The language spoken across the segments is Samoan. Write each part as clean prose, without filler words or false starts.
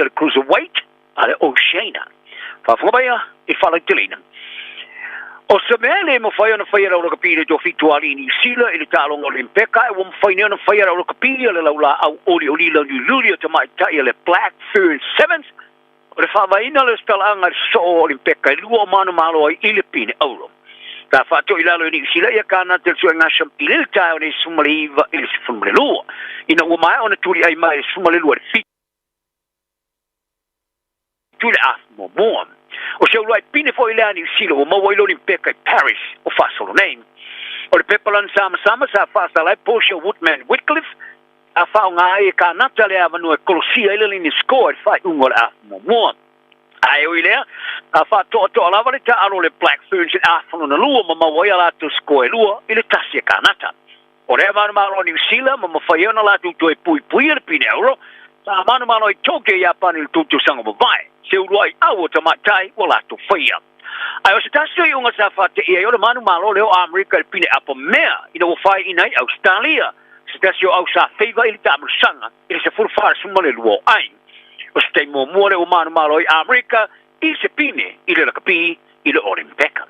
a le Cruiserweight a le Oceania. Faafofoga mai i faalauteleina. O se mea e le mafai ona faia e le au lakapi i le toafitu alii Niu Sila i le taaloga Olimpeka, e ua mafai nei ona faia e le au lakapi a le laulaau olioli lauliuliuli o tamaitai a le Black Ferns Sevens, o le faavaeina le talaaga i le sosoo o Olimpeka e lua o manumalo ai i le pine auro. Sa faato'i lalo i Niu Sila ia Kanata i le suega i le taeao nei 19 i le 12, ina ua maea ona tuliai mai le 12 i le 7 i le afu muamua. O se uluai pine foi lea a Niu Sila ua maua i le Olimpeka i Paris o faasolo nei. O le pepa lana samasama sa faasala ai Portia Woodman Whitcliffe a faaaoga ai e Kanata le avanoa e kolosia ai le lini score i le faaiuga o le afu muamua. Ae ui lea, a faatoatoa lava le taalo le Black Ferns i le afu lona lua ma maua ai a latou score e 2-1 e Kanata. O lea manumalo o Niu Sila ma mafai ai ona latou toe puipuia le pine auro sa manumalo ai Tokyo Iapani i le tautusaga mavae, se uluai au o tamaitai ua latou faia. Ae o se tasi o iuga sa faateia ai o le manumalo lea o Amerika i le pine apo mea ina ua faiina ai Ausetalia, se tasi o au sa feiva i le taamalosaga i le 42 o ai. O se taimi muamua lea ua manumalo ai Amerika i se pine i le lakapi i le Olimpeka.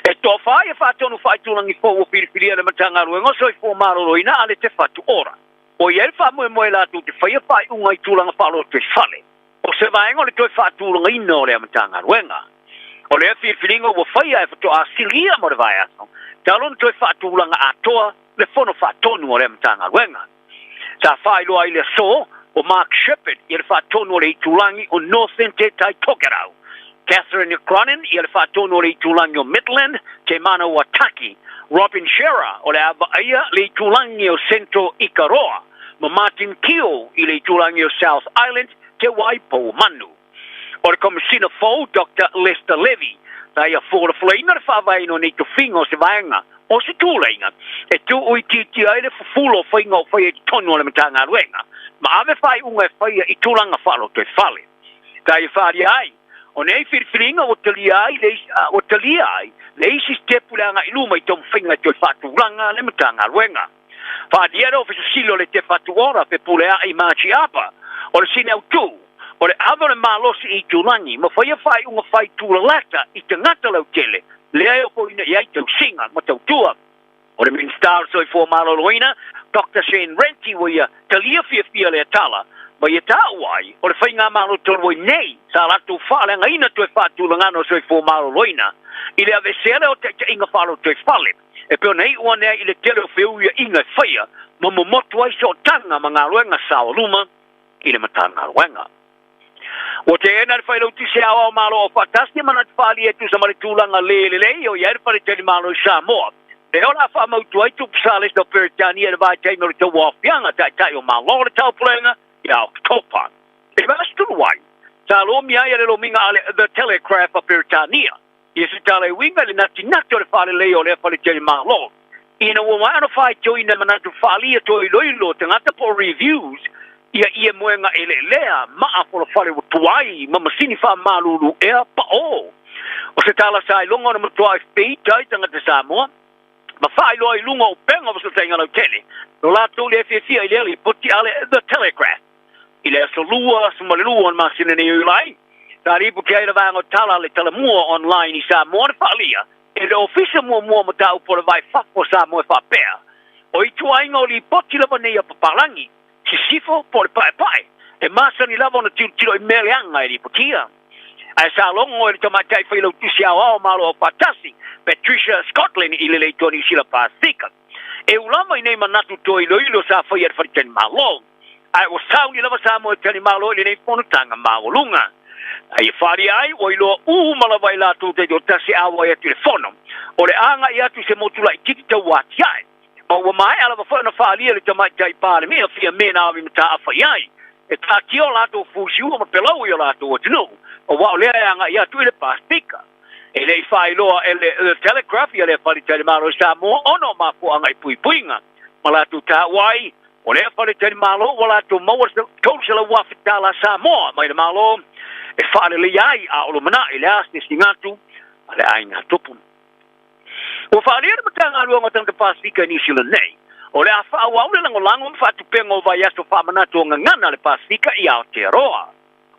E toafa ia faatonu faaitulagi fou ua filifilia le Matagaluega o Soifua Maloloina a le Te Whatu Ora. O ia le faamoemoe latou te faia faaiuga i tulaga faaloto i fale, o se vaega o le toe faatulagaina o lea Matagaluega. O lea filifiliga ua faia e faatoa silia mo le vaiaso talu ona toe faatulaga atoa le fono faatonu o lea Matagaluega. Sa faailoa ai le aso o Mark Shepherd ia le faatonu o le itulagi o Northern Te Tai Tokerau, Catherine Cronin ia le faatonu o le itulagi o Midland Te Manawa Taki, Robin Shearer o le a vaaia le itulagi o Central Ikaroa, ma Martin Keogh i le itulagi o South Island Te Waipounamu. O le Komisina fou Dr Lester Levy sa ia folafolaina le faavaeina o nei tofiga o se vaega o se tuleiga e tuu itiitia ai le fufulo o faiga o faia i totonu o le Matagaluega ma ave faaiuga e faia i tulaga faaloto e fale. Sa ia faaalia ai o nei filifiliga ua talia ai le ua talia ai le isi sitepu le agai i luma i taumafaiga e toe faatulaga le Matagaluega. Faaalia le Ofisa Sili o le Te Whatu Ora Fepuleai Margie Apa o le sini autū o le ave o le malosi i itulagi ma faia faaiuga fai tulalata i tagata lautele lea e ofoina i ai tausiga ma tautua. O le Minisita o le Soifua Maloloina Dr Shane Renti ua ia talia fiafia lea tala ma ia taua ai o le faigamalo talu ai nei sa latou faaleagaina toe faatulagana o Soifua Maloloina i le aveesea lea o taitaiga faaloto i fale e pei ona iu ane ai i le tele o feuiaiga e faia ma momotu ai sootaga ma galuega saoluma i le Matagaluega. Ua teena le Failautusi Aoao Malo o Faatasi e manatu faaalia e tusa ma le tulaga le lelei o i ai le faletalimalo i Samoa. Lea o le a faamautu ai tupu sa lesa o Peretania i le vaitaimi o le tauaofiaga taitai o Malo o le Taupulega ia Oketopa. I le vaiaso ai, sa lomia ai e le lomiga a le The Telegraph a Peretania ia se tala e uiga i le natinati o le faaleleia o lea faletalimalo, ina ua maea ona faitioina e manatu faaalia toe iloilo o tagata po o reviews ia ia moega eleelea maa folafale ua tuai ma masini faamalulu ea paʻō. O se tala sa iloga ona matuā feita ai tagata Samoa ma faailoa i luga o upega o fesootaiga lautele no latou le fiafia i lea lipoti a le The Telegraph. I le aso 22 o le masina nei o Iulai, sa lipoti ai le vaega o tala le Talamua Online i Samoa le faalia e le Ofisa Muamua o Mataupu o le Va i Fafo o Samoa e faapea, o ituaiga o lipoti lava nei a papalagi, sisifo po o le paepae, e masani lava ona tilotilo i mea leaga e lipotia. Ae sa logo e le tamaitai failautusi aoao Malo Aufaatasi, Patricia Scotland i le leitoa Niu Sila Pasefika, e ulama i nei manatu toe iloilo sa faia e le faletalimalo. Ae ua sauni lava Samoa e talimalo i lenei fonotaga maualuga. Ae ia faaalia ai ua iloa uma lava i latou taitoatasi e auai atu i le fono, o le agai atu i se motu laitiiti tauatiae. Ma ua maea lava foi ona faaalia le tamaitai Palemia Fiame na ave mataafa i ai e taatia o latou fusiua ma pelau i o latou atunuu, aua o lea e agai atu i le Pasefika. E le i faailoa e le The Telegraph ia lea faletalimalo i Samoa ona o mafuaaga i puipuiga ma latou taua ai o lea faletalimalo ua latou maua le $300,000 Samoa mai le Malo e faaleleia ai a o lumanai le asiasiga atu a le aiga tupu. Ua faaalia le Matagaluega o Tagata Pasefika i Niu Sila nei O le a faaauau le lagolago ma faatupeina o vaiaso faamanatu o Gagana a le Pasefika i Aotearoa.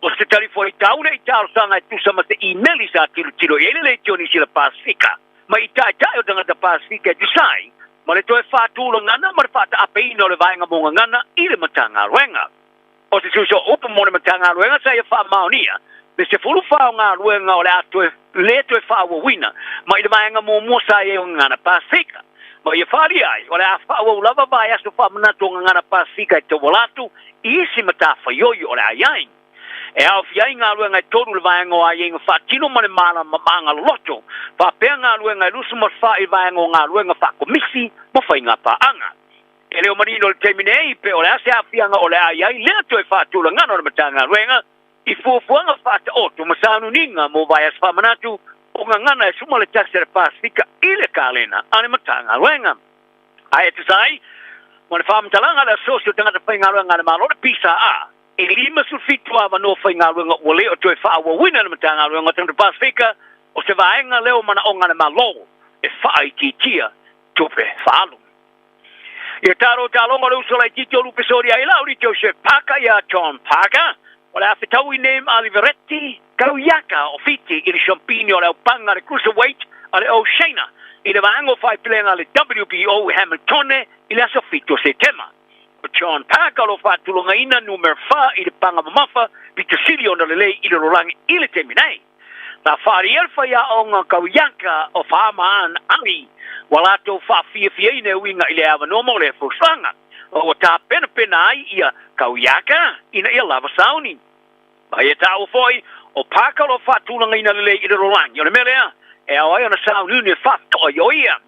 O se talifuaitau lea i talosaga e tusa ma se imeli sa tilotilo i ai le Leitio Niu Sila Pasefika mai i taitai o tagata Pasefika e tusa ai ma le toe faatulagaga ma le faataapeina o le vaega mo Gagana i le Matagaluega. O se susu o upu mo le Matagaluega sa ia faamaonia le 14 o galuega o le a toe lē toe faaauauina mai le vaega muamua sa i ai o Gagana Pasefika. Ma ia faaalia ai, o le a faaauau lava vaiaso faamanatu o Gagana Pasefika e tauala atu i isi matafaioi o le a i ai. E aofia ai galuega e 3 i le vaega o aiaiga faatino ma le malamamaga loloto, faapea galuega e 24 i le vaega o galuega faakomisi ma faiga paaga. E le o manino i le taimi nei pe o le a se aafiaga o le a i ai lea toe faatulagaga o le Matagaluega i fuafuaga faataoto ma sauniuniga mo vaiaso faamanatu o Gagana e 11 a le Pasefika i le kalena a le Matagaluega. Ae e tusa ai ma le faamatalaga a le Asosi o Tagata Faigaluega a le Malo, le PSA, e 57 avanoa faigaluega ua le o toe faaauauina e le Matagaluega o Tagata Pasefika, o se vaega lea o manaoga a le Malo e faaitiitia tupe faaalu. Ia talo taloga o le uso laitiiti o Lupe Soli ai lau li Joseph Parker ia John Parker o le a fetaui nei ma Alivereti Kauiaka o Fiti i le siampini o le aupaga le cruiserweight a le Oceana i le vaega o faaipilega a le WBO i Hamiltone i le aso 7 o Setema. O John Parker o lo o faatulagaina numera 4 i le paga mamafa pito sili ona lelei i le lalolagi i le taimi nei. Na faaalia le faiaoga Kauiaka o Faamaan Ali ua latou faafiafiaina e uiga i le avanoa mo lea fautuaga, ma ua tapenapena ai ia Kauiaka ina ia lava sauni. Ma ia taua foi, o Parker o lo o faatulagaina lelei i le lalolagi, o le mea lea e ao ai ona sauniuni e faatoa i o ia.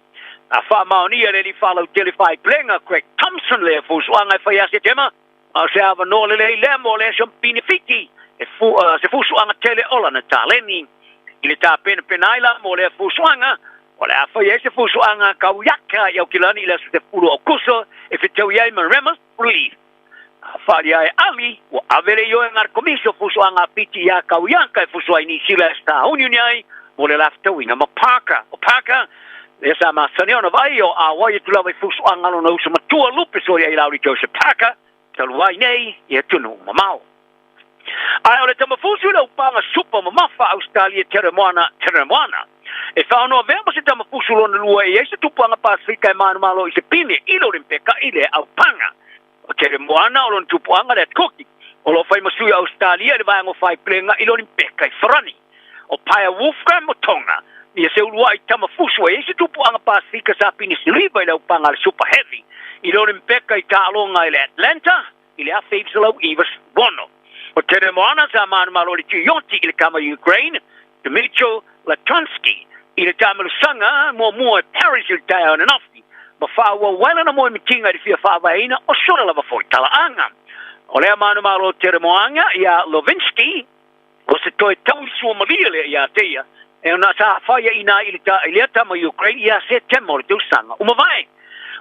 Na faamaonia e le alii faalautele faaipulega Craig Thompson lea fuafuaga e fai ia Setema, A o se avanoa lelei lea mo le Siampini Fiti e se fusuaga tele o lana taleni. I le tapenapena ai la mo lea fusuaga, o le a fai ai se fusuaga Kauiaka i Aukilani i le aso 10 o Aokuso e fetaui ai ma Remus Relief. A faaalia e Ali, ua ave le ioega a le Komisi o Fusuaga a Fiti iā Kauiaka e fusua i Niu Sila e sauniuni ai mo le lafetauiga ma Parker. O Parker, lea sa masani ona vaai o auai atu lava i fusuaga lona uso matua Lupe Soliailauli Joseph Parker, talu ai nei i atunuu mamao. Ae o le tamafusu i le aupaga supa mamafa Ausetalia Teremoana Teremoana. E faaonoavea ma se tamafusu lona lua e i ai se tupuaga Pasefika e manumalo i se pine i le Olimpeka i lea aupaga. O Teremoana o lona tupuaga le Atukoki, o lo o fai ma sui o Ausetalia i le vaega o faaipulega i le Olimpeka i Farani. O Paea Wolfgram o Tonga, ia se uluai tamafusu e i ai se tupuaga Pasefika sa pine siliva i le aupaga a le Super Heavy i le Olimpeka i taaloga i le Atlanta i le 1996. O Teremoana sa manumalo i le Tuioti i le kama Ukraine, Dmytro Latunsky, i le taamilosaga muamua i Paris i le taeao ananafi, ma faaauau ai lana moemitiga i le fia faavaeina o sona lava foi talaaga. O lea manumalo o Teremoana iā Lovinsky, O se toe tauisua malie lea iā te ia, e ona sa faiaina ai i le ta i lea tama Ukraine iā Setema o le tausaga ua mavae.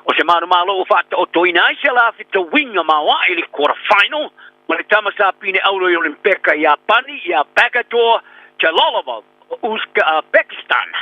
O se manumalo ua faataotoina ai se alafetauiga maoae i le quarter final ma le tama sa pine auro i Olimpeka i Iapani iā Bagadur Jalolov o Uzbekistan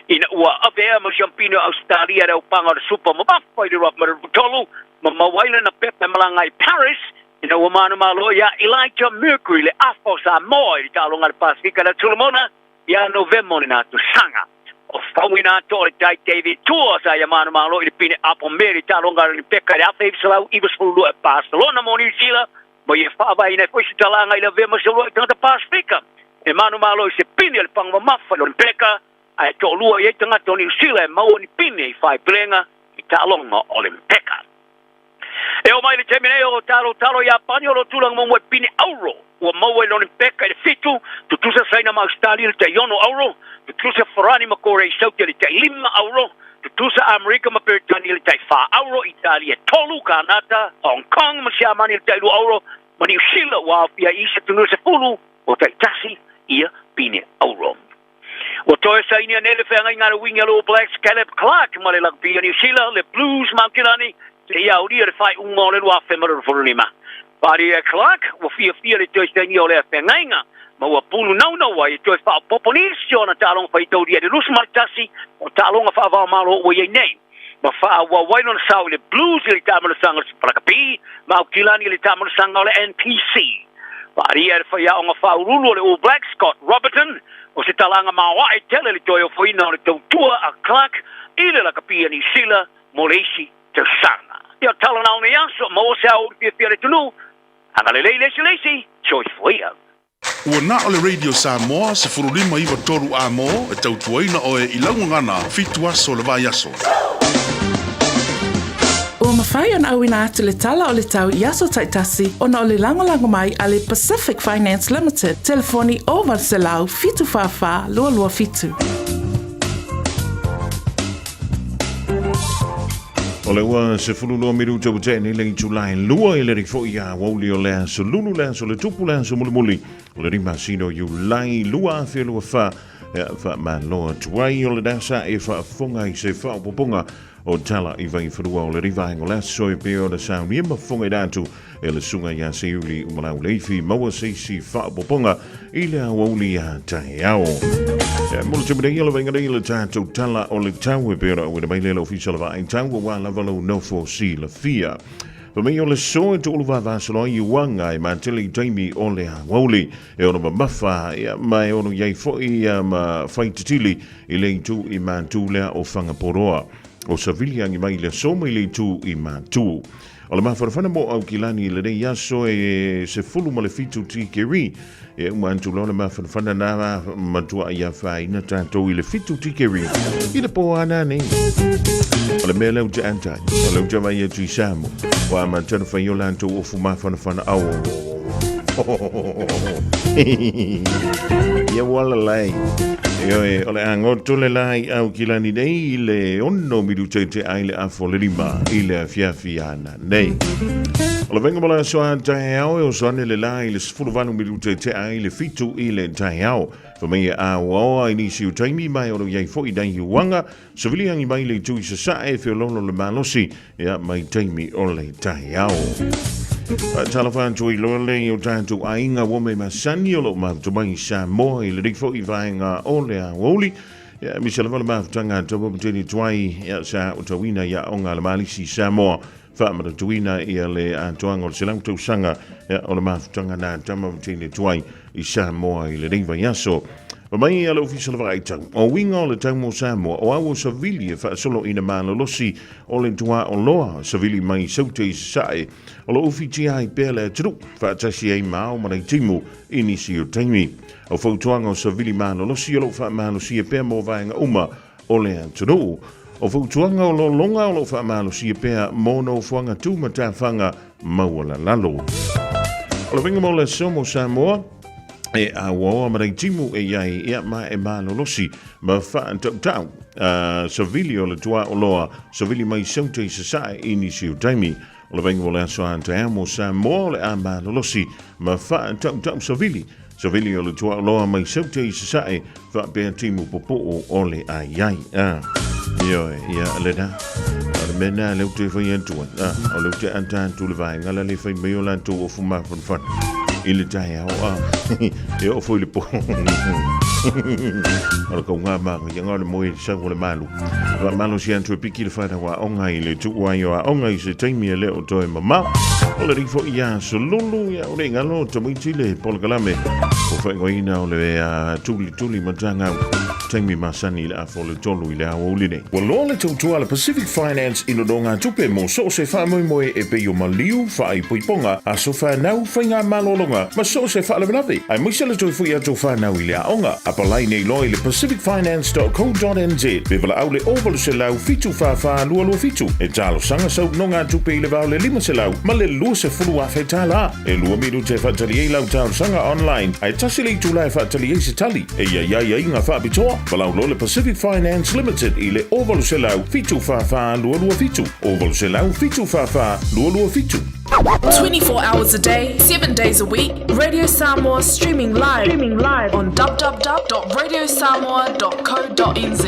ina ua avea ma siampine o Ausetalia i le aupaga o le Supa Mamafa i le 2023 ma maua ai lana pepa e malaga ai i Paris Ina ua manumalo iā Elijah Mercury le afa o Samoa i le taaloga a le Pasefika i le Atu Solomona ia Novema o lena tausaga. O fauina atoa o le tai David Tua sa ia manumalo i le pine apo mea i le taaloga a le Olympic i le 1992 i Barcelona mo Niu Sila ma ia faavaeina ai foi se talaaga i le avea ma se uluai tagata Pasefika e manumalo i se pine o le paga mamafa i le Olympic ae toalua i ai tagata o Niu Sila e maua ni pine i faaipulega i taaloga Olympic. E oo mai i le taimi nei o talo talo Iapani o lo o tulaga muamua i pine auro ua maua i le Olimpeka i le 7, tutusa Saina ma Ausetalia i le tai 6 auro, tutusa Farani ma Korea i Sauti i le tai 5 auro, tutusa Amerika ma Peretania i le tai 4 auro, Italia e 3, Kanata, Hong Kong ma Siamani i le tai 2 auro, ma Niu Sila ua aofia ai isi atunuu e 10 o taitasi ia pine auro. Ua toe sainia nei le feagaiga a le wing a le All Blacks Caleb Clarke ma le Rugby a Niu Sila, le Blues ma Aukilani, seia aulia le faaiuga o le 2025. Paria e Clarke, ua fiafia le toe sainia o lea feagaiga, ma ua pulu naunau ai e toe faaopoopo nisi o ana taaloga faitaulia i le 21 o taaloga faava-o-Malo ua i ai nei. Ma faaauau ai lona sao i le Blues i le taamilosaga o le Lakapi ma Aukilani i le taamilosaga o le NPC. Faaalia e le faiaoga faauluulu o le All Blacks, Scott Robertson, o se talaga maoae tele le toe ofoina o le tautua a Clarke i le lakapi a Niu Sila mo le isi tausaga. Ia tala na o nei aso, maua se aoauli fiafia a le atunuu, agalelei le isi le isi, soifua ia. Ua na o le Radio Samoa 15 93 A-mo e tautuaina oe i lau gagana fitu aso o le vaiaso. Ua mafai ona auina atu le tala o le tau i aso taitasi ona o le lagolago mai a le Pacific Finance Limited, telefoni 0800 744 227. O le ua 12 minuta ua tea nei le itula e lua i le rifo i a wauli o le aso lulu le aso le tupu le aso mulimuli o le 5 o Iulai 2024 e faamalo atu ai o le dasa e faafofoga i se faaopoopoga o tala i Vaifanua o le rivaenga o le aso e pei ona saunia ma fofoga ina atu e le susuga ia Seiuli Umalauleifi maua se isi faaopoopoga i le aoauli ia taeao. E mo le taimi nei o le vaaiga nei i le tatou tala o le tau e pei ona auina mai lea le Ofisa o le Vaai Tau aua lava lou nofo silafia. Fai mai o le so e toulu vavasolo ai i uaga e matele i taimi o le aoauli e ono mamafa ia, ma e ono i ai foi ia, ma faitetili i le itu i matu lea o Fagaporoa. O savili agi mai le aso mai le itu i matu. O le mafanafana mo Aukilani i lenei aso e 17 tikeri. E uma atu loa le mafanafana na matua ia whaina tātou i le 7 tikeri i le pō ana nei. O le mea leu te antai, o leu te mai atu i Samoa. Wa ma tanu whai o lantou ofu mafanafana au. Ia wala lai. Ioe, o le agoto le lai au kilani nei i le 6 minuta i te ai le afo le 5 i le afiafi ana nei. O le venga mo le aso a taeao e oso ane le la i le 18 minuta i te ai le 7 i le taeao. Fa mai e aoaoa i nisi o taimi mai o lo iai foi nei uanga, savili angi mai le itu i sasae feololo le malosi ia mai taimi o le taeao. Talofa atu i loa le o tātou aiga ua me masani o loo mafuta mai i Samoa i lenei foi vaega o le aoauli. Ia, misa lava le mafutaga a Taupo Mateni Tuai, ia, sa o tauina ia aoga a le Malisi i Samoa, faamanatuina ia le atoaga o le 100 tausaga ia, o le mafutaga na Tama Mateni Tuai i Samoa i lenei vaiaso. Fa mai a le Ofisa o le Vaai Tau, o uiga o le tau mo Samoa, o au o savili e faasolo ina malolosi o le tuaoloa savili mai Saute i Sasae, o lo o fitia ai pea le atunuu, faatasi ai ma ao ma Leitimu i nisi o taimi. O fautuaga o savili malolosi o lo o faamalosia pea mo vaega uma o le atunuu. O fautuaga o lologa o lo o faamalosia pea mo nofoaga tumatafaga maualalalo. O le uiga mo le aso mo Samoa, e auaoa ma Leitimu e i ai ia ma e malolosi ma faatautau savili o le tuaoloa savili mai Saute i Sasae i nisi o taimi. O le vaaiga o le aso a taeao mo Samoa o le a malolosi ma faatautau savili savili o le tuaoloa mai Saute i Sasae faapea timu popoo o le aiai. Ioe, ia lena. O le mea na leu te whai atu ai. O leu te ata atu le vaenga la le whai mai o latou ofu mafanafana i le taeao. E oo foi le po. O le kaunga manga, ia ngā le moe sau o le malu. Faamalosi atu e piki le whanau aoga i le tuu ai o aoga i se taimi e le o toe mamao. O le rifo i a solulu ia o le ngalo tamaiti le polokalame. O whaingoina o le tuli tuli matangau taimi masani i le afo le tolu i le aoauli nei. Ua loa le tautua a le Pacific Finance i nonogatupe mo so o se faamoemoe e pei o maliu, faaipoipoga, aso fanau, faigamalologa ma so o se faalavelave, aemaise le toe foi atu o fanau i le aoga. Apalai nei loa i le pacificfinance.co.nz pe valaau le 0800 744 227 e talosaga sau nonogatupe i le va o le 500 ma le 20,000 tala. E lua minute e faatali ai lau talosaga online, ae tasi le itula e faatali ai se tali. E i ai aiaiga faapitoa, valaau loa le Pacific Finance Limited i le 0800 744 227, 0800 744 227. 24 hours a day, 7 days a week, Radio Samoa streaming live, streaming live on www.radiosamoa.co.nz.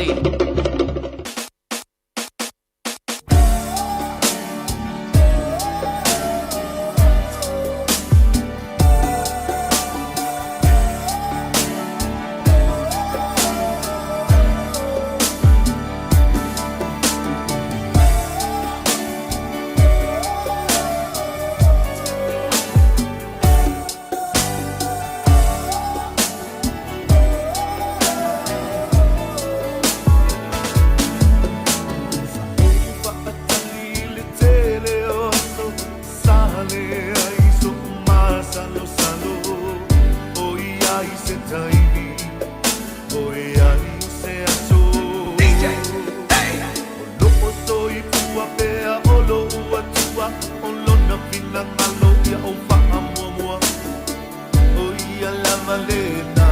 ia lava lena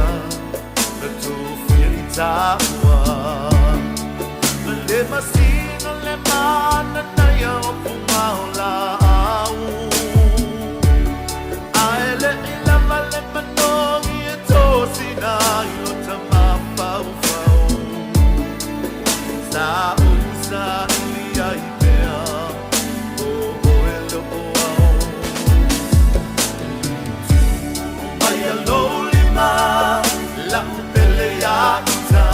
na tofia i tāua. Le masina le mananaia o puga o laau. Ae leʻi lava le manogi e tosina ai lota mafaufau. Sa ou saili ai pea o oe loo ao. Tuu maia lou lima la'u pele ia ita.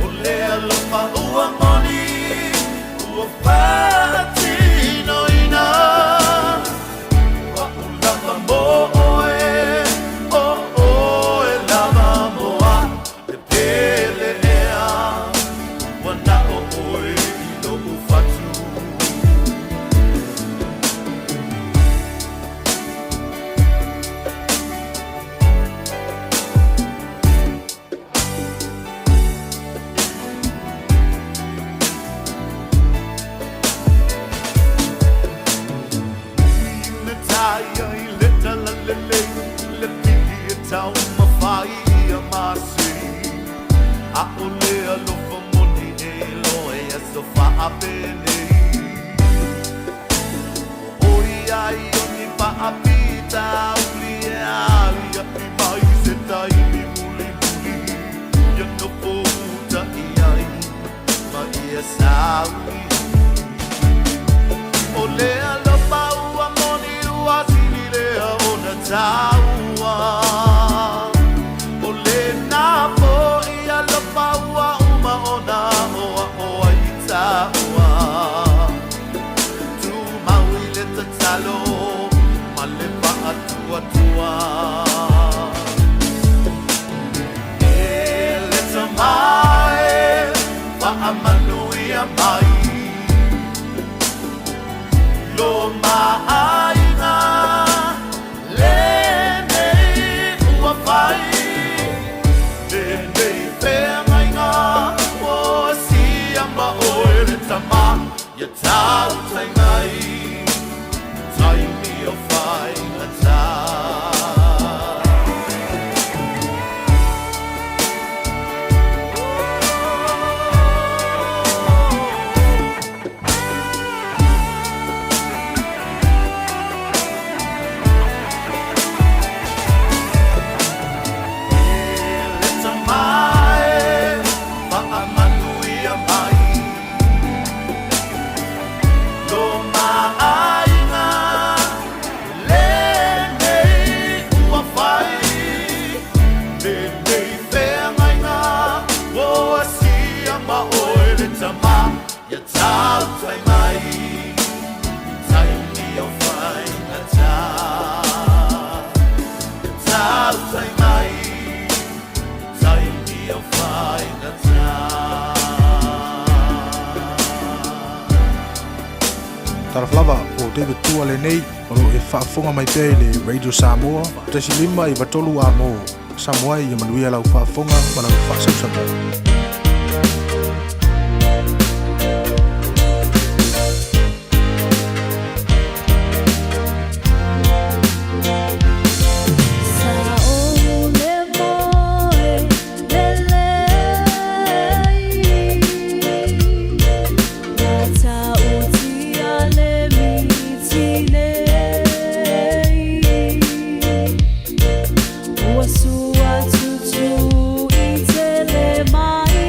O le alofa ua moni ua faatinoina. O a'u lava mo oe, o oe lava mo a'u e pele ea. Ua na o oe i lo'u fatu. Ui le taia i le talalelei, le pili e taumafai ia masei. A'ole alofa moni e iloa i aso faapenei. ʻOiai o ni faafitauli e aliaʻi mai se taimi mulimuli ia nofo uta i ai ma ia sauni. O le alofa ua moni ua sili lea ona taua. O lena foʻi alofa ua uma ona aʻoaʻo ai i tāua. Tumau i le tatalo ma le faatuatua. E le Tama e, faamanuia mai lo maaiga lenei ua fai. Lenei feagaiga ua asia ma oe le Tama ia tautai mai taimi o faigata. E le Tama e, faamanuia mai lo maaiga lenei ua fai. Lenei feagaiga ua asia ma oe le Tama ia tautai mai taimi o faigata. Ia tautai mai taimi o faigata. Talofa lava o David Tua lenei o loo e faafofoga mai pea i le Radio Samoa 1.5 93 amo Samoa ia manuia lau faafofoga ma lau faasausauga. Sa ou le moe lelei, Matautia le mitinei, Ua sua tutu i tele mai.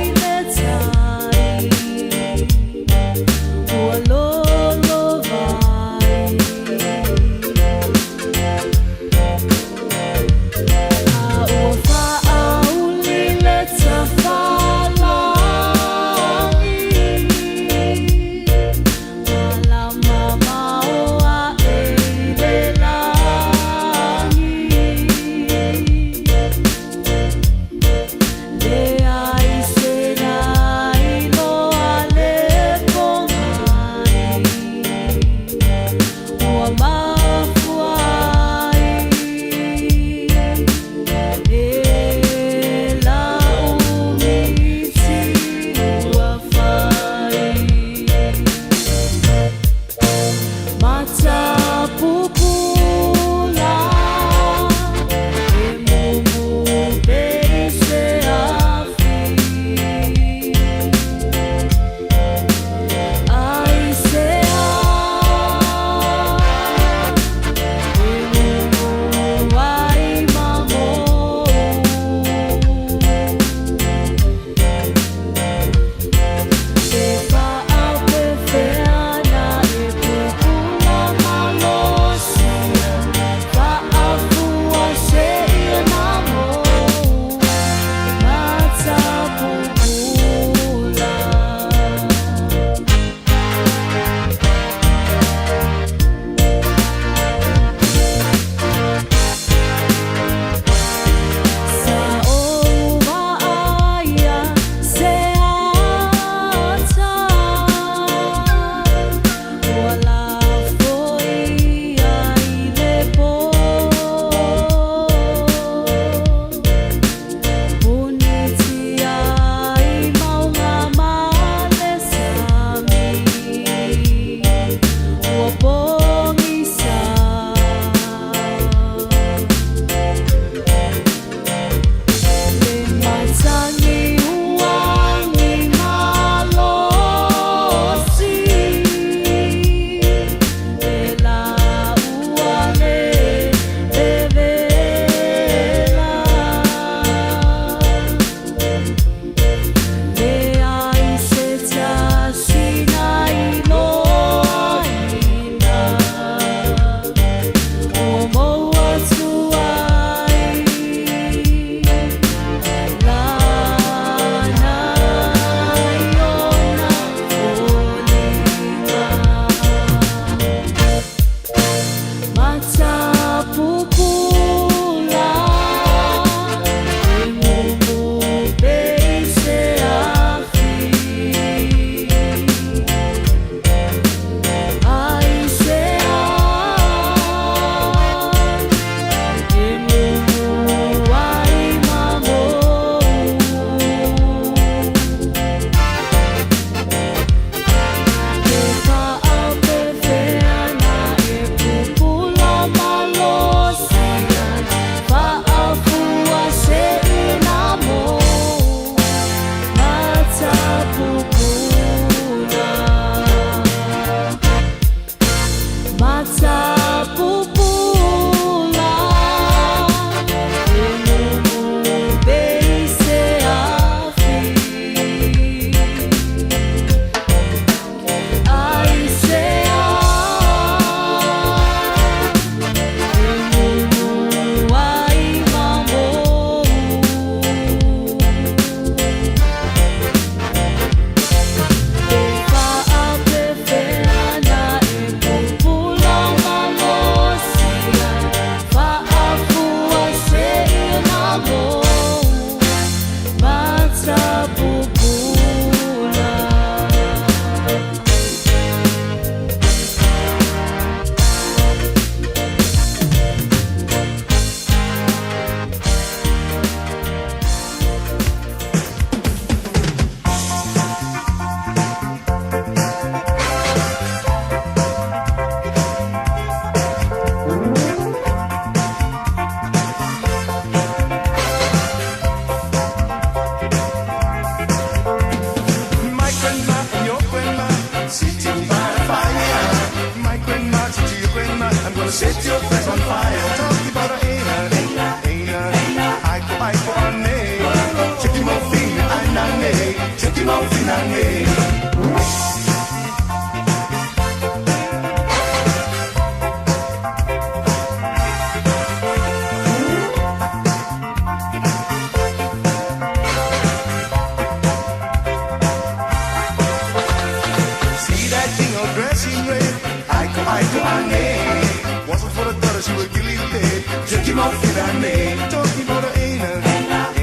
mo fina nei. Toki mo da ina,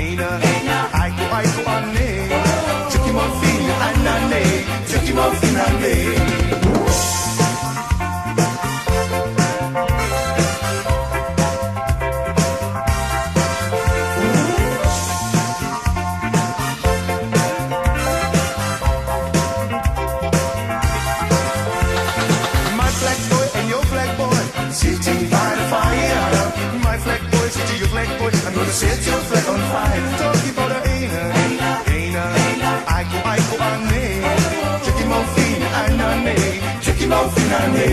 ina, aiko aiko ane. Chuki mo fina anane, chuki mo fina nei. My black boy and your black boy sitting by the fire. My flag boy, sit to your flag boy. I'm gonna set your flag on fire. Talking about a aina, aina, aiko aiko ane. Chucky mo fina anane, chucky mo fina ane.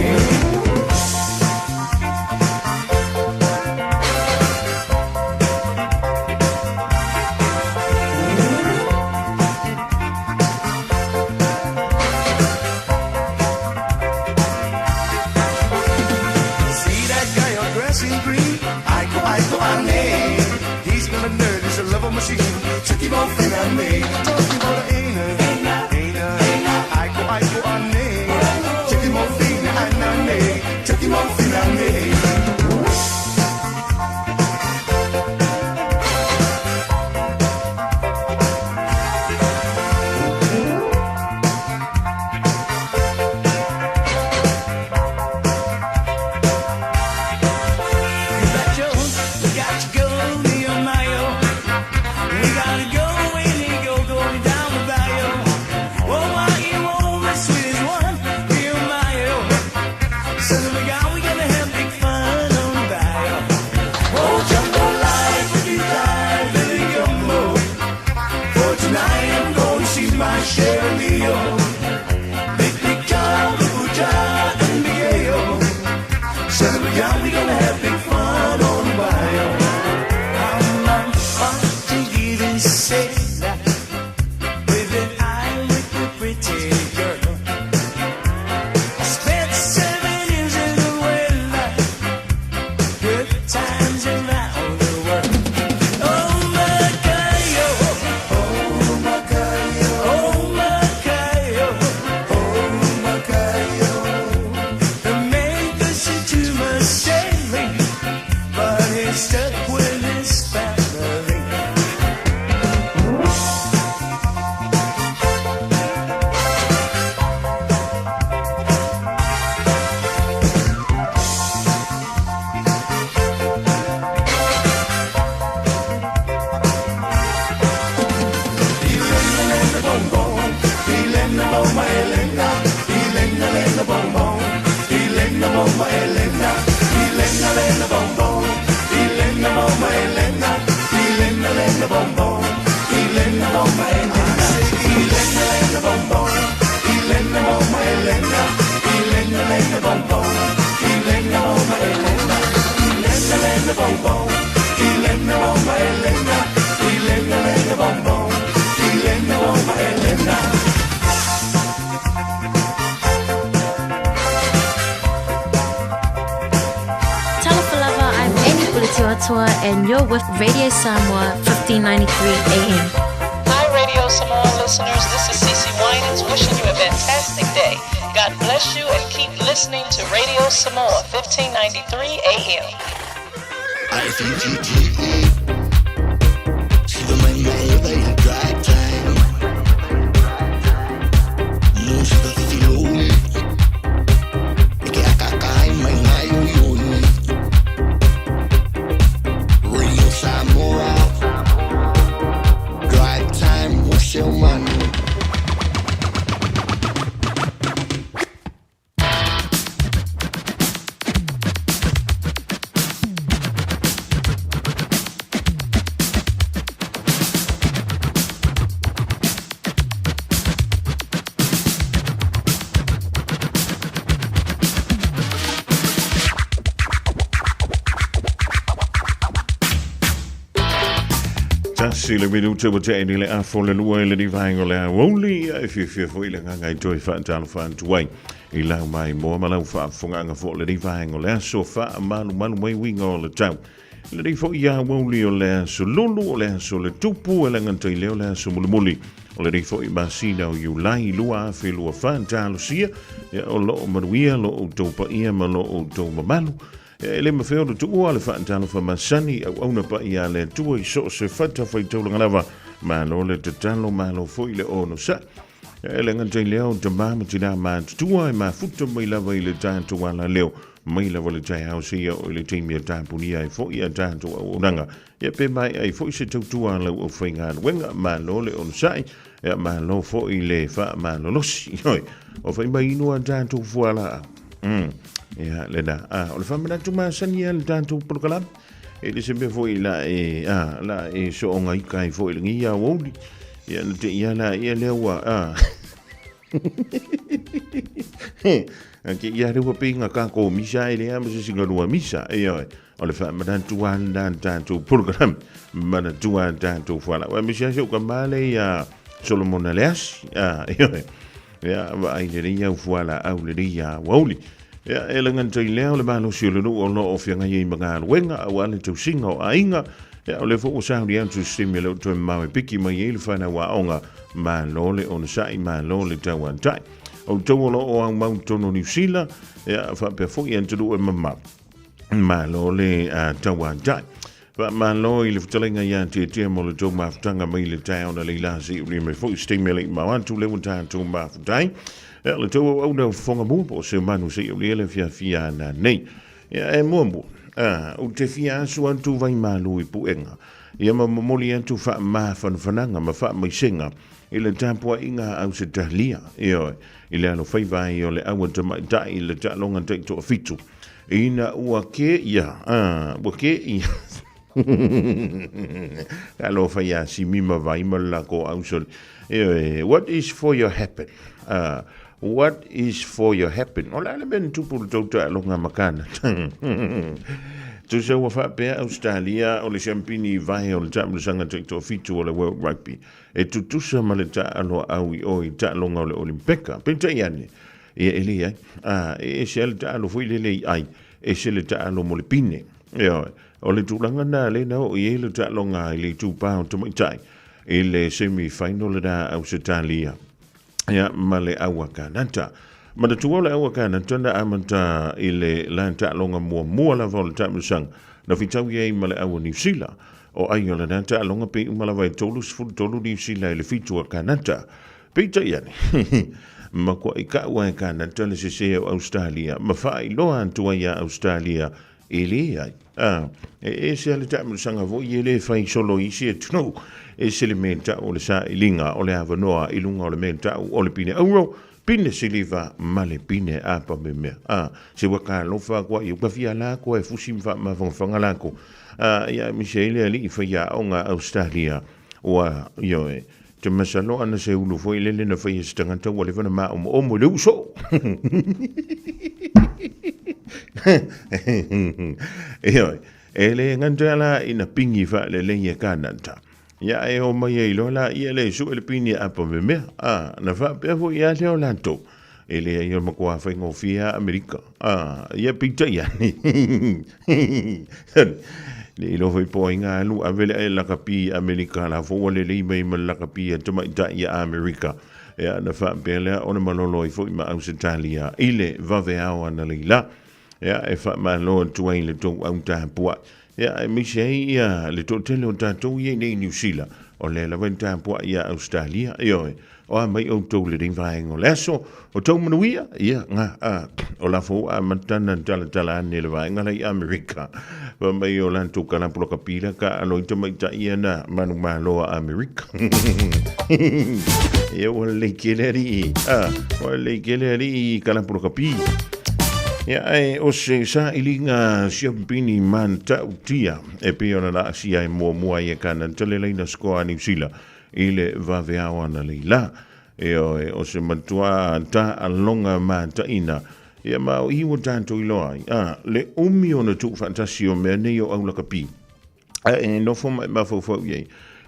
See that guy all dressed in green? Aiko, aiko, ane. He's not a nerd, he's a lover machine. Chucky mo fina me. Talking about a aina, aina, aiko, aiko, ane. Chucky mo fina anane. Chucky mo fina me. We gonna have big fun on the bayou. With an eye with the pretty girl. I spent 7 years in the well, good times around the world. Oh Macayo, oh Macayo, oh Macayo, oh Macayo. The man listened to my sailing, but he's stuck with his family. Talofa I'm Annie Pulitiwatua and you're with Radio Samoa 1593 AM. Hi, Radio Samoa listeners. This is Cece Winans wishing you a fantastic day. God bless you and keep listening to Radio Samoa 1593 AM. Tasi le minute ua tea i le afo le lua i le vaenga o le aoauli e fiafia foi le agaga i toe faatalofa atu ai i lau maimoa ma lau faafofogaaga foi o lenei vaega o le aso faamalumalu mai uiga o le tau. I lenei foi aoauli o le aso Lulu o le aso le Tupu e le gata i lea o le aso mulimuli o lenei foi masina o Iulai 2024 talosia ia o loo manuia lo outou paia ma lo outou mamalu. Ia, e le mafai ona tuua le faatalofa masani i auauna paia a le Atua i so o se fatafaitaulaga lava. Malo le tatalo, malo foi le onosai. Ia, e le gata i lea o tama ma tinā matutua e mafuta mai lava i le tatou alaleo, mai lava le taeao seia oo i le taimi e tapunia ai foi a tatou auaunaga. Ia, pe maea ai foi se tautua a lau aufaigaluega, malo le onosai, ia, malo foi le faamalolosi. Ioe, o fai mai inu a tatou fualaau. Ia, lena. Ah, o le faamanatu masani a le tatou polokalame. E le se mea foi la e, ah, la e soonga ika ai foi le ngi aoauli. Ia, na te ia la ia lea ua, ah. Ke ia lea ua pinga ka ko misa e lea ma se singa lua misa. Ioe, o le faamanatu a lena le tatou polokalame. Manatu a le tatou fualaau. Ae misi a se uka male ia Solomona Leasi. Ah, ioe. Ia, vaai lelei au fualaau lelei ia aoauli. Ia, e le gata i lea o le malosi o le nuu o lo o feagai ai ma galuega aua le tausiga o aiga. Ia, o lea foi ua sauni atu se taimi e le o toe mamao e piki mai ai le fanau aoga. Malo le onosai, malo le tauatai. O outou o lo o aumau i totonu o Niu Sila, ia, faapea foi atunuu e mamao. Malo le tauatai. Faamalo i le fetalaiga ia Tietie mo le tou mafutaga mai le taeao na leila se i uli mai foi se taimi e le i mao atu lea ua tatou mafuta ai. Ia, le tou auauna o fofoga mua po o se manu se i uli le fiafia ana nei. Ia, e muamua, ou te fia asu atu vai malu i puega. Ia ma momoli atu faamafanafanaga ma faamaisega i le tapuaiga a Ausetalia, ioe, i le alofaiva ai o le aua tamaitai i le taaloga taitoafitu. Ina ua ke ia, a, ua ke ia. Talofa iā Simi ma Vai ma le lako ausole. Ioe, what is for your happen? What is for your happen? O le a le mea na tupu i le tou taaloga ma Kanata? Tusa ua faapea Ausetalia o le siampini i vae o le taamilosaga taitoafitu o le World Rugby e tutusa ma le taalo au i o i taaloga o le Olimpeka. Peitai ane, Ia e leai. A, e ese lava le taalo foi lele i ai, ese le taalo mo le pine. Ioe. O le tulaga lena lea na oo i ai le taaloga i le itupa o tamaitai i le semi final lena a Ausetalia ia ma le au a Kanata. Manatua o le au a Kanata na amata i le la taaloga muamua lava o le taamilosaga na fitaui ai ma le au a Niu Sila. O ai o lena taaloga pei uma lava e 33 Niu Sila i le 7 a Kanata. Peitai ane, makuaʻi kaʻu a e Kanata le sesē o Ausetalia ma faailoa atu ai iā Ausetalia e leai. A, e ese a le taamilosaga foi e le fai solo i isi atunuu. Ese le mea tau o le sailiga o le avanoa i luga o le mea tau o le pine auro, pine siliva ma le pine apa me mea. A, se ua talofa aku ai, ua fia lako e fusi ma faamafangafaga lako. A, ia aemaise ai le alii faiaoga a Ausetalia ua, ioe, Te masalo ana se ulu foi lele na faia se tagata ua leva na maomoomo i le uso. Ioe, e le gata la ina pingi faalelei e Kanata. Ia e o mai ai loa la ia le sue le pini e apa me mea. A, na faapea foi ia lea o latou. E leai o le matua faigofie a Amerika. A, ia peitai ane. Le iloa foi po o ai nga alu ave le lakapi i Amerika la fo ua lelei mai ma le lakapi a tamaitai ia Amerika. Ia na faapea lea ona malolo ai foi ma Ausetalia i le vaveao ana leila. Ia e faamalo atu ai le tou au tapuai. Ia aemaise ai ia le toatele o tatou ia i nei Niu Sila, o lea lava e tapuai ia Ausetalia. Ioe, o a mai outou i lenei vaega o le aso, o tou manuia, ia, nga, a, o la fou amata na talatala ane le vaega la i Amerika. Fa mai o latou kalapu lakapi la ka alo i tamaitai ia na manumalo a Amerika. Ia ua lelei tele alii, a, ua lelei tele alii i kalapu lakapi. Ia, ae o se sailiga siampini matautia e pei ona laasia e muamua ai e Kanata le laina sikoa a Niu Sila i le vaveao ana leila. Ioe, o se matua taaloga mataina. Ia ma o i ua tatou iloa ai, a, le umi ona tuufaatasi o mea nei o aulakapi. Ae e nofo ma e mafaufau i ai.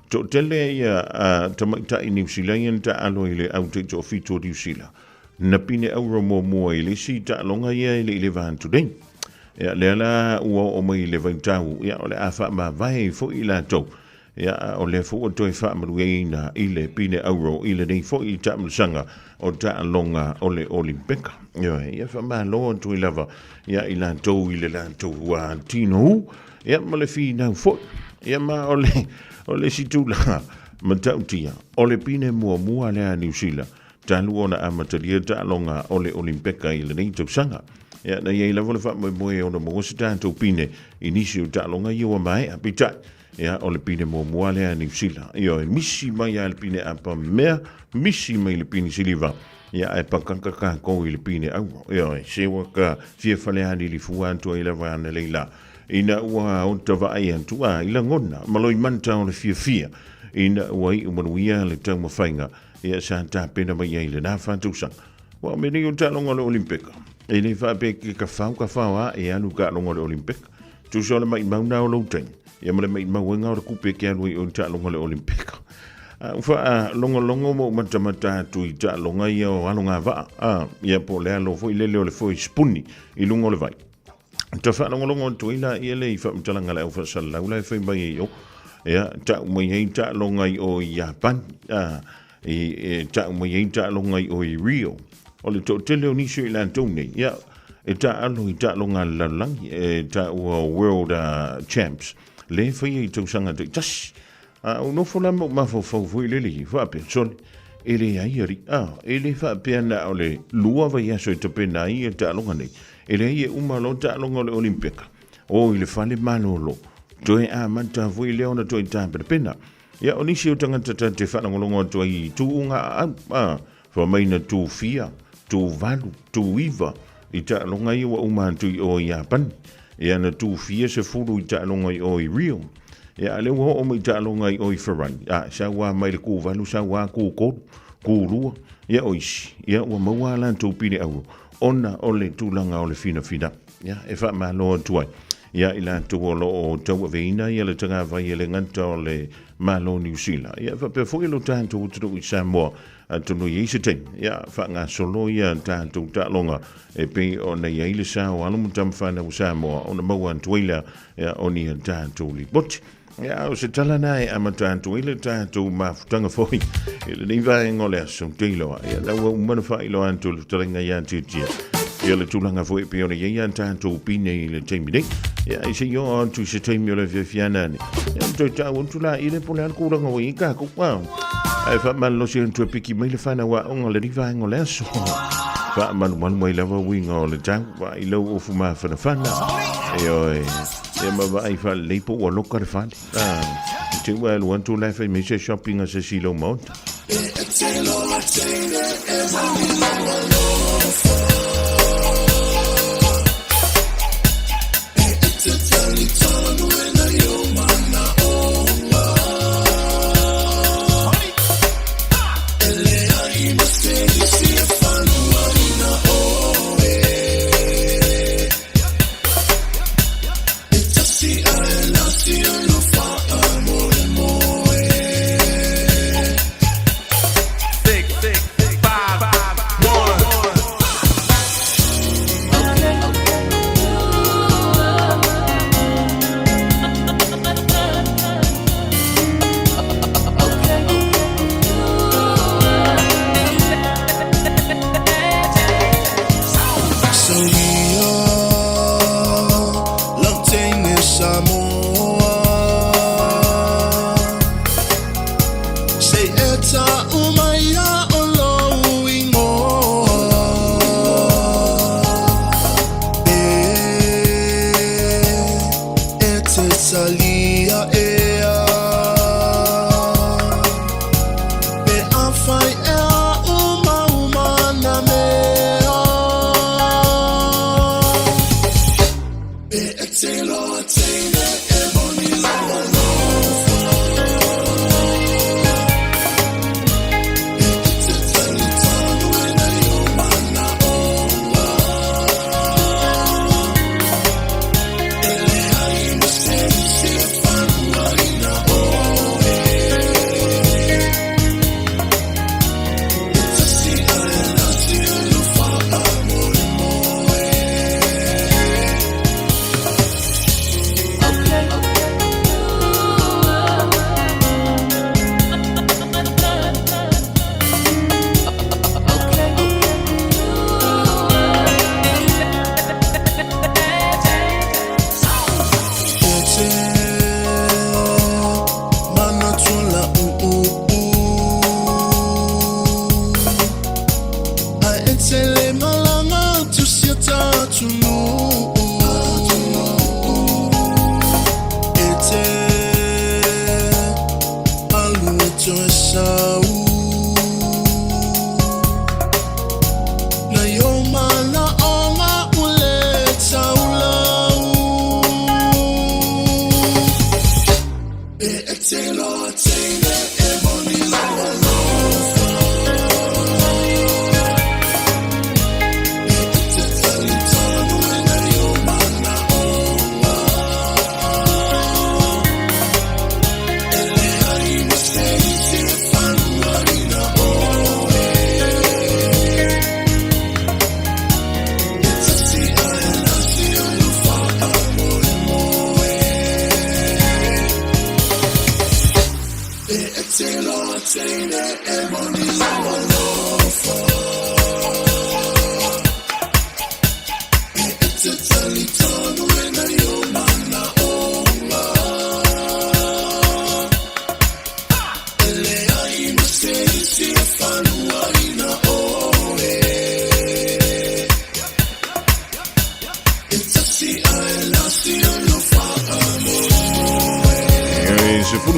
Toatele ia a tamaitai Niu Sila ia na taalo i le au taitoafitu o Niu Sila. Na pine auro muamua i le isi taaloga ia e le i leva atu nei. Ia, lea la ua oo mai i le vaitau, ia, o le a faamavae ai foi i latou. Ia, a o lea foi ua toe faamanuiaina i le pine auro i lenei foi taamilosaga o taaloga o le Olimpeka. Ioe, ia faamalo atu ai lava ia i latou i le latou tinoū, ia ma le finau foi. Ia ma o le, o le isi tulaga matautia, o le pine muamua lea a Niu Sila talu ona amatalia taaloga o le Olimpeka i lenei tausaga. Ia, na i ai lava le faamoemoe ona maua se tatou pine i nisi o taaloga ia ua maea. Peitai, Ia, o le pine muamua lea a Niu Sila. Ioe, misi mai lava i le pine apa mea, misi mai i le pine siliva, ia ae pakaka kākou i le pine auro. Ioe, se ua ka fia falealili fua atu ai lava analei la, ina ua ota vaai atu, a, i lagona ma loimata o le fiafia, ina ua iu manuia le taumafaiga, ia sa tapena mai ai i lena faatausaga. Ua o mea nei o taaloga o le Olimpeka, e le faapea ke kafao kafao a e alu i taaloga o le Olimpeka. Tusa o le maimau na o lou taimi, ia ma le maimauega o le kupe ke alu ai o i taaloga o le Olimpeka. A ua faalogologo ma ou matamata atu i taaloga ia o alo gavaa, a, ia po o le alo foi lele o le foe sipuni i luga o le vai. Ta faalogologo atu ai la ia le i faamatalaga a le au faasalalau la e fai mai ai o, ia, tau mai ai taaloga i o i Iapani, a, i, e tau mai ai taaloga i o i Rio. O le toatele o nisi o i latou nei, ia, e taaalo i taaloga a le lalolagi, e taua World Champs, le faia i tausaga taitasi. A ou nofo la ma ou mafaufau foi lele i faapea, sole, e leai alii, a, e le faapea na o le 2 vaiaso e tapena ai ia taaloga nei, e leai e uma loa taaloga o le Olimpeka, o i le fale malolo, toe amata foi lea ona toe tapenapena. Ia, o nisi o tagata ta te faalogologo atu ai i tuuga aau, a, fai mai na tu fia, tu valu, tu iva i taaloga ia ua uma atu i o i Iapani. Ia, na tu fia 10 i taaloga i o i Rio. Ia, a lea ua oo mai i taaloga i o i Ferrari. A, sau lava mai le ku valu, sau lava ku tolu, ku lua. Ia, o isi, ia, ua maua a latou pine auro, ona o le tulaga o le finafina. Ia, e faamalo atu ai ia i latou o lo o tauaveina ia le tagavai e le gata o le Malo o Niu Sila. Ia, faapea foi lo tatou atunuu i Samoa, atonu e i ai se taimi, ia, faagasolo ia tatou taaloga e pei ona i ai le sa o alo ma tama fanau o Samoa ona maua atu ai lea, ia, o ni a tatou lipoti. Ia, o se tala na e amata atu ai le tatou mafutaga foi i lenei vaega o le aso, te iloa. Ia, la ua uma na faailoa atu le fetalaiga ia Tiatia. Ia le tulaga foi e pei ona i ai a tatou pine i le taimi nei. Ia, i se i oo atu i se taimi o le afiafi ana ane. Ia, toe tau atu la i le po o le a le kulaga ua i ai kākou. Ae faamalolosi atu e piki mai le fanau aoga lenei vaega o le aso. Faamalumalu mai lava uiga o le tau, vaai lau ofu mafanafana. Ioe. Ia ma vaai faalelei po ua loka le fale. Ah, te ua alu atu la e fai mai se shopping a se si lou maota. E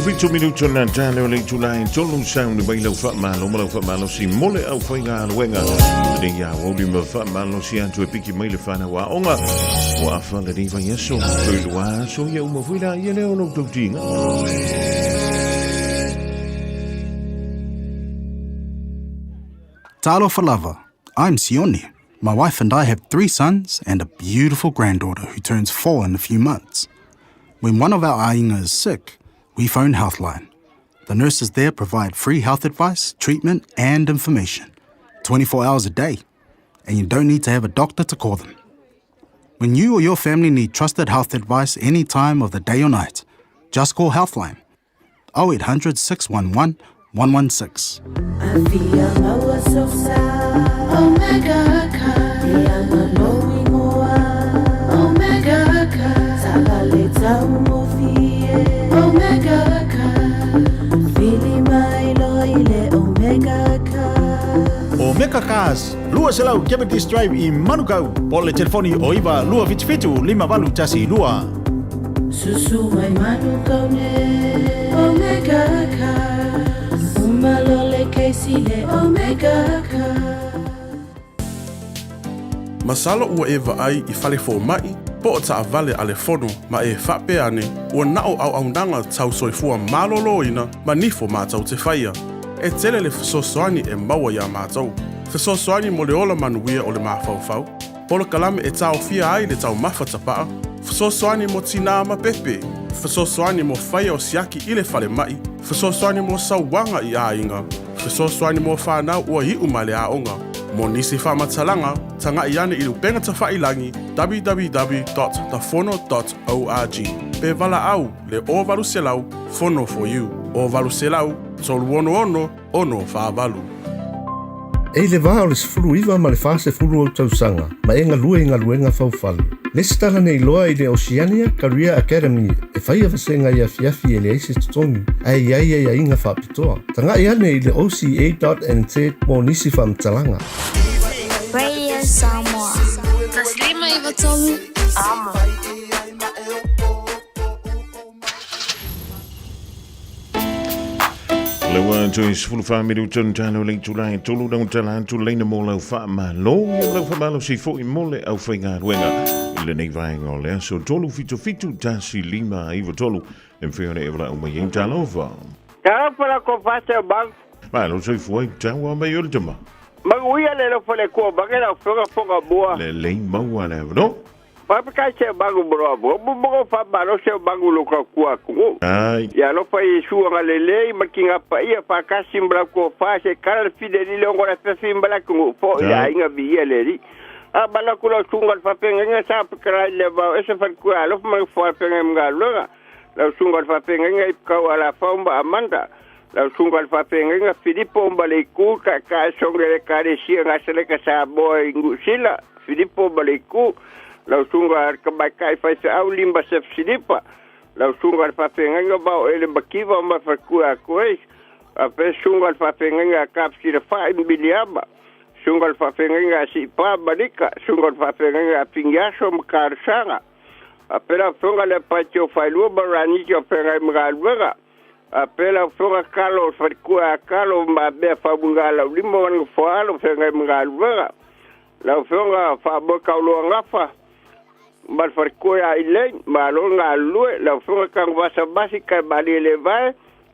17 minuto na tale o le itula e tolu sauni mai lau whaamalo ma lau whaamalosi mo le au whaigaluega. Lenei ia aoauli ma whaamalosi atu e piki mai le whanau aoga. Ua afa lenei vaiaso, toe lua aso ia uma foi la ia lea o lou tautiga. Talofa lava, I'm Sione. My wife and I have three sons and a beautiful granddaughter who turns four in a few months. When one of our ainga is sick, we phone Healthline. The nurses there provide free health advice, treatment, and information 24 hours a day. And you don't need to have a doctor to call them. When you or your family need trusted health advice any time of the day or night, just call Healthline 0800 611 116. Omega Cars, 200 Cavendish Drive i Manukau, po o le telefoni o 9 277 5812. Susu mai Manukau ne Omega Cars Uma lo le Casey le Omega Cars. Masalo ua e vaai i fale fōmaʻi, po o taʻavale a le fono ma e faapea ane, ua na o auaunaga tau soifua malōlōina ma nifo matou te faia. E tele le fesoasoani e maua iā matou. Fesoasoani mo le ola manuia o le mafaufau, polokalame e taofia ai le taumafa tapaʻa, fesoasoani mo tinā ma pepe, fesoasoani mo faia o siaki i le falemaʻi, fesoasoani mo sauaga i aiga, fesoasoani mo fanau ua iʻu mai le aoga. Mo nisi faamatalaga, tagaʻi ane i le upega tafailagi www.tafono.org. Pe valaau le 0800 Fono for you. 0800 366 648. E i le vā o le 19 ma le 40 ou tausaga, ma e galue i galuega faufale. Lesitala nei loa i le Oceania Career Academy e faia vasega i afiafi e leai se totogi, ae i ai aiaiga faapitoa. Tagaʻi ane i le oca.nz mo nisi faamatalaga. Radio Samoa. 593 Amo. Le ua toe 14 minuta na talo le itula e tolu na utala atu leina mo lau whaamalo. Ia lau whaamalo si fo i mo le au whaingaluega. I lenei vaenga o le aso tolu fitu fitu tasi lima iwa tolu. E mwhea ne e wala umai e talofa. Talofa la ko fase o bang. Ma lo soi fuai tau a mai o le tama. Manuia le lofa le kua bange la fonga fonga mua. Le lei maua le no. Faafetai se magu moloa mo mo mo fa malo se magu lo ka kua ku. Ai. Ia alofa Iesu agalelei ma kinga paia faatasi ma lau tofa se kala le fideli le ongo le fefi ma le atunuu fo i le aiga viia le Alii. A manatu lau susuga le faafeagaiga sa pekalai le vao ese faletua alofa ma le faafeagai ma galuega. Lau susuga le faafeagaiga Ipukau Alafau ma Amanda. Lau susuga le faafeagaiga Filipo ma Leiku taitai soge le Ekalesia Gasaleka Samoa i Niu Sila, Filipo ma Leiku. Lau susuga le tamaitai faifeau Lima Sef Silipa. Lau susuga le faafeagaiga Maoele Mativa ma faletua atu ai. Faapea susuga le faafeagaiga a Cap Silafai Miliama. Susuga le faafeagaiga a Siipa Malika. Susuga le faafeagaiga a Piniaso ma Talosaga. Faapea lau afioga le Apaiti o Failua ma Ranisi o Feagai ma Galuega. A pea lau afioga Kalo o le faletua a Kalo ma mea faumuga laulima ma le nofoaalo feagai ma galuega. Lau afioga Faamoe Kauloa Gafa ma le faletua ia Elaine, malo le galulue. Lau afioga Tanuvasa Masi Kaimalie Levae,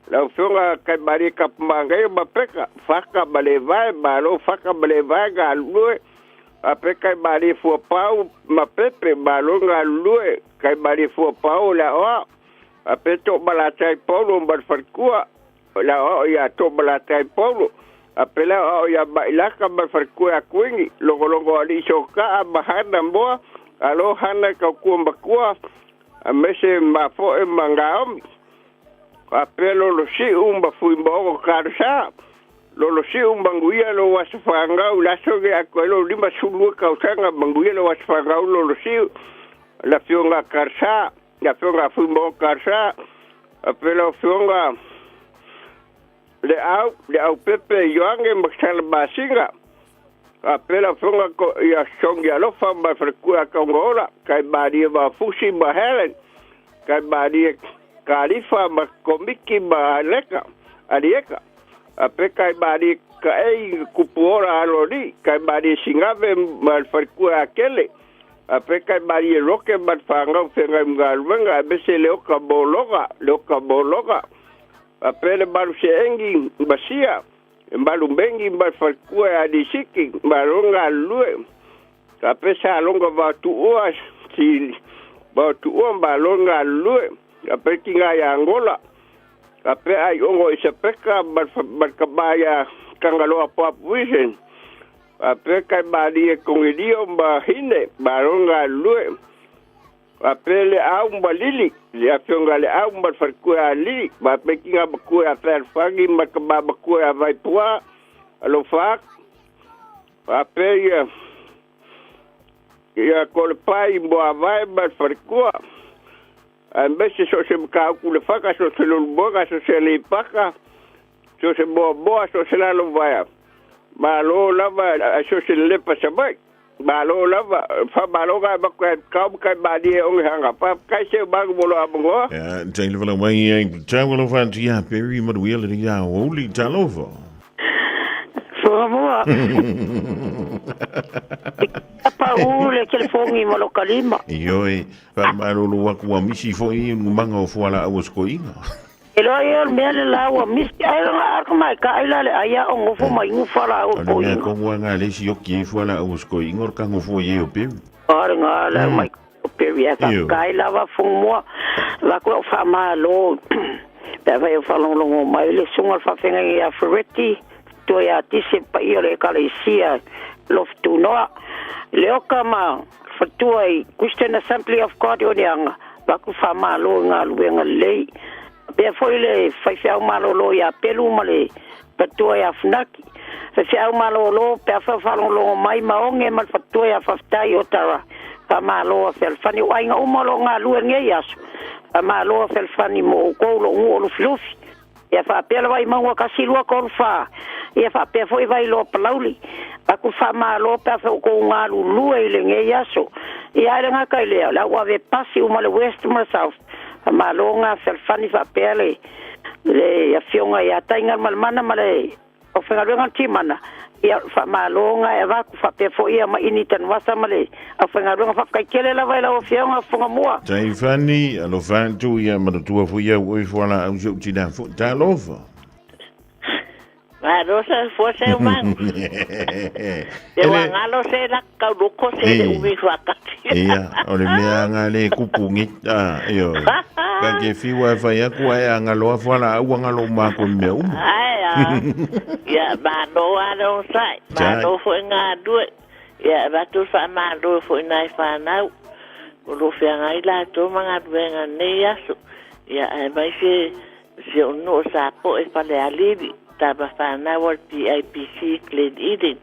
lau afioga Kaimalie Kapamagaio ma Peka, Faka ma Levae, malo Faka ma Levae galulue. A pea Kaimalie Fuapau ma Pepe, malo le galulue. Kaimalie Fuapau o le aoao. A pe Toomalatai Paulo ma le faletua, o le aoao ia Toomalatai Paulo. A pe le aoao ia Mailaka ma le faletua ia Kuini, logologo alii Sokaa ma Hana Moa, alo Hana i tautua matua, aemaise Mafoe ma Naomi. Faapea Lolosi'u ma Fuimaogo Karsa, Lolosi'u manuia lou aso fanau i le aso lenei atoa ai lou 52 tausaga, manuia lou aso fanau Lolosi'u, le Afioga a Karsa, le Afioga a Fuimaogo Karsa, faapea lau Afioga Leau, Leaupepe Ioane ma Salamasina, faapea lau Afioga ia Sogi Alofa ma le faletua ia Taugaola, Tai Malie Vaofusi ma Helen, Tai Malie Kalifa ma Komiti ma Aleka, Alieka, faapea Tai Malie Taei Tupuola Aloalii, Tai Malie Sinave ma le faletua ia Kele, faapea Tai Malie Roke ma le fanau feagai ma galuega, aemaise Leota Mologa, Leota Mologa, faapea le Malu Seegi ma Sia, le Malu Megi ma le faletua ia Lisiki, malo le galulue. Faapea Saloga Vaotuua si Vaotuua, malo le galulue. Faapea Tina ia Angola, faapea Aiogo Isapeka ma le tama ia Tagaloa Pop Vision, faapea Taimalie Konilio ma Hine, malo le galulue. Faapea Leau ma Lili, le afioga ia Leau ma le faletua ia Lili, faapea tina matua ia Fealofani ma le tama matua ia Vaipua, alofa atu. Faapea ia ia Kolepai Moavae ma le faletua, aemaise so o se Matautu Lefaga, so o se Leulumoega, so o se Aleipata, so o se Moamoa, so o se Lalovaea. Malo lava ae so o se lelepa Savaii. Malo lava, faamalo ga avatu ai kau ma kai malie o le hanga. Faafetai seu malu mo lo avanoa. Ia, tai le vala mai ai tau alofa atu ia Perry Manuia le ia o uli talofa. Whangamua. Pa u le telefongi ma lo kalima. Ioe, whamarolo aku a misi fo i numanga o fuala au o skoinga. E loa ia o le mea le la ua misi ai nga aka mai ka ai la le ai a o ngofo mai ngufa la o O le mea kongo a ngā lesi oki e fua la au o skoinga o le kango fua i e o Perry. Ore ngā la mai o Perry a ka kai lava fungmua la ko o wha ma lo pe vai o whalongolongo mai le sunga le whawhenga i a Ferretti toi a tise pa i o le ekalesia Loftunoa le oka ma whatua i Christian Assembly of God o Neanga Paku whamalo i ngā luenga lelei. Pea foi le faifeau malolo iā Pelu ma le fatua iā Funaki. Faifeau malolo pe afai o faalogologo mai ma oge ma le fatua iā Faafetai o Tara. Faamalo a Fealofani o aiga uma o lo o galue lenei aso. Faamalo a Fealofani mo oukou lou nuu o Lufilufi. Ia faapea le Vaimauga 1, 2, 3, 4. Ia faapea foi Vailoa Palauli. Aku faamalo pe afai ua kou galulue i lenei aso. Ia ae le gata i lea, o le a ua ave pasi uma le West ma le South. Faamalo ga Fealofani faapea le le afioga ia Taigalimalemana ma le aufaigaluega le Timana. Ia faamalo ga e avatu faapea foi ia Maini Tanuvasa ma le aufaigaluega. Faafetai tele lava i lau afioga Fofogamua. Taifani, alofa atu ia manatua foi au oe fualaau si ou tina foi. Talofa. Malo sa fua se umang. Te wa ngalo se la kau loko se le umi whakati. Ia, o le mea anga le kupu ngi. Ah, io. Ka ke fiwa e whai aku ai anga loa fualaau anga lo mako i mea uma. Ai a. Ia, malo a le sai. Malo foi ngā lue. Ia, e avatu le faamalo foi nai fanau o lo o feagai latou ma galuega i lenei aso. Ia, aemaise si ou nuu o Sapoe Falealili, tama fanau a le PIPC Glen Eden.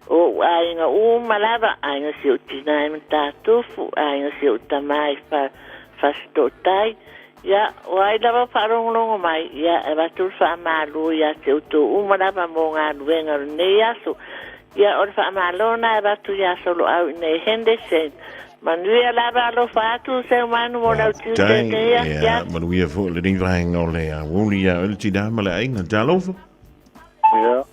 O ou aiga uma lava, aiga si ou tina i Matatufu, aiga si ou tama i Fasitootai. Ia, o ai lava o faalogologo mai, ia, e avatu le faamalo ia te outou uma lava mo galuega o lenei aso. Ia, o le faamalo lena e avatu iā Soloau i nei Henderson. Manuia lava alofa atu Seumanu mo lau tiute Tai, nei ia, afiafi. manuia foi lenei vaega o le aoauli ia oe le tina ma le aiga. Talofa. Ia,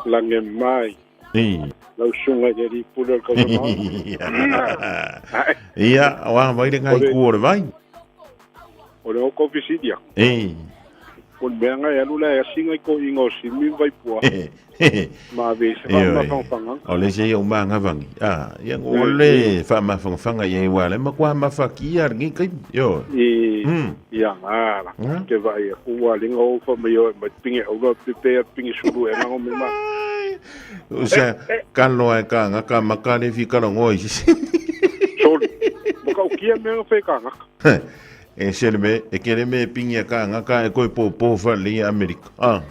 lage mai. Ei. Lau susuga i le alii pule o le tausaga. Ia, o a mai le ngai ku o le vai. O le oko fisilia. Ei. O le mea ngai alu la e asi ngai ko inga o simi vaipua. Ma ave se Ioe. faamafangafanga. O le se o mangavangi. Ah, ia ngo le faamafangafanga ia wa le makwa mafakia ngi kai. Yo. I ia ngala. Ke vai aku wa linga o fa mai o mai pinge o lo pe pinge sulu e ngango me ma. O sa ka loa e ka ngaka maka le fi ka longo i. Sorry. Maka o kia mea fe ka ngaka. E se le mea, e kele mea e pingi a kāngaka e koe pōpō whalei i Amerika. Ah.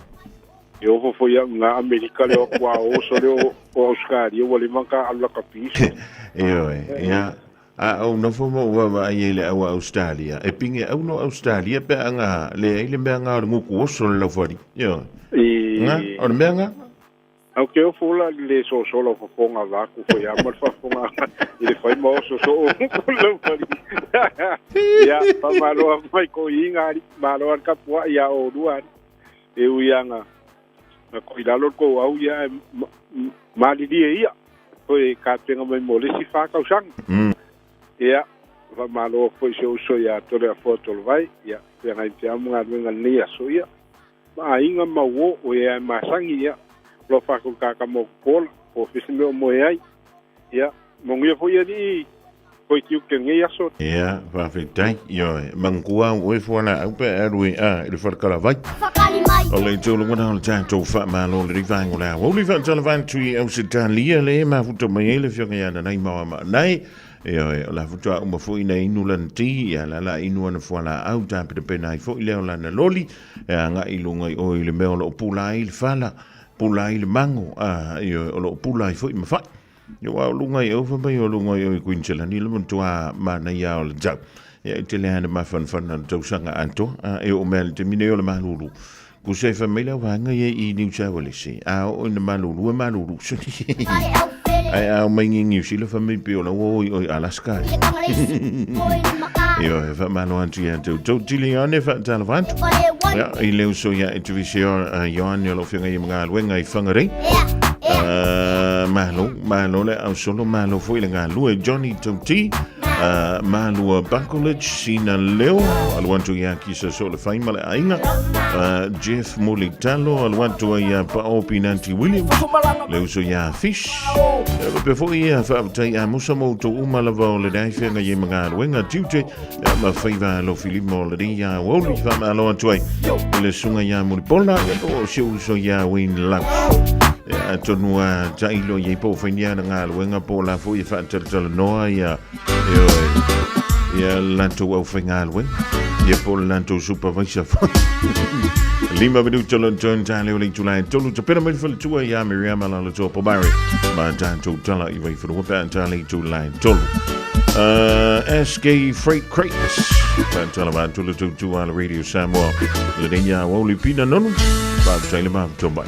E ofo foi au ngā Amerika leo aku a oso leo o Australia ua leva ka alu la ka piso. E oe, ia. A au nofo mo ua wa ai le au Australia. E pingi au no Australia pe anga le ai le mea ngā o le nguku oso le laufari. Ioe. I... Nga, o le mea ngā? Au ke ofo la le sosola o fofoga vaku foi a ma le faafofoga i le fai ma oso so o laufali. Ia, faamalo mai ko iga ali, malo ali kapua'i ia olua ali. E ui anga na ko i lalo ko au ia e malilie ia. Foi ka penga mai mo le isi whakausaga. Ia, faamalo foi se uso ia tole a foa tolo vai. Ia, feagai pea mo galuega lenei aso ia. Ma aiga ma uo o e ae masangi ia. Lo whakau kaka mo kola, po fisi mea o moe ai. Ia, manuia foi alii, koe ki uke lenei aso. Ia, faafetai. Ioe, mangua au oe fualaau pe a alu e a i le falekalavai. O le tulaga na o le tatou faamalo le vaega o le aoauli faatalafa atu i Ausetalia le mafuta mai ai le afioga ia Nanai Maoamaanai. Ioe, o la faatoa uma foi na inu lana ti, ia la la inu ana fualaau tapenapena ai foi lea o lana loli e agai i luga i o i le mea o lo o pula ai le fala, pula ai le mago, a, ioe, o lo o pula ai foi ma fai. Aua o luga i au, fai mai o luga i o i Queensland, le matua manaia o le tau. Ia, e tele lava na mafanafana o le tausaga atoa, a e oo mai lava i le taimi nei o le malulu. Kusa e fai mai lau vaega ia i New South Wales, a oo ina malulu, e malulu. Ae a omai i Niu Sila, fai mai pei o la ua o i o i Alaska. Ioe, faamalo atu ia te outou. Tili Ioane, faatalofa atu. Ia, i le uso ia e Tuvisi Ioane o lo o feagai ai ma galuega i Whangarei. Malo, malo le ausolo, malo foi le galue. Johnny Tauti, Malua Bakulich, Sina Leo, alu atu ia Kisa so le whai ma le aiga. Jeff Mulitalo, alu atu ia Pao Pinanti Williams, le uso ia Fish. Pe foi ia whaafetai a musa mo tō uma lava o le nei whenga i ma galuega tiute, ia ma whaiva lo filima o le rei a Woli, whamalo atu ai. I le sunga ia Mulipola, ia po o se uso ia Wayne Laus. Ia atonu a tailo i po whainia na galuega po la foi e whaatalatala noa ia e ia latou au whaigaluega. Ia po le latou supervisor foi. 5 minuta lo turn tale o le itula e tolu tapena mai le faletua ia Miriama Lalotoa Pomare ma tatou tala i Vaifanua pe a tale itula e tolu. SK Freight Crates. Faatala atu le tautua a le Radio Samoa. Le nei a Wauli Pina Nonu. Faafetai le mafuta mai.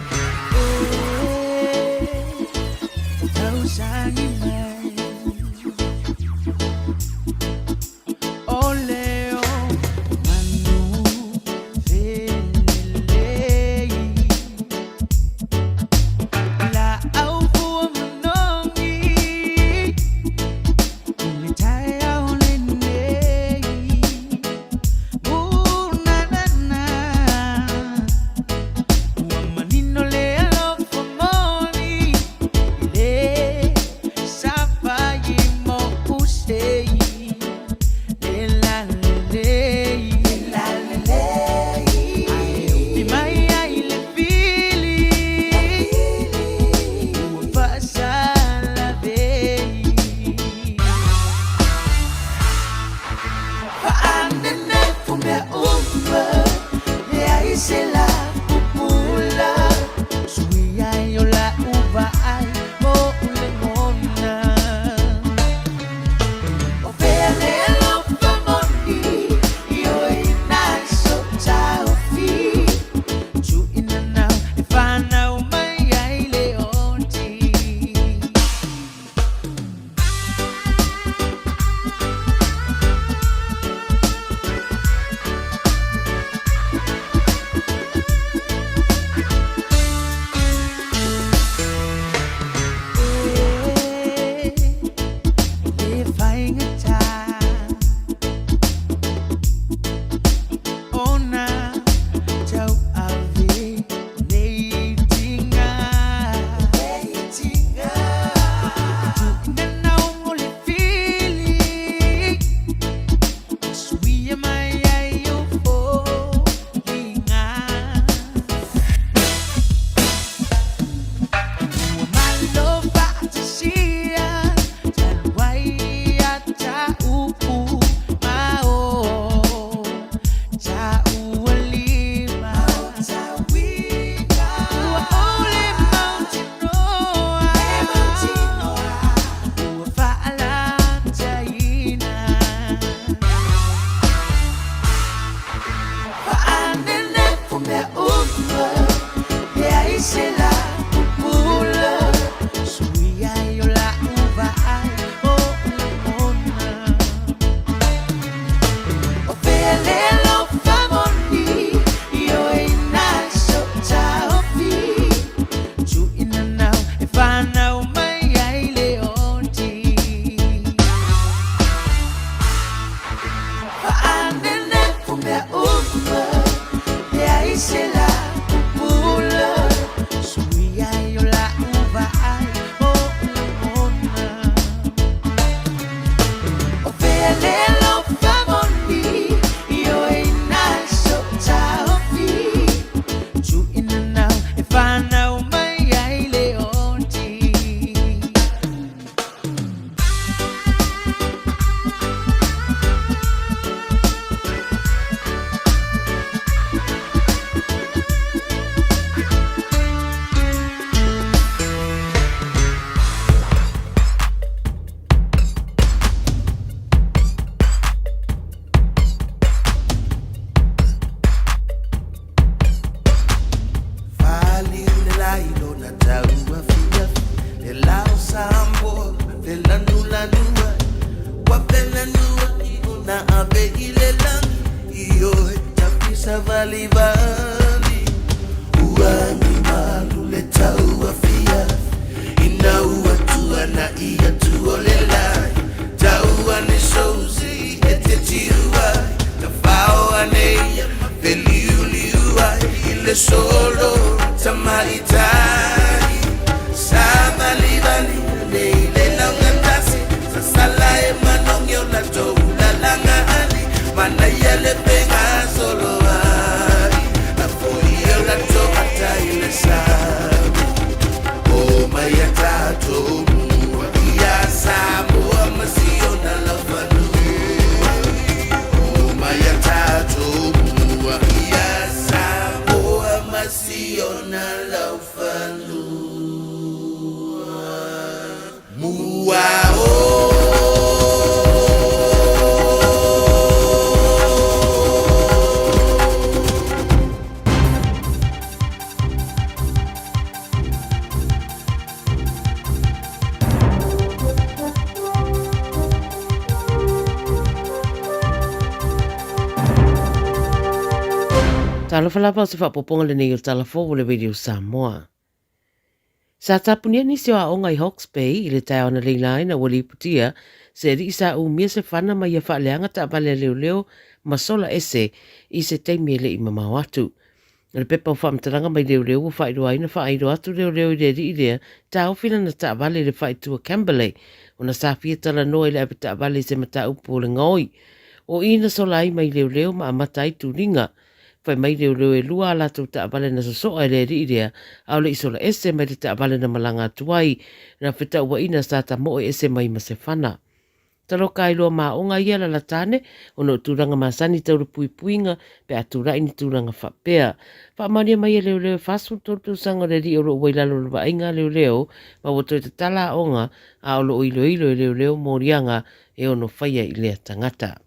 savalivali Ua agi malu le tau afiafi Ina ua tuana'i atu o le lai Tau ane sousi e te tiu ai Tafao ane ia ma feliuliu ai I le solo tamaitai Savalivali ane i le laugatasi Sasala e manogi o latou lalaga ali Manaia le fegasolo ai Lafo i o latou ata i le sami O mai a tatou mua Ia Samoa ma si ona laufanua O mai a tatou mua Ia Samoa ma si ona laufanua Mua o. Talofa lava o se faapopoga lenei o Tala Fou o le Radio Samoa. Sa tapunia nisi o aoga i Hawke's Bay i le taeao analeila ina ua lipotia se alii sa umia se fana ma ia faaleaga taavale a leoleo ma sola ese i se taimi e le i mamao atu. O le pepa o faamatalaga mai leoleo ua faailoa ai na faailo atu leoleo i le alii lea taofi lana taavale i le faaitua Camberley ona sa fia talanoa i le avetaavale i se mataupu o le gaoi. O i na sola ai mai leoleo ma amata ai tuliga. Fai mai leoleo e lua a latou taavale na sosoa e le alii lea, a o le i sola ese mai le taavale na malaga atu ai, na fetauaina sa tamoe ese mai ma se fana. Taloka ai loa ma aoga ia lalata ane, ona o tulaga masani tau le puipuiga pe a tulai ni tulaga faapea. Faamaonia mai e leoleo e 43 tausaga o le alii o lo o ua i lalo o le vaaiga a leoleo ma ua toe tatala aoga a o lo o iloilo e leoleo moliaga e ono faia i lea tagata.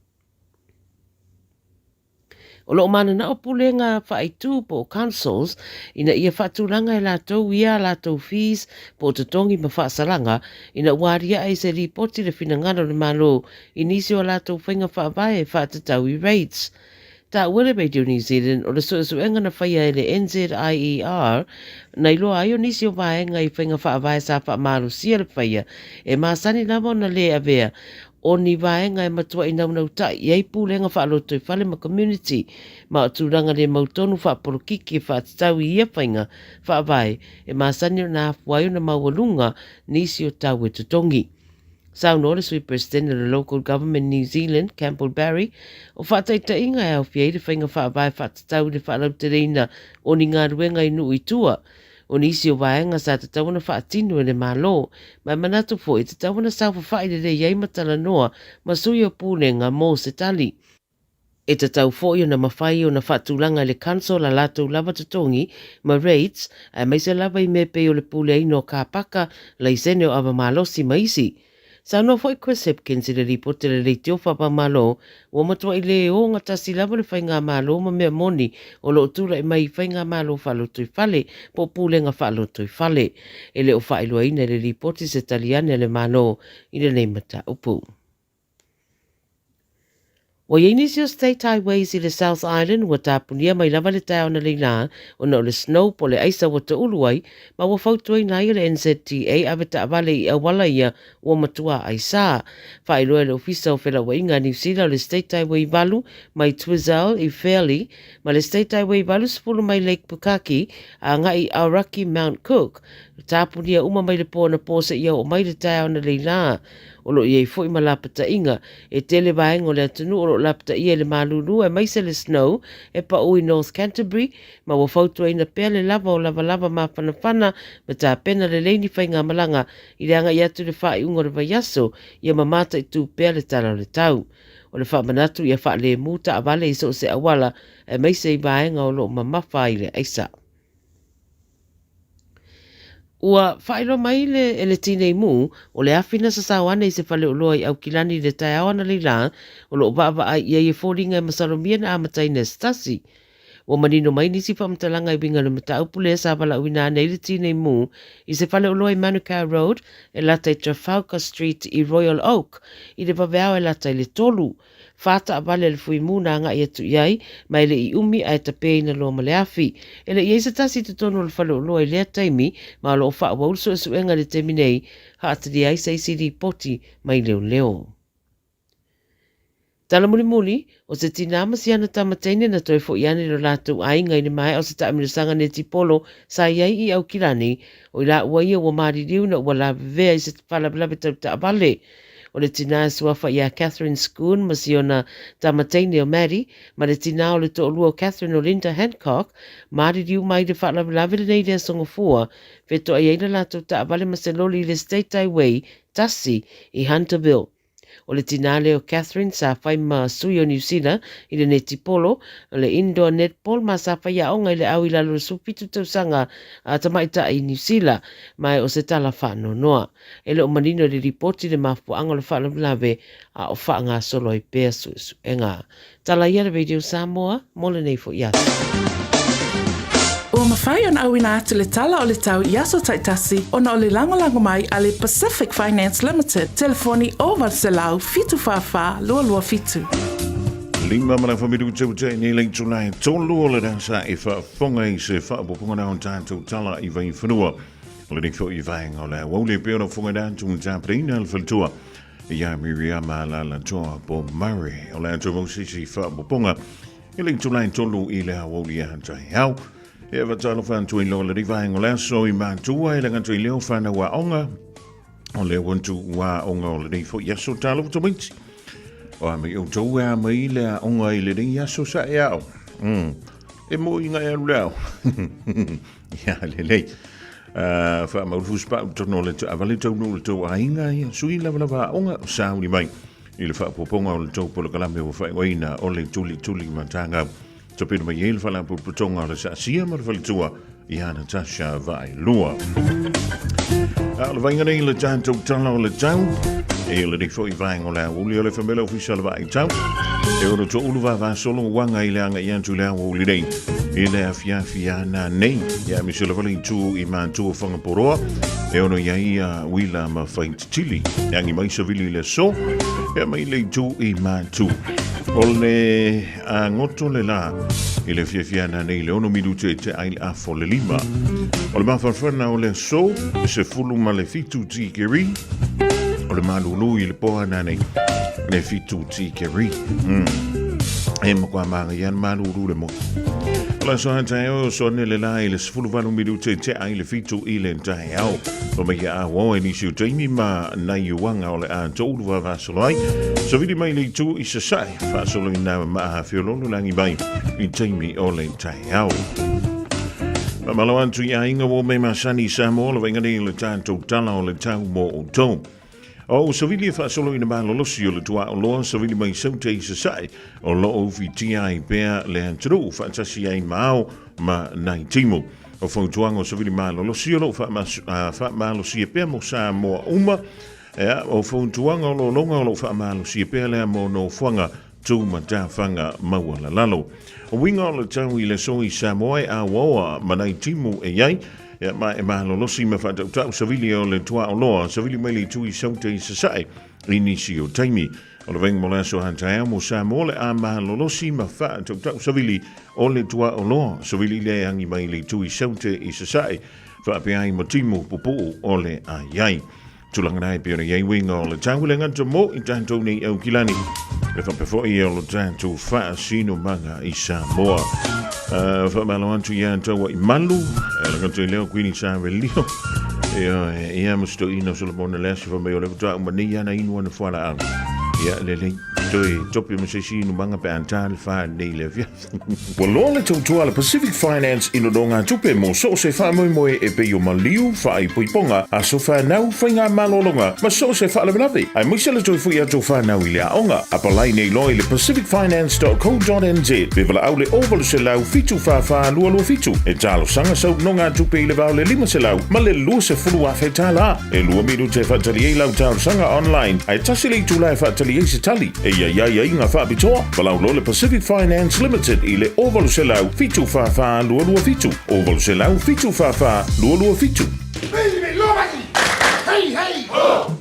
O lo o mananao pulega faaitu po o councils ina ia faatulaga e latou ia a latou fees po o totogi ma faasalaga ina ua aliae i se lipoti le finagalo o le Malo i nisi o a latou faiga faavae e faatatau i rates. Taua le Radio New Zealand o le suesuega na faia e le NZIER na iloa ai o nisi o vaega i faiga faavae sa faamalosia le faia e masani lava ona lē avea O ni vaega e matuai naunautai i ai pulega faalotoifale ma community, ma o tulaga le mautonu faapolokiki e faatatau i ia faiga faavae e masani ona afua ai ona maualuga nisi o tau e totogi. Saunoa le Sui Peresetene o le Local Government New Zealand, Campbell Barry, o faataitaiga e aofia ai le faiga faavae faatatau i le faalauteleina o ni galuega i nuu i tua, O nisi o vaega sa tatau ona faatino e le Malo, ma e manatu foi e tatau ona saofafai lelei ai ma talanoa ma sui o Pulega mo se tali. E tatau foi ona mafai ona faatulaga e le Council a latou lava totogi ma rates, aemaise lava i mea pei o le puleaina o car paka, laisene o ava malosi ma isi. Saunoa foi Chris Hipkins i le lipoti a le Leitio Faapamalo, ua matuai le ogatasi lava le faigamalo ma mea moni o lo o tulai mai i faigamalo faalotoifale po o pulega faalotoifale. E le o faailoaina e le lipoti se tali ane a le Malo i lenei mataupu. Ua i ai nisi o State Highways i le South Island ua tapunia mai lava le taeao analeila ona o le snow po o le aisa ua toulu ai ma ua fautuaina ai e le NZTA ave taavale i auala ia ua matua aisa. Faailoa e le Ofisa o Felauaiga a Niu Sila o le State Highway 8 mai Twizel i Fairlie ma le State Highway 80 mai Lake Pukaki agai i Aoraki Mount Cook tapunia uma mai le po anapo seia oo mai le taeao analeila. O lo o i ai foi ma lapataiga E tele vaega o le atunuu o lo o lapataia i le malulu aemaise le snow e pau i North Canterbury ma ua fautuaina pea le lava o lavalava mafanafana ma tapena lelei ni faigamalaga i le agai atu i le faaiuga o le vaiaso ia ma mataitu pea le tala o le tau. O le faamanatu ia faalemu taavale i so o se auala aemaise i vaega o lo o mamafa ai le aisa. Ua faailoa mai le e le Tinei Mu, o le afi na sasao ane i se faleoloa i Aukilani i le taeao analeila, o lo o vaavaai i ai e foliga e masalomia na amataina e se tasi. Ua manino mai nisi faamatalaga e uiga i le mataupu lea sa valaauina ane ai le Tinei Mu i se faleoloa i Manukau Road e lata i Trafalgar Street i Royal Oak i le vaveao e lata i le tolu. Fa taavale a le Fuimu na agai atu i ai, ma e le i umi ae tapeina loa ma le afi. E le i ai se tasi i totonu o le faleoloa i lea taimi, ma o lo o faaauau le suesuega i le taimi nei, haatalia ai se isi lipoti mai leoleo. Tala mulimuli, o se tinā ma si ana tama teine na toe fo'i ane i lo latou aiga i le maea o se taamilosaga netipolo sa i ai i Aukilani, o i laua ia ua maliliu ina ua lavevea i se faalavelave tau taavale. O le tinā e suafa ia Catherine Schoon ma si ona tama teine o Maddie, ma le tinā o le toalua o Catherine o Linda Hancock, maliliu mai i le faalavelave lenei i le Aso Gafua, fetoai ai le latou taavale ma se loli i le State Highway 1 i Hunterville. O le tinā lea o Catherine sa fai ma sui o Niu Sila i le netipolo, le indoor netball ma sa fai aoga i le au i lalo o le 17 tausaga a tamaitai i Niu Sila, ma e o se tala faanoanoa. E le o manino i le lipoti le mafuaaga o le faalavelave a o faagasolo ai pea suesuega. Tala ia le Radio Samoa mo lenei foi aso. Ua mafai ona auina atu le tala o le tau i aso taitasi ona o le lagolago mai a le Pacific Finance Limited, telefoni 0800 744 227. Lima ma le minutu te nei le itula e tolu o le rasa e faafofoga i se faaopoopoga na o tatou tala i Vaifanua. O lenei foi vaega o le aoauli e pei ona fofoga i atu i tapenaina le faletua Ia Miriama Lalatoa po Murray o le atu Mosisi faaopoopoga i le itula e tolu i le aoauli a taeao. E faatalofa atu i loa le vaega o le aso i matua e le gata i leo whanau aoga o le wantu aoga o lenei foi aso talofa tamaiti. O a mai outou e a mai le aoga i lenei aso sa e ao. E mo i ngai alu le ao. Ia, lelei. Uh, whaamauru fusi pau tono le taavale taunu o le tau aiga, ia, sui lava lava aoga o sauli mai. I le faaopoopoga o le tou polokalame ua faaigoaina o le Tulituli Matagau. Tapena mai ai le Faalapotopotoga o le Saasia ma le Faletua ia Natasha Vaaelua. A o le vaaiga nei i le tatou tala o le tau, e le nei foi vaega o le aoauli o le Famela Ofisa o le Vaai Tau, e ono toulu vavasolo uaga i le agai atu i le aoauli nei, i le afiafi ana nei. Ia aemaise lava le itu i Matua Whangaporoa, e ono i ai ia uila ma whaititili. E angi mai savili i le aso, e mai le itu i Matu. O le a goto le la i le fiafia ana nei le ono minute te ai le afo le lima. O le mafarafana o le aso, se fulu ma le fitu tikeri, o le malulu i le poa ana nei, le fitu tikeri. E makoa manga ia malulu le mo. O le aso taeao, so ane le la i le 18 minute te ai le fitu i le taeao. O mai a wao e nisi o taimi ma nai uanga o le a toulu vavasolo ai. So vili mai le itu i sasae, faasolo i nā maa feololo langi mai i taimi o le taeao. Malo atu i aiga ua me masani i Samoa le vaaiga nei o le tatou tala o le tau mo outou. O savili e faasolo ina malolosi o le tuaoloa savili mai Saute i Sasae o loo ufitia ai pea le atunuu faatasi ai ma ao ma nai timu. O fautuaga o savili malolosi o loo faamalosia pea mo Samoa uma. Ea, o fautuaga o lologa o loo faamalosia pea lea mo nofoaga tūmatawhanga maualalalo. O uiga o le tau i le aso i Samoa e aoaoa ma nai timu e i ai, ia ma e malolosi ma faatautau savili o le tuaoloa, savili mai le itu i Saute i Sasae i nisi o taimi. O le vaaiga mo le aso hataeao mo Samoa le a malolosi ma faatautau savili o le tuaoloa, savili le angi mai le itu i Saute i Sasae, faapea ai ma timu pupuu o le ai ai. Tulaga na e pei ona i ai uiga o le tau le gata mo i tatou nei Aukilani. E faapea foi o lo tatou faasinomaga i Samoa. Faamalo atu ia taua i malu, e le gata i leo Queenie Savelio. Ia, ia ma Stoina Solomona le aso fa mai o le faatoa uma nei ana inu ana fualaau. Ia, lelei, toe tope ma se isi inumaga pe a ta le fa nei le afiafi. Ua loa le tautua a le Pacific Finance i nonogatupe mo so o se faamoemoe e pei o maliu, faaipoipoga, aso fanau, faigamalologa ma so o se faalavelave, aemaise le toe foi atu o fanau i le aoga. Apalai nei loa i le pacificfinance.co.nz pe valaau le 0800 744 227 e talosaga sau nonogatupe i le va o le 500 ma le 20,000 tala. E lua minute e faatali ai lau talosaga online, ae tasi le itula e faatali ai se tali. E i ai aiaiga faapitoa, valaau loa le Pacific Finance Limited i le 0800 744 227, 0800 744 227. Hey, hey, ho!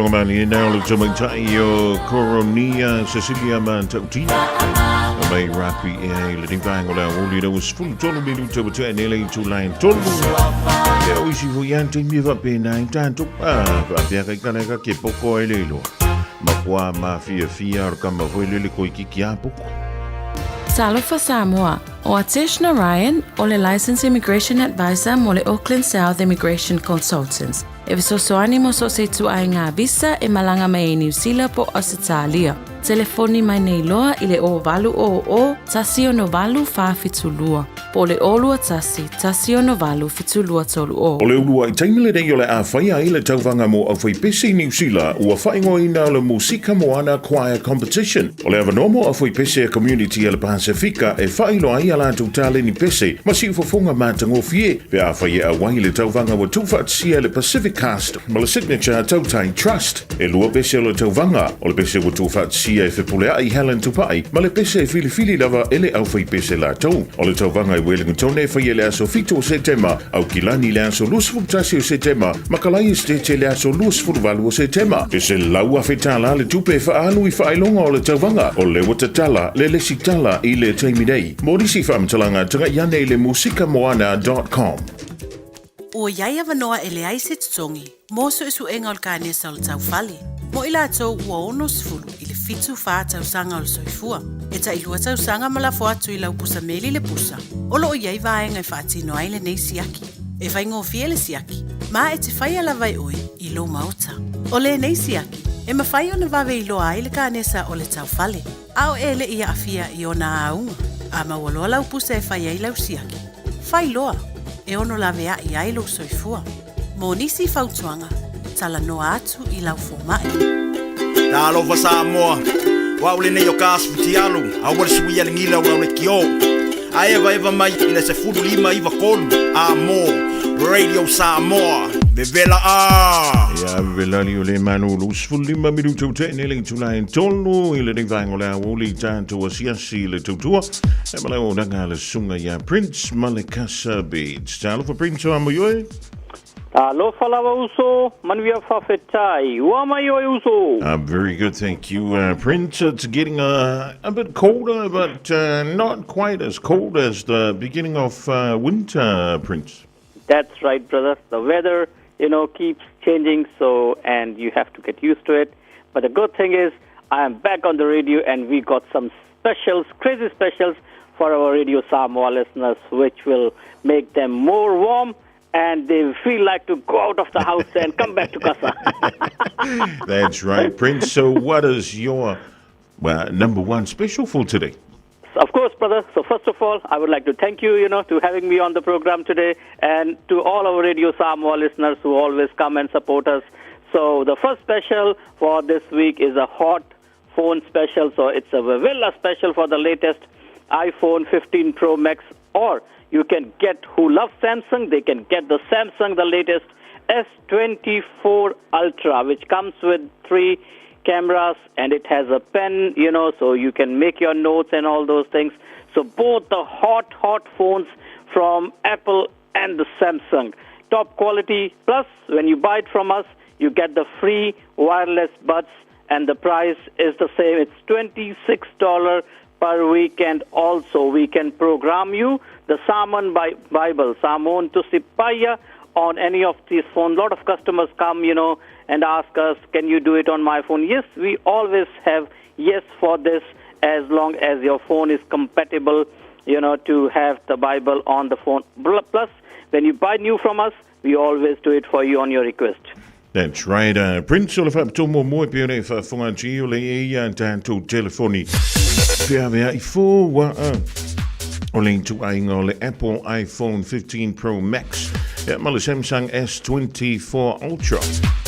Faafofoga malie o le tamaitai o Koronia Cecilia Matautina. Mai rapi e i le vaega o le aoauli le ua 13 minuta ua tea nei le itula e tolu. E o isi foi a taimi e faapena i tatou. Ah, faapea kai kana ka ke poko ai le iloa. Makua mafiafia o le kama foi lele koikiki a poko. Talofa Samoa, o Atesh Narayan, o le Licensed Immigration Advisor mo le Auckland South Immigration Consultants. E fesoasoani mo so o se ituaiga visa e malaga mai ai Niu Sila po o Ausetalia. Telefoni mai nei loa i le 0800 168 472 po o le 021 168 7230. O le uluai taimi lenei o le a faia ai le tauvaga mo Aufaipese i Niu Sila, ua faaigoaina o le Musika Moana Choir Competition. O le avanoa mo Aufaipese a Community a le Pasefika e faailoa ai a latou taleni pese ma siufofoga matagofie pe afai e auai i le tauvaga ua tuufaatasia e le Pacific Cast ma le Signature Tautai Trust. E lua pese o le tauvaga, o le pese ua tuufaatasia e Fepuleai Helen Tupai ma le pese e filifili lava e le aufaipese latou. O le tauvaga i Wellington e faia i le aso 7 o Setema, Aukilani i le aso 21 o Setema, ma Kalai Estate i le aso 28 o Setema. E $100,000 le tupe e faaalu i faailoga o le tauvaga, o lea ua tatala le lesitala i le taimi nei. Mo nisi faamatalaga, tagai ane i le musikamoana dot com. Ua i ai avanoa e leai se totogi mo suesuega o le kanesa o le taufale, mo i latou ua 60 i le 74 tausaga o le soifua. E tailua tausaga ma lafo atu i lau pusa meli le pusa, o lo o i ai vaega e faatino ai lenei siaki. E faigofie le siaki, ma e te faia lava e oe i lou maota. O lenei siaki, e mafai ona vave iloa ai le kanesa o le taufale, a o e le i aafia i ona auga. A maua loa lau pusa e fai ai lau siaki, fai loa, e ono laveai ai lou soifua. Mo nisi fautuaga, talanoa atu i lau fomai. Talofa Samoa, o au lenei o Kas Futialu, aua le suia le gila o lau lekiō. A evaeva mai i le 15 93 a mo Radio Samoa, vevela a! Ia, vevela li o le manu 25 minuta ua tea nei le itula e tolu i lenei vaega o le aoauli i tatou asiasi i le tautua. E ma le auaunaga a le susuga ia Prince Malekasa Beach. Talofa Prince o amo i oe. Alofa lava uso, manuia faafetai. Ua mai oe uso. Very good, thank you, Prince. It's getting a bit colder, but not quite as cold as the beginning of winter, Prince. That's right, brother. The weather, keeps changing, so and you have to get used to it. But the good thing is, I am back on the radio, and we got some specials, crazy specials for our Radio Samoa listeners, which will make them more warm and they feel like to go out of the house and come back to casa. That's right, Prince. So, what is your number one special for today? Of course, brother. So first of all, I would like to thank you, to having me on the program today, and to all our Radio Samoa listeners who always come and support us. So the first special for this week is a hot phone special. So it's a Villa special for the latest iPhone 15 Pro Max, or you can get who love Samsung, they can get the Samsung, the latest S24 Ultra, which comes with 3 cameras and it has a pen, so you can make your notes and all those things. So both the hot, hot phones from Apple and the Samsung. Top quality. Plus, when you buy it from us, you get the free wireless buds, and the price is the same. It's $26 per week, and also we can program you the Samoan Bible, Samoan Tusipaya, on any of these phones. A lot of customers come, and ask us, can you do it on my phone? Yes, we always have yes for this, as long as your phone is compatible, to have the Bible on the phone. Plus, when you buy new from us, we always do it for you on your request. That's right. Prince o le faapitoa muamua e pei ona e faafofoga atu i o le e ia tatou telefoni. Pe ave ai fo ua o le ituaiga o le Apple iPhone 15 Pro Max ia ma le Samsung S24 Ultra.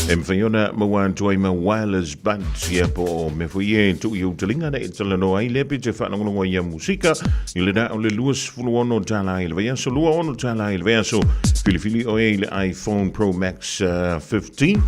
E mawhai ona maua atu ai ma wireless buds ia po o mea foi e tuu i utalinga na e talanoa ai lea pe te faalogologo ai ia musika i le na o le $26 i le vaiaso, $26 i le vaiaso. Filifili oe i le iPhone Pro Max 15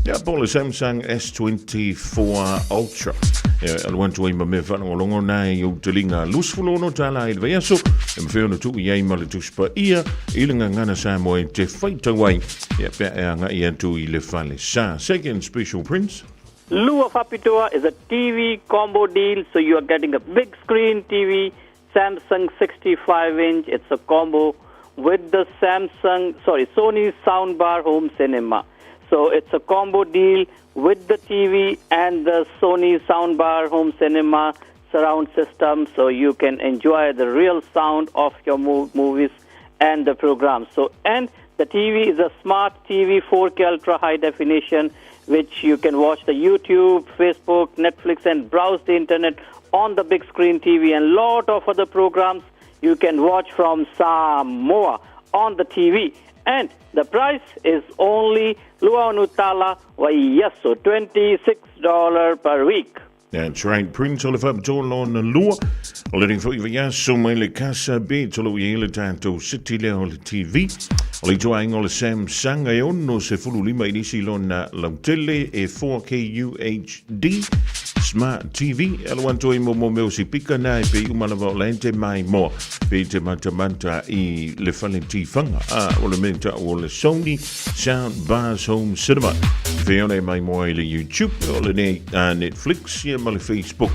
ia po o le Samsung S24 Ultra. E alu atu ai ma mea faalogologo na i ou taliga $26 i le vaiaso, e mafai ona tuu i ai ma le Tusi Paia i le Gagana Samoa e te faitau ai, ia pe a e agai atu i le falesa. Second Special Prince. Lua Faapitoa is a TV combo deal, so you are getting a big screen TV, Samsung 65 inch. It's a combo with the Samsung, sorry, Sony soundbar home cinema. So it's a combo deal with the TV and the Sony soundbar home cinema surround system, so you can enjoy the real sound of your movies and the program. So, and the TV is a smart TV, 4K ultra high definition, which you can watch the YouTube, Facebook, Netflix, and browse the internet on the big screen TV, and lot of other programs you can watch from Samoa on the TV. And the price is only Luaunutala Waiyaso, $26 per week. That's right, Prince o le faapitoa lona lua o le foi vaiaso mai le Casa Bet o lo o i ai le tatou city lea o le TV. O le ituaiga o le Samsung e 65 inisi lona lautele e 4K UHD Smart TV. E alu atu ai mo mo mea o sipika na e pei uma lava o la e te maimoa pe te matamata i le fale tifaga. A o le mea tau o le Sony Sound Bars Home Cinema. Fe ona e maimoa i le YouTube, o le Netflix, ia ma le Facebook.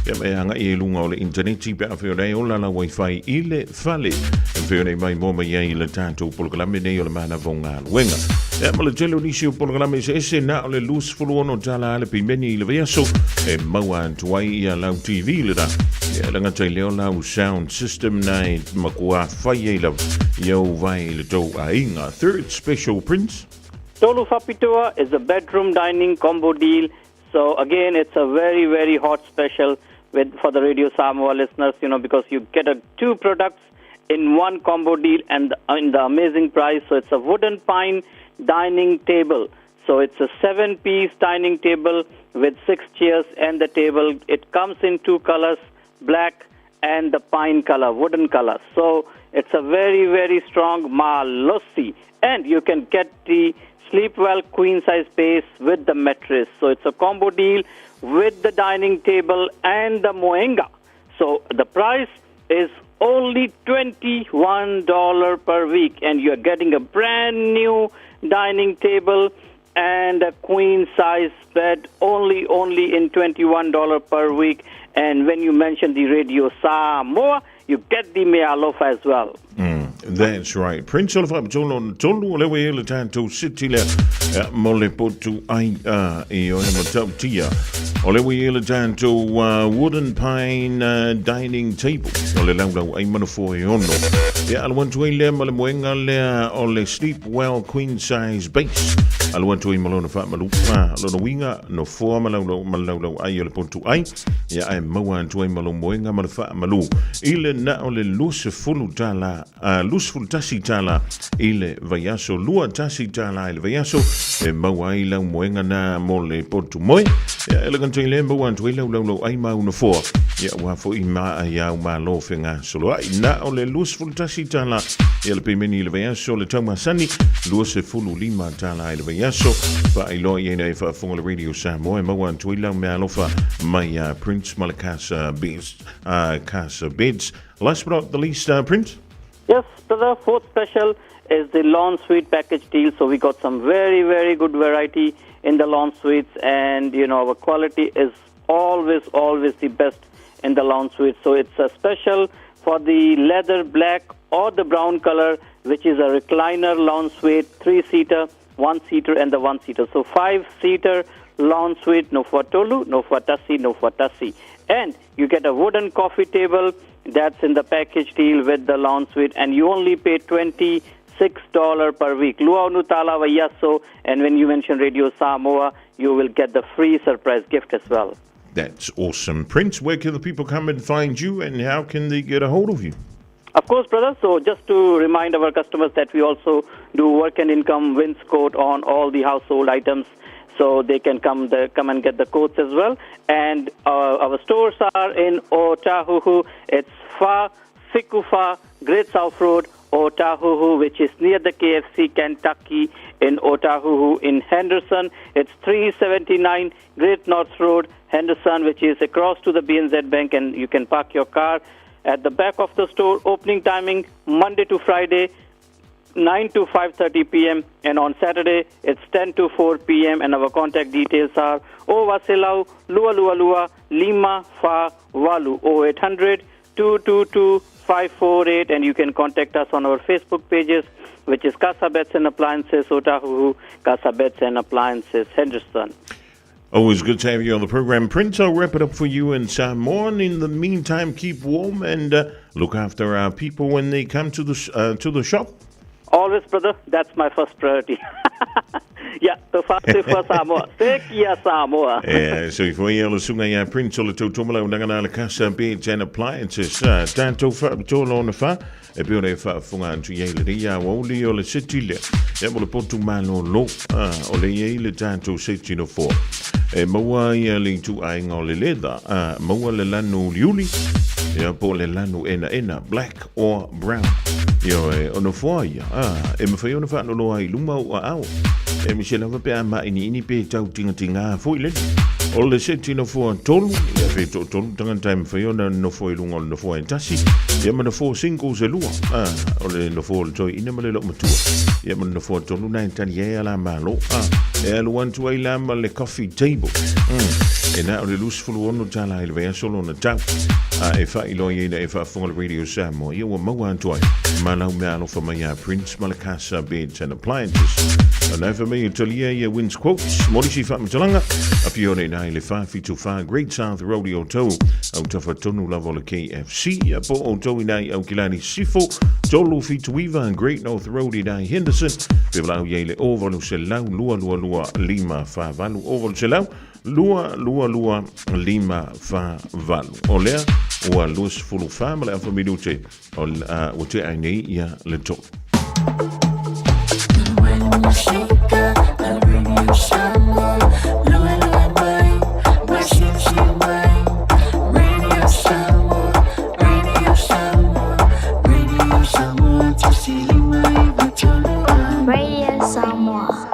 Ia me anga i lunga o le interneti pe a fe ona e ola la wifi i le fale. E fe ona e maimoa mai ai i le tātou polokalame nei o le mana vaogaluega. Ia ma le tele o nisi o polokalame eseese na o le $26 a le pimeni i le vaiaso e maua atu ai ia lau TV le rā. Ia le gata i lea o lau sound system na e makua whai ai lava i au vai i le tou aiga. Third Special Prince. Tolu Faapitoa is a bedroom dining combo deal. So again, it's a very, very hot special with for the Radio Samoa listeners, you know, because you get a, two products in one combo deal and in the amazing price. So it's a wooden pine dining table. So it's a 7-piece dining table with 6 chairs and the table. It comes in 2 colors, black and the pine color, wooden color. So it's a very, very strong malosi. And you can get the Sleepwell queen size base with the mattress. So it's a combo deal with the dining table and the moenga. So the price is only $21 per week, and you're getting a brand new dining table and a queen size bed only in $21 per week. And when you mention the Radio Samoa, you get the mealofa as well. That's right. Prince o le faapitoa lona tolu o le ua i ai le tatou city lea mo le potu ai i oe matautia. O le ua i ai le tatou wooden pine dining table o le laulau ai manofoa e ono. Ia alu atu ai lea ma le moega lea o le sleep well queen size base. Alu atu ai ma lona faamalu lona uiga nofoa ma laulau ma le laulau ai o le potu ai. Ia ae maua atu ai ma lou moega ma le faamalu i le na o le $20, $21 i le vaiaso, $21 i le vaiaso e maua ai lau moega na mo le potu moe. Ia e lagata i le maua atu ai lau laulau ai ma au nofoa. Ia ua foi ma ai au malo fegasoloai. Na o le $21 ia le pemeni i le vaiaso le taumasani, $25 i le vaiaso. Faailoa i ai na e faafofoga le Radio Samoa e maua atu ai lau meaalofa mai iā Prince ma le Casa Beds. Casa Beds. Last but not the least, Prince? Yes, brother, fourth special is the lawn suite package deal. So we got some very, very good variety in the lawn suites, and you know, our quality is always, always the best in the lawn suite. So it's a special for the leather black or the brown color, which is a recliner lounge suite, 3-seater, 1-seater, and the 1-seater. So 5-seater lounge suite, no for tolu, no for tasi, no for tasi. And you get a wooden coffee table that's in the package deal with the lounge suite, and you only pay $26 per week. Luau nutala vaiaso, and when you mention Radio Samoa, you will get the free surprise gift as well. That's awesome. Prince, where can the people come and find you, and how can they get a hold of you? Of course, brother. So just to remind our customers that we also do work and income wins quote on all the household items, so they can come and get the quotes as well. And our stores are in Otahuhu. It's Fa Sikufa, Great South Road, Otahuhu, which is near the KFC Kentucky in Otahuhu in Henderson. It's 379 Great North Road, Henderson, which is across to the BNZ Bank, and you can park your car at the back of the store. Opening timing Monday to Friday, 9 to 5:30 p.m. and on Saturday it's 10 to 4 p.m. and our contact details are O Vasilau Lua Lua Lua Lima Fa Walu 0800 222 548 and you can contact us on our Facebook pages which is Casa Beds and Appliances Otahuhu, Casa Beds and Appliances Henderson. Always good to have you on the program, Prince. I'll wrap it up for you and Samoan. In the meantime, keep warm and look after our people when they come to the to the shop. Always, brother, that's my first priority. yeah, the first Samoa. Sekia Samoa. Yeah, so if we le sunga ia Prince o le tautomala o nangana le casa beds and appliances. Tātou whaapitoa na wha, e peo le whaafunga antu iei le ria o uli o le seti le. Ia mo le potu malo lo, o le iei le tātou seti no fo. E maua ia le tu ainga o le leda, maua le lanu uliuli, ia po le lanu ena ena, black or brown. Ia e ono foa ia, e mawhai ona whaanolo ai luma o a ao. E mise lava pe a maini ini pe tau tinga tinga foi le. O le seti no foa tolu, ia fe to tolu tangata e mawhai ona no foa i lunga o le no foa e tasi. Ia ma no foa singles e lua, o le no foa o le toi ina ma le lo matua. Ia ma no foa tolu nai tali e ala malo, e alu antu ai la ma le coffee table. E na o le lusfulu ono tala i le vea solo na tau. A e wha ilo i e whaafunga le Radio Samoa. Ia ua maua atu ai. Malau mea alofa mai a Prince Malakasa Beds and Appliances. A nai wha mei talia ia Wins Quotes. Morisi whaamatalanga. A pione nai le 474 Great South Road i o tau. Au tafa tonu lava o le KFC. Ia po o tau i nai au kilani sifo. Tolu fituiva Great North Road i nai Henderson. Pe walau ia i le o valu se lau lua lua lua lima wha valu o valu se lau. Lua lua lua lima fa valu. O lea, ua luas fulu fa ma le afa minute o ua te ai nei ia le tolu. Radio Samoa.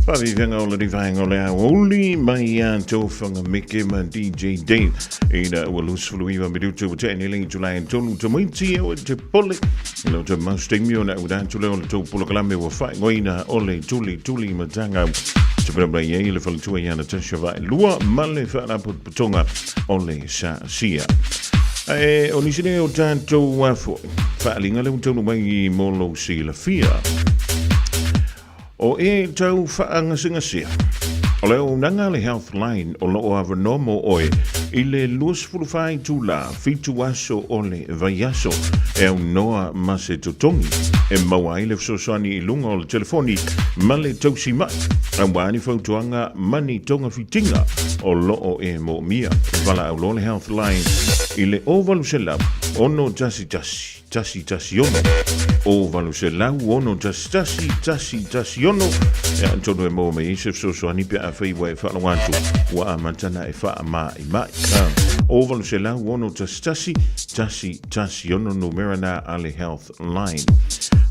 Faaviaviaga o lenei vaega o le aoauli mai ia Tofaga Meke ma DJ Dave ina ua 29 minuti ua tea nei le itula e tolu tamaiti e oe te pole i lau te mouse taimi ona ua atu lea o le tou polokalame ua faaigoaina o le Tuli Tuli Matagau. Te pera mai ai le faletua ia Natasha Vaelua ma le Faalapotopotoga o le SASIA. Ae o nisi nei o tatou foi faaaliga lea ua taunuu mai mo lou silafia. O e tau faagasegasea, o le auaunaga a le Healthline o lo o avanoa mo oe i le 24 itula, fitu aso o le vaiaso, e aunoa ma se totogi e maua ai le fesoasoani i luga o le telefoni ma le tausi mai, aua ni fautuaga ma ni togafitiga o lo o e moomia. Valaau loa le Healthline i le 0800 611 116 o 806 1 1 6. Ia, atonu e maua mai ai se fesoasoani pe afai ua e faalogo atu ua amata ona e faamaimai. O 806 1 1 6 numera na a le Health Line.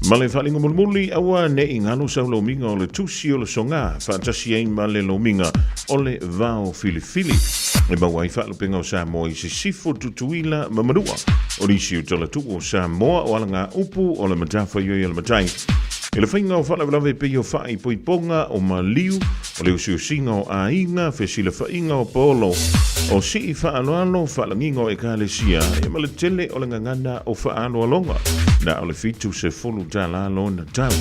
Ma le faaaliga mulimuli, aua ne i galo sau lomiga o le tusi o le soga faatasi ai ma le lomiga o le vao filifili e maua ai faalupega o Samoa i Sisifo, Tutuila ma Manua. O nisi o talatuu o Samoa o alagaupu o le matafaioi a le matai i le faiga o faalavelave e pei o faaipoipoga, o maliu, o le osiosiga o aiga, fesilafaiga o paolo, o sii faaaloalo, faalagiga o ekalesia, ia ma le tele o le gagana o faaaloaloga. Na o le $70 lona tau.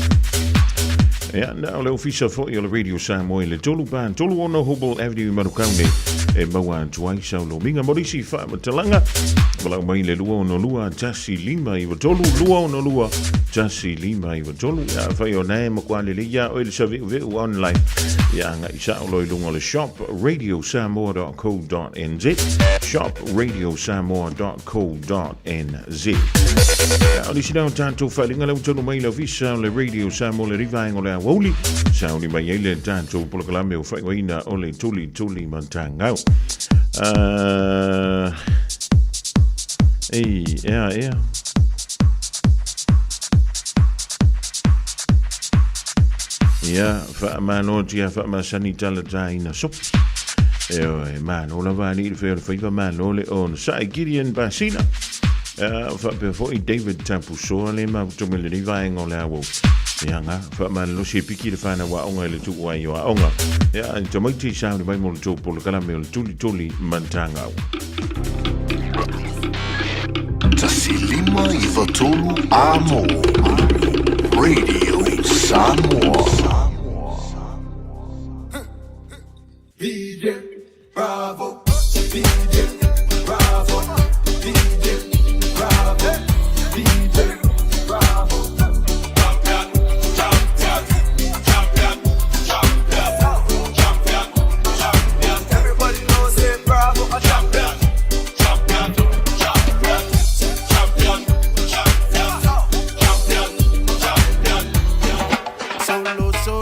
Ia, na o le ofisa foi o le Radio Samoa i le 3 4 36 Hobble Avenue i Manukau nei e maua atu ai sau lomiga. Mo nisi faamatalaga, valaau mai i le 262 1593, 262 1593. Ia, afai o na e matua lelei iā oe le saveuveu online, ia agai sao loa i luga o le shop radiosamoa.co.nz, shop radiosamoa.co.nz. Ia, o nisi na o tatou faaaliga lea ua taunuu mai i le ofisa o le Radio Samoa le rivaega o le aoauli, sauni mai ai le tatou polokalame o faaigoaina o le Tulituli Matagau. Ei, ea, ea. Ia, faamalo tia faamasani talataina sopi. E oe, malo lava alii le fai o le faiva, malo le onosai. Gideon Basina, faapea foi David Tapusoa le mafuta mai lenei vaega o le auau. Ia nga, faamalolosi e piki le whanau aoga i le tuu ai o aoga. Ia, tamaiti sauni mai mo le tou polokalame o le Tulituli Matagau. 1 5 93 Amo Radio Samoa. DJ Bravo, DJ Bravo, DJ Bravo, DJ Bravo. Champion, champion, champion, champion, champion, champion. Everybody knows it, Bravo, a champion, champion, champion, champion, champion, champion, champion. Solo, solo.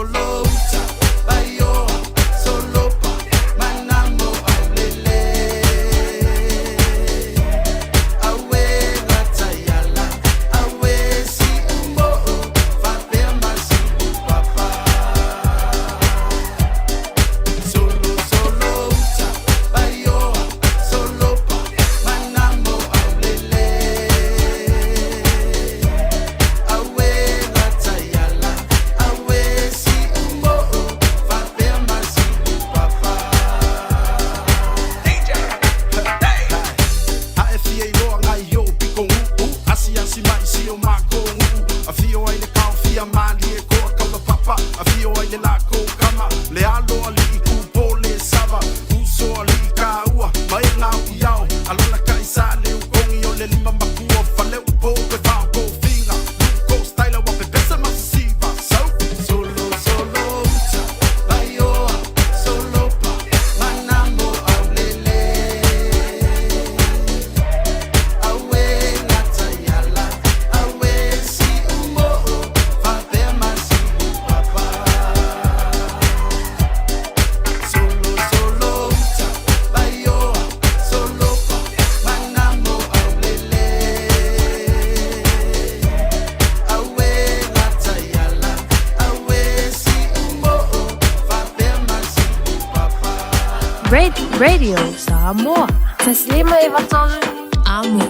Radio Samoa. 1 5 93 Amo.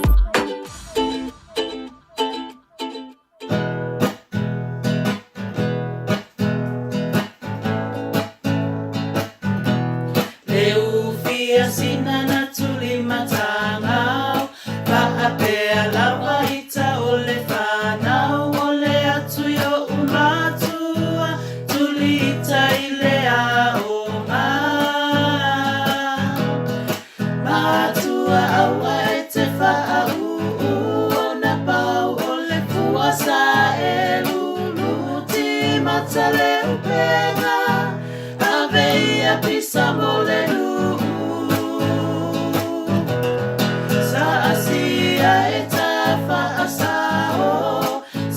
Le ufia sina na tuli matangau Faapea lava ita o le fanau O le atu i o'u matua Tuli ita i le aoga Matua aua e te faauu Ona pau o le fua sa e lulu Timata le upega Ave ia pisa mo le nuu Sa asia e ta faasao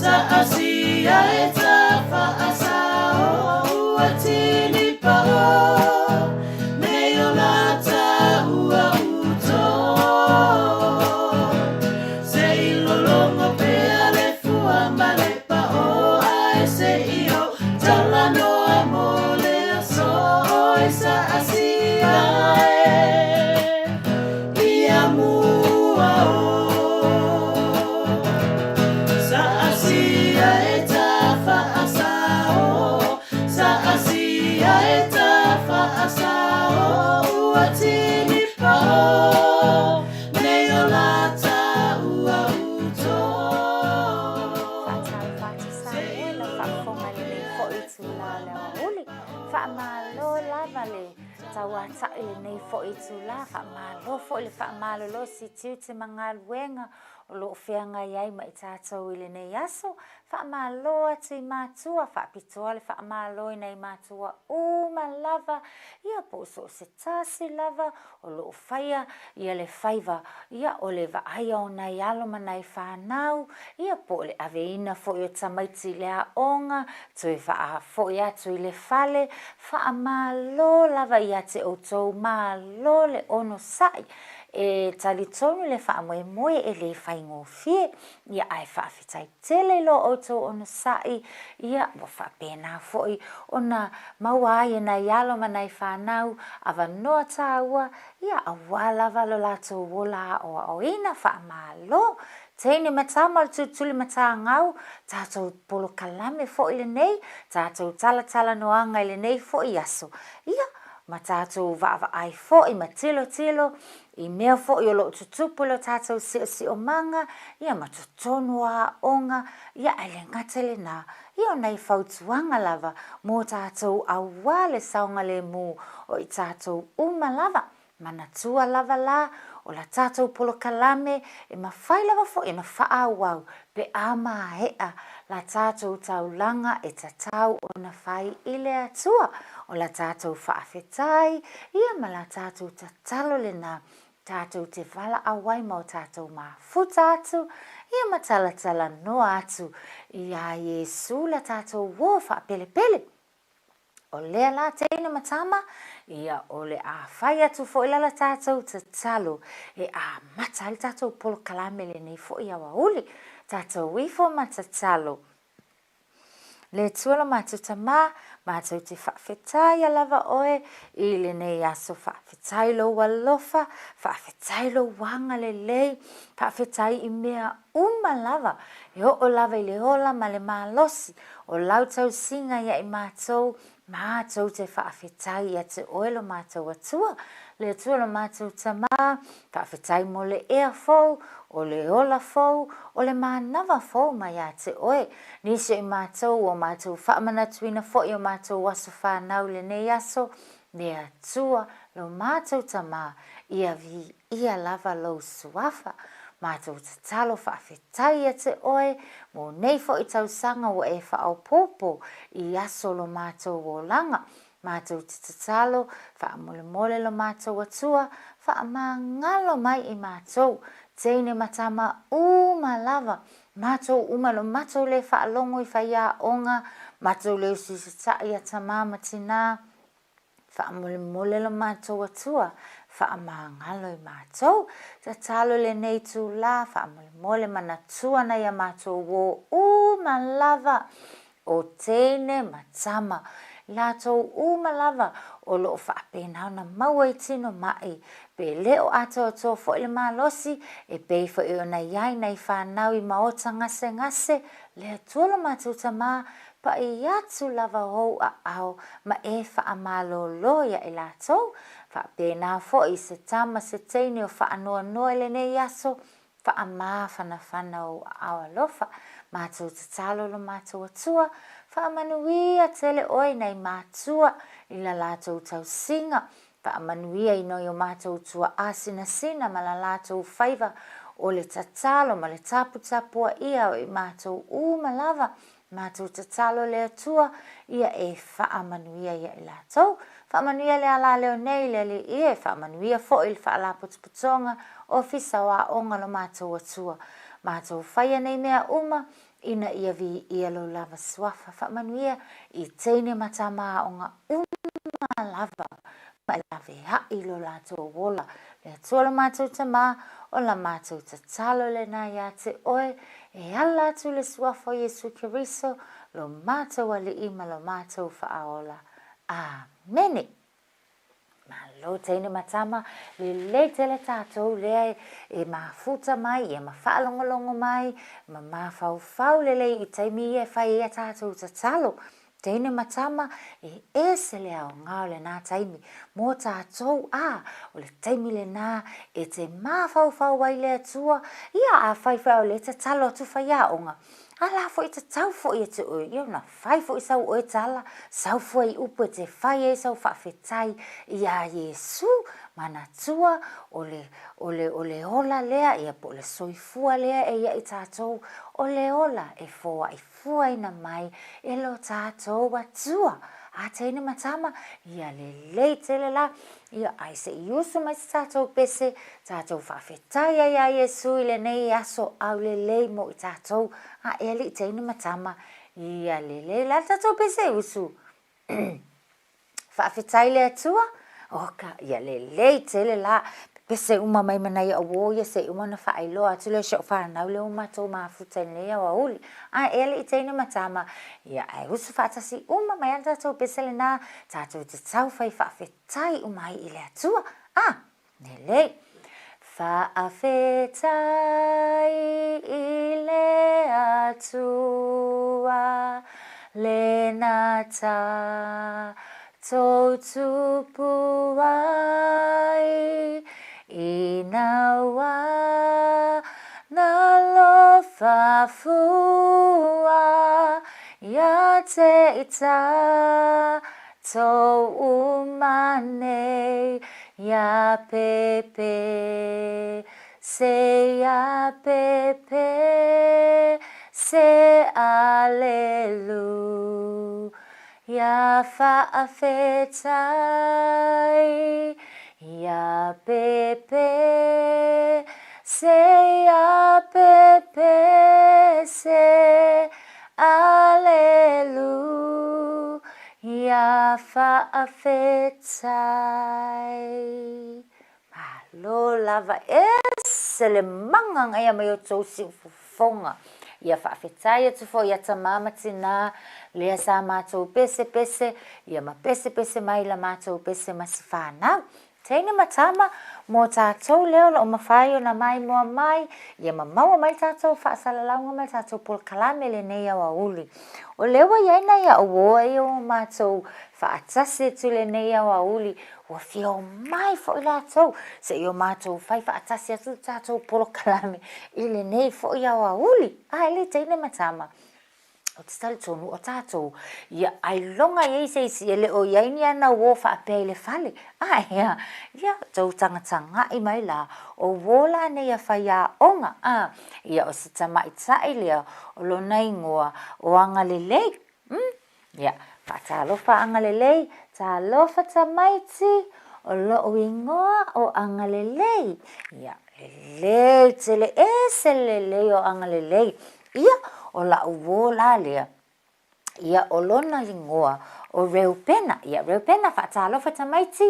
Sa asia e ta faasao Ua tini pao Me o la taua uto Se i lologo pea le fua ma le pao Ae se i o talanoa mo le aso E sa asia e ia mua o Sa asia e ta faasao Sa asia e ta faasao Ua tini pao Me o la taua uto Faatalofa atu Samoa i lau faafofoga i lenei foi itula o le aoauli. Faamalo lava le tauata'i i lenei foi itula, faamalo foi le faamalolosi i tiute ma galuega o lo o feagai ai ma i tatou i lenei aso. Faamalo atu i matua, faapitoa le faamalo i nai matua uma lava, ia po o so o se tasi lava o lo o faia ia le faiva, ia o le vaaia o nai alo ma nai fanau, ia po o le aveina foi o tamaiti i le aoga, toe faafoi atu i le fale, faamalo lava ia te outou, malo le onosai, e talitonu le faamoemoe e le faigofie, ia ae faafetai tele i lo outou onosai, ia ua faapena foi ona maua ai e nai alo ma nai fanau avanoa tāua, ia aua lava lo latou ola aoaoina faamalo. Teine ma tama o le tulituli matagau, tatou polokalame foi lenei, tatou talatalanoaga i lenei foi aso, ia ma tatou vaavaai foi ma tilotilo I mea foi o lo o tutupu i lo tatou siosiomaga, ia ma totonu o aoga, ia ae le gata i lena, ia o nai fautuaga lava mo tatou aua le saogalemu o i tatou uma lava. Manatua lava la, o la tatou polokalame e mafai lava foi ona faaauau pe a maea la tatou taulaga e tatau ona fai i le Atua. O la tatou faafetai ia ma la tatou tatalo lena tatou te valaau ai ma o tatou mafuta atu ia ma talatalanoa atu iā Iesu la tatou uo faapelepele. O lea la teine ma tama, ia o le a fai atu foi la la tatou tatalo e amata ai le tatou polokalame lenei foi aoauli. Tatou ifo ma tatalo. Le Atua lo matou Tamā, matou te faafetaia lava Oe i lenei aso. Faafetai Lou alofa, faafetai Lou agalelei, faafetai i mea uma lava e oo lava i le ola ma le malosi o Lau tausiga ia i matou Mātou te faafetai ia te Oe lo mātou Atua, le Atua lo mātou Tamā, faafetai mo le ea fou, o le ola fou, o le manava fou mai ia te Oe. Nisi o i mātou, o mātou faamanatuina foi o mātou aso whānau lenei aso, le Atua lo mātou Tamā, ia viia lava lou suafa. Mātou tatalo faafetai ia te Oe mō nei foi tausaga ua e faaopoopo i aso lo mātou olaga. Mātou te tatalo, faamolemole lo mātou Atua, faamagalo mai i mātou, teine ma tama uma lava, mātou uma lo matou le faalogo i faiaoga, matou le usiusitaʻi a tamā ma tinā, Faamolemole lo matou Atua, faamagalo i matou. Tatalo i lenei itula, faamolemole manatua nai a matou uō uma lava, o teine ma tama, i latou uma lava o lo o faapena ona maua i tino maʻi, pe le o atoatoa foi le malosi, e pei foi ona i ai nai fanau i maota gasegase, le Atua lo matou Tama, paʻi atu lava ou aao ma e faamalōlō iā i latou. Faapena foi i se tama se teine o faanoanoa i lenei aso, Faamafanafana ou aao alofa, matou tatalo lo matou Atua, faamanuia tele oe nai matua i la latou tausiga, faamanuia i noi o matou tuaa sinasina ma la latou faiva o le tatalo ma le taputapuaia o i matou uma lava Matou tatalo le Atua ia e faamanuia ia i latou. Faamanuia le alaleo nei le Alii e faamanuia foi le Faalapotopotoga Ofisa o Aoga lo matou Atua. Matou faia nei mea uma ina ia viia lou lava suafa. Faamanuia i teine ma tama aoga uma lava ma e laveai lo latou ola. Le Atua lo matou Tama, o la matou tatalo lena ia te oe, e ala atu le Suafa o Iesu Keriso, lo matou Alii ma lo matou Faaola. Amene. Malo teine ma tama, lelei tele tatou lea e mafuta mai, ia ma faalogologo mai, ma mafaufau lelei i taimi ia e fai ai a tatou tatalo. Teine ma tama, e ese le aoga o lenā taimi mō tātou, ā, o le taimi lenā e te māfaufau ai le Atua, ia, afai foi a o lea tatalo atu faiaoga, a la foi tatau foi e te oe ia ona fai foi sau oe tala, sau fuaiupu e te fai ai sau faafetai iā Iesu, manatua o le, o le, o le ola lea, ia po o le soifua lea e ia i tātou, o le ola e foai fuaina mai e lo tātou Atua. A teine ma tama, ia lelei tele la, ia ai se i usu mai se tātou pese, tātou faafetai ai a Iesu i lenei aso aulelei mo i tātou, a e alii teine ma tama, ia lelei la le tātou pese usu. Faafetai le Atua, oka, ia lelei tele la, pepese uma mai ma nai au ia se i uma ona faailoa atu lea o si au fanau lea ua matou mafuta i lenei aoauli. A e alii teine ma tama, ia ae usu faatasi uma mai lava le tatou pese lena, tatou te tau fai faafetai uma ai i le Atua. A! Lelei. Faafetai i le Atua lena tatou tupu ai ina ua nalofa fua ia te i tatou uma nei ia pepe se ia pepe se alelu ia faafetai ia pepe se ia pepe se alelu Ia faafetai. Malo lava ese le magagaia mai o tou siufofoga. Ia faafetai atu foi ia tama ma tina lea sa matou pesepese ia ma pesepese mai la matou pese ma si fanau. Teine ma tama, mō tātou lea o lo o mafai ona maimoa mai, ia ma maua mai le tātou faasalalauga ma le tātou polokalame lenei aoauli. O lea ua i ai nai au uo ia ua matou faatasi atu i lenei aoauli, ua fia omai foi latou se i o matou fai faatasi atu le tātou polokalame i lenei foi aoauli. A e le teine ma tama, Ou te talitonu o tatou, ia ailoga i ai se isi e le o i ai ni ana uō faapea i le fale. A ea, ia tou tagatagai mai la, o uō la nei a faiaoga, a, ia o se tamaitai lea o lona igoa o Agalelei. Umm, ia, faatalofa Agalelei, talofa tamaiti, o lou igoa o Agalelei. Ia, lelei tele, ese le lelei o Agalelei. Ia, o la'u uō la lea, ia, o lona igoa o Reupena. Ia, Reupena, faatalofa tamaiti.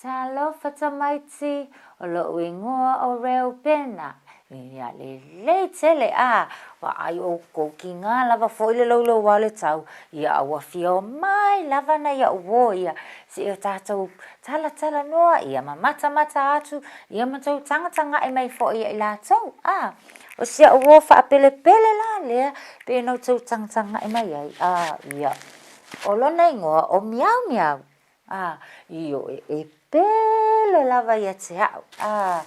Talofa tamaiti, o lo'u igoa o Reupena. Ia lelei tele, a, vaai oukou kiga lava foi le louloua o le tau, ia a ua fia omai lava nai a'u uo ia, seia tatou talatalanoa, ia ma matamata atu, ia ma tou tagataga'i mai foi ia i latou, a. O si a'u uo faapelepele la lea, pei ona outou tagataga'i mai ai, a, ia. O lona igoa o Miaomiao. A, ioe, e pele lava ia te a'u. A,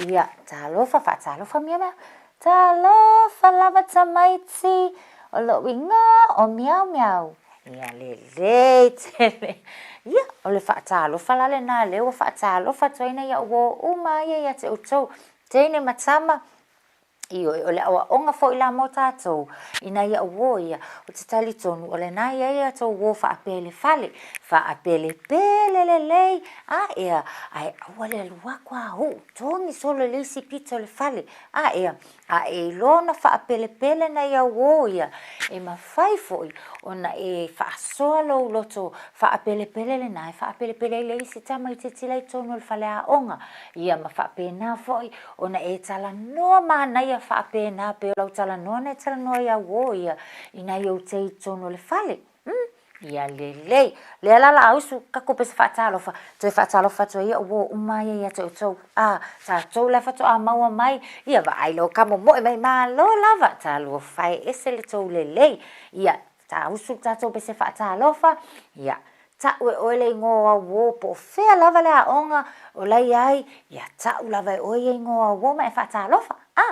ia, talofa, faatalofa Miaomiao. Talofa lava tamaiti, o lo'u igoa o Miaomiao. Ia lelei tele. Ia, o le faatalofa la lenā lea ua faatalofa atu ai nai a'u uo uma ia ia te outou, teine ma tama, Ioe, o le aoaoga foi la mo tatou, ina ia uo ia, ou te talitonu o lena e i ai a tou uo faapea i le fale, faapelepele lelei, a ea, ae aua le alu atu a uu togi solo i le isi pito o le fale, a ea, a e iloa ona faapelepele nai au uo ia, e mafai foi ona e faasoa lou loto faapelepele lena e faapelepele ai le isi tamaitiiti la i totonu o le faleaoga, ia ma faapena foi ona e talanoa manaia faapena pei o lau talanoa na e talanoa ai au o ia i nai ou tei i totonu o le fale. Umm, ia lelei. Lea la la usu tatou pese faatalofa, toe faatalofa atu ai au uo uma ia ia te outou. A, tatou la e faatoa maua mai, ia vaai loa ka momoe mai, malo lava, talofa e ese le tou lelei. Ia, Tāusu le tatou pese faatalofa, ia, ta'u e oe le igoa o au uō po o fea lava le aoga o la i ai, ia ta'u lava e oe ia igoa o au uō ma e faatalofa, a!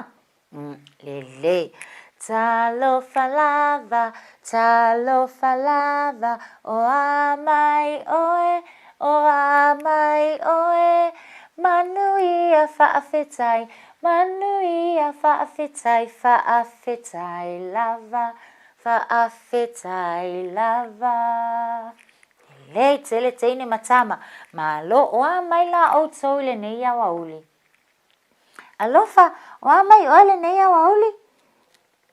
Umm, lelei. Talofa lava, talofa lava, o a mai oe, o a mai oe, manuia faafetai, manuia faafetai, faafetai lava, Faafetai lava. Lelei tele teine ma tama, malo o a mai la outou i lenei aoauli. Alofa, o a mai oe lenei aoauli?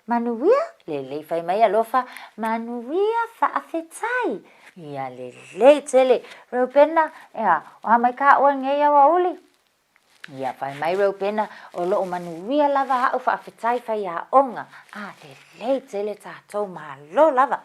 Manuia, lelei fai mai alofa, manuia faafetai. Ia lelei tele. Reubena, ea, o a mai ka oe lenei aoauli? Ia, fai mai Reubena, o loo manuia lava a'u faafetai faiaoga, a lelei tele tatou malo lava.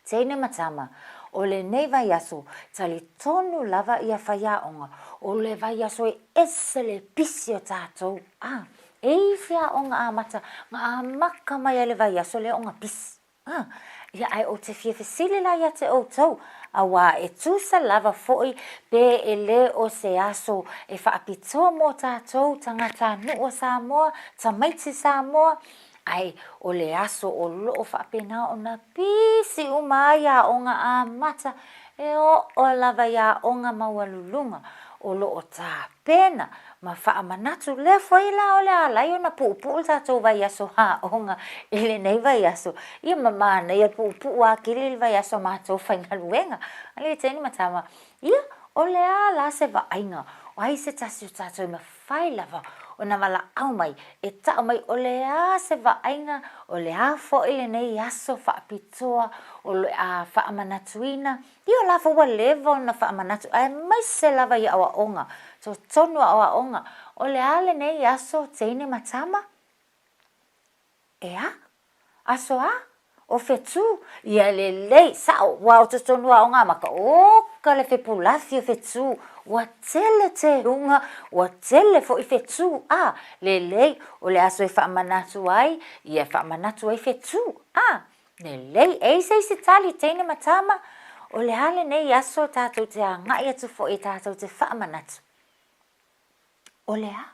Teine ma tama, o lenei vaiaso, talitonu lava ia faiaoga, o le vaiaso e ese le pisi o tatou, a, e i se aoga amata na amata mai ai le vaiaso lea ona pisi. A, ia ae ou te fia fesili la ia te outou, auā e tusa lava foi pe e lē o se aso e faapitoa mo tatou tagatanuu o Samoa, tamaiti Samoa, ae o le aso o loo faapena ona pisi uma ai aoga amata e oo lava i aoga maualuluga o loo tapena ma faamanatu lea foi la o le alai ona puupuu le tatou vaiaso aoga i lenei vaiaso, ia ma manaia puupuu atili le vaiaso a matou faigaluega. Alii teine ma tama, ia, o le a la se vaaiga, o ai se tasi o tatou e mafai lava ona valaau mai e tau mai o le a se vaaiga, o le a foi lenei aso faapitoa o le a faamanatuina Ia o la foi ua leva ona faamanatu aemaise lava i aoaoga, totonu o aoaoga, o le a lenei aso teine ma tama? E a? Aso a? O Fetu? Ia lelei, sao, ua o totonu o aoga amata, oka le fepulafi o Fetu, ua tele teuga, ua tele foi Fetu, a, lelei, o le aso e faamanatu ai, ia e faamanatu ai Fetu, a. Lelei, e i se isi tali teine ma tama, o le a lenei aso tatou te agai atu foi e tatou te faamanatu? O le a?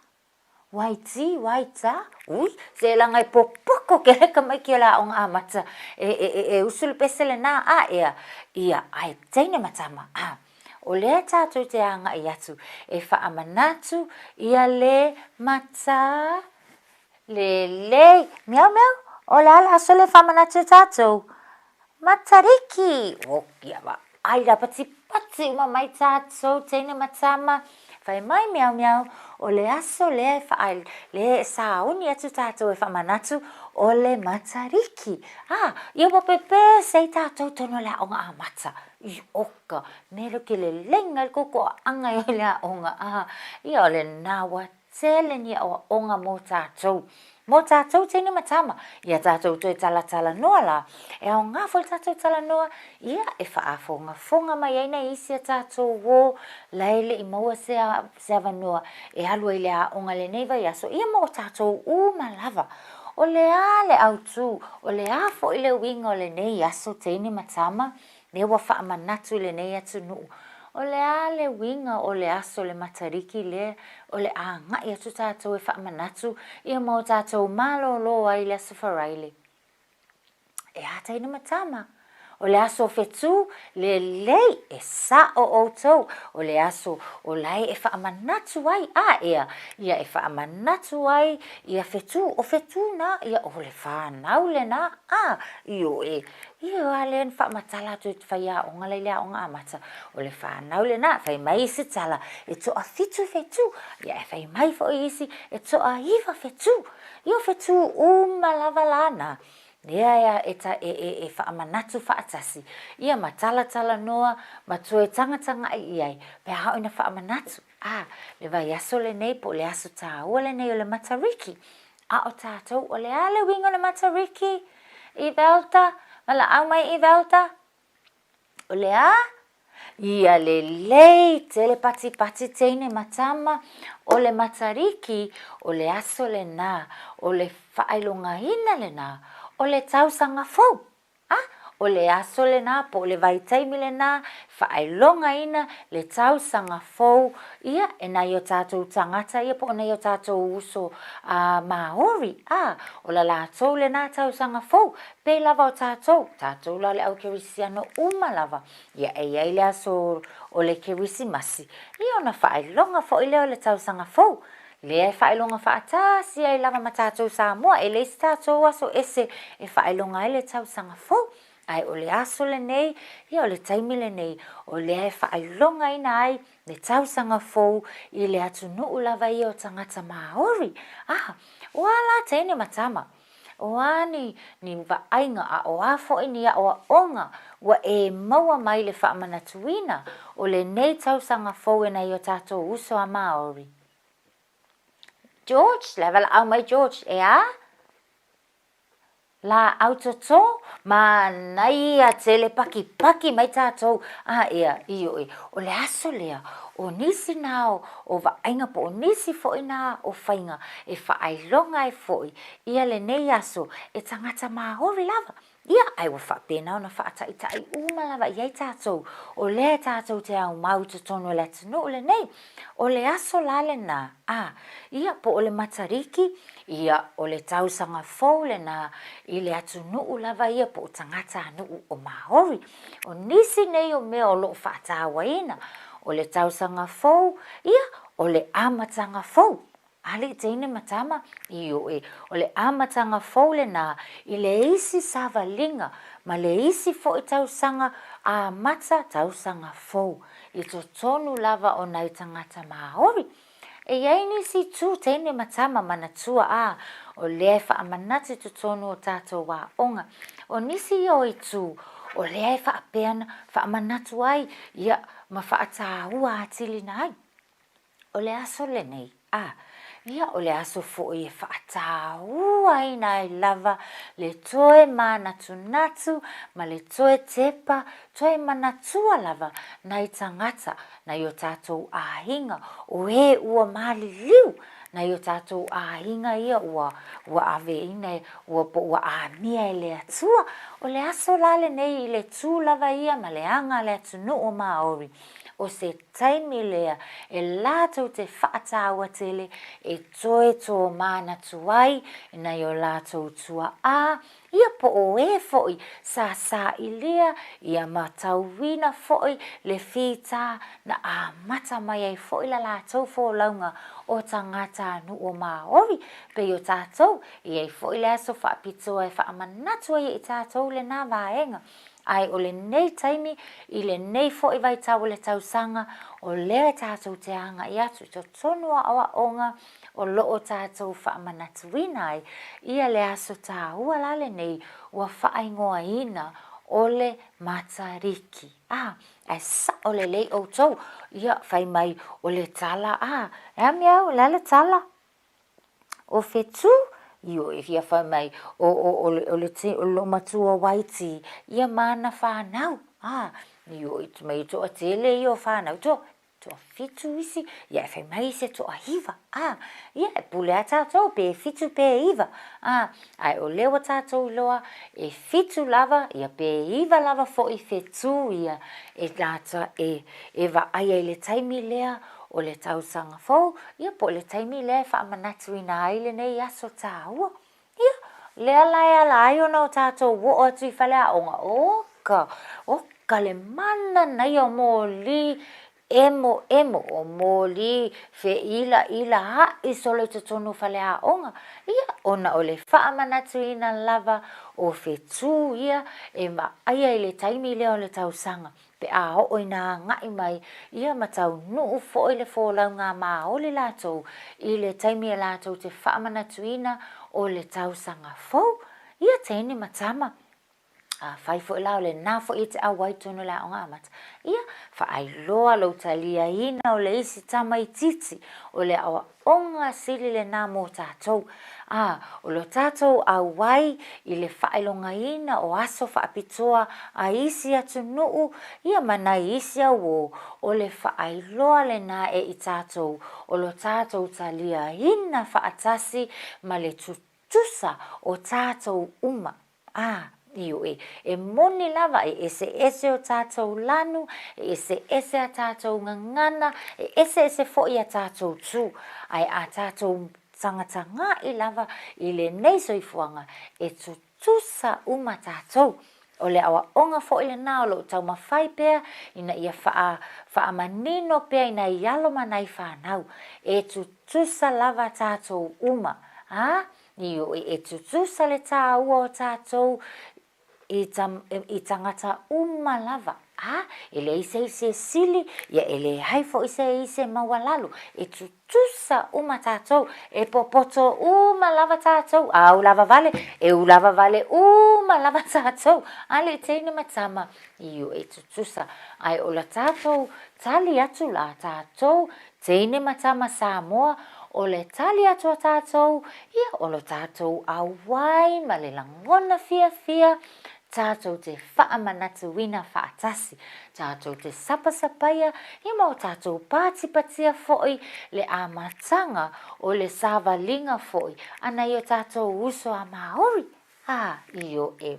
Waiti, waita, ui, se laga e popoko kele tamaiti o le aoga amata e, e, e, e usu le pese lena, a ea, ia, ae teine ma tama, a, o lea tatou te agai atu e faamanatu ia le mata Lelei! Miau miau! O le a le aso lea e faamanatu e tatou? Matariki! O, ia vaai la patipati uma mai tatou teine ma tama. Fai mai miau miau, o le aso lea e faa, lea e sauni atu tatou e faamanatu o le Matariki. A, ia ua pepese ai tatou tonu o le aoga amata. I oka, mea lea ke lelega ai le koko aʻaga i le aoga. A, ia o lena ua. tele ni aoaoga mo tatou. Mo tatou teine ma tama, ia tatou toe talatalanoa la, e aoga foi le tatou talanoa, ia e faafogafoga mai ai nai isi a tatou uo la e le i maua se, se avanoa e alu ai i le aoga i lenei vaiaso, ia ma o tatou uma lava. O le a le autu, o le a foi le uiga o lenei aso teine ma tama? Lea ua faamanatu i lenei atunuu, o le a le uiga o le aso o le Matariki lea o le a agai atu tatou e faamanatu ia ma o tatou malōlō ai i le Aso Faraile? E a teine ma tama? O le aso o Fetū, lelei, e sa'o ʻoutou, o le aso o lae e faamanatu ai, a ea, ia e faamanatu ai ia Fetū, o Fetū nā, ia o le whānau lenā, a, ioe, Ioe a lea na faamatala atu e te faiaoga la i le aoga amata, o le whanau lenā, fai mai isi tala, e toafitu whetū, ia e fai mai foi isi, e toaiwa whetū. Ia o whetū uma lava la nā, lea e, e, e, e, e faamanatu faatasi, ia ma talatala noa, ma toe tagatagai i ai, pe a oo ina faamanatu, a, le vaiaso lenei po o le aso tāua lenei o le Matariki, a o tātou, o le a le uiga o le Matariki? Ivelta, valaau mai Ivelta. O le a? Ia lelei tele patipati teine ma tama, o le Matariki, o le aso lenā, o le faailogaina lenā, o le tausaga fou. A, o le aso lenā po o le vaitaimi lenā, faailogaina le tausaga fou ia e nai o tātou tagata ia po o nai o tātou uso a Māori, a, o la lātou lenā tausaga fou, pei lava o tātou, tātou la le au kerisiano uma lava, ia e i ai le aso o le Kerisimasi, ia ona faailoga foi lea o le tausaga fou. Lea e faailoga faatasi ai lava ma tātou Samoa, e leai se tātou aso ese e faailoga ai le tausaga fou. Ae o le aso lenei, ia o le taimi lenei, o lea e faailogaina ai le tausaga fou i le atunuu lava ia o tagata Māori. A, o a la teine ma tama? O a ni, ni vaaiga a o a foi ni aoaoga ua e maua mai le faamanatuina o lenei tausaga fou e nai o tātou uso a Māori? George, la e valaau mai George, e a? Lāau totō, manaia tele pakipaki mai tātou, a ea, ioe, o le aso lea, o nisi nā o, o vaaiga po o nisi foi nā o faiga e faailoga ai foi ia lenei aso e tagata Māori lava. Ia, ae ua faapena ona faataʻitaʻi uma lava i ai tātou, o lea tātou te ao mau i totonu o le atunuu lenei. O le aso la lenā, a, ia, po o le Matariki, ia, o le tausaga fou lenā i le atunuu lava ia po o tagatanuu o Māori. O nisi nei o mea o lo o faatawaina, o le tausaga fou, ia, o le amataga fou. Alii teine ma tama, ioe, o le amataga fou lenā i le isi savaliga ma le isi foi tausaga amata tausaga fou i totonu lava o nai tagata Māori. E i ai nisi itu teine ma tama manatua a o lea e faamanatu i totonu o tātou aoga. O nisi ia o itu o lea e faapea na faamanatu ai ia ma faatāua atilina ai. O le aso lenei, a, ia o le aso foi e faataūaina ai lava le toe mānatunatu ma le toe tepa, toe manatua lava nai tagata, nai o tātou āinga, o ē ua maliliu, nai o tātou āinga ia ua, ua aveina e, ua, po ua āmia e le Atua. O le aso la lenei i le tū lava ia ma le aga a le atunuu o Māori, o se taimi lea e lātou te whaatāua tele e toe tō mānatu ai i nai o lātou tuaā, ia po o e foʻi sa sāilia ia matauina foʻi le fītā na āmata mai ai foʻi la lātou fōlauga o tagata nuu o Māori pei o tātou i ai foʻi le aso faapitoa e faamanatu ai e i tātou lenā vaega. Ae o lenei taimi, i lenei foi vaitau o le tausaga, o lea e tātou te āngai atu i totonu o aoaoga o lo o tātou faamanatuina ai ia le aso tāua la lenei ua faaigoaina o le Matariki. A, ae sa'o lelei ʻoutou, ia, fai mai o le tala, a, e a mea au, o le a le tala? O Whetū, ioe, ia fai mai, o, o, o le, o le, o le loomatua o Waitī, ia ma ana whānau, a, ioe, mai e toatele ia o whānau, to, toafitu isi, ia e fai mai se toaiva, a, ia e pule a tātou, pe fitu pe iva, a, ae o lea ua tātou iloa, e fitu lava, ia pe iva lava fo'i whetū ia, e lāta, e, e vaai ai le taimi lea o le tausaga fou, ia po o le taimi lea e faamanatuina ai lenei aso tāua. Ia, lea la e ala ai ona o tātou oo atu i faleaoga, oka, oka le mana naia o mōlī emoemo, o mōlī feʻilaʻila aʻi solo i totonu o faleaoga, ia, ona o le faamanatuina lava o whetū ia e vaaia i le taimi lea o le tausaga. Pe a oo ina agaʻi mai ia ma taunuu foʻi le folauga a maoli latou i le taimi e latou te faamanatuina o le tausaga fou, ia teine ma tama. Afai foi la o lena foi e te auai tonu i le aoga amata, ia, faailoa lou taliaina o le isi tamaitiiti o le aoaoga sili lena mo tatou. Ā, o lo tātou auai i le faailogaina o aso faapitoa a isi atunuu, ia ma nai isi auō, o le faailoa lenā e i tātou o lo tātou taliaina faatasi ma le tutusa o tātou uma. Ā, ioe, e moni lava e eseese o tātou lanu, e eseese a tātou gagana, e eseese foʻi a tātou tū, ae a tātou tangata ngaʻi lava i lenei soifuaga, e tutusa uma tātou. O le aoaoga foʻi lenā o loo taumafai pea ina ia faa, faamanino pea i nai alo ma nai fanau, e tutusa lava tātou uma, ā, Ioe, e tutusa le tāua o tātou i, ta, i tangata uma lava, ā, e leai se isi e sili, ia e leai foʻi se isi e maualalo, e tutusa uma tātou, e popoto uma lava tātou, a ulawa wale, e ulawa wale uma lava tātou, a le teine ma tama, ioe, e tutusa, ae o la tātou tali atu la tātou Teine ma tama Samoa, o le tali atu a tātou, ia o lo tātou auai ma le lagona fiafia, tātou te faamanatuina faatasi, tātou te sapasapaia, ia ma o tātou pātipatia foʻi le amataga o le savaliga foʻi a nai o tātou uso a Māori, ā, ioe.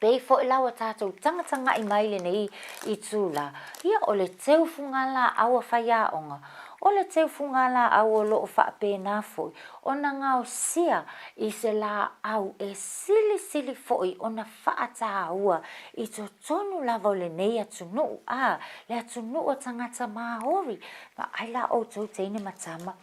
Pei foʻi la ua tātou tagatagaʻi mai lenei itu la, ia o le teufuga laʻau a faiaoga, o le teufuga laʻau o loo faapena foʻi ona gaosia i se laʻau e silisili foʻi ona faatāua i totonu lava o lenei atunuu, a, le atunuu o tagata Māori, vaai la ʻoutou teine ma tama.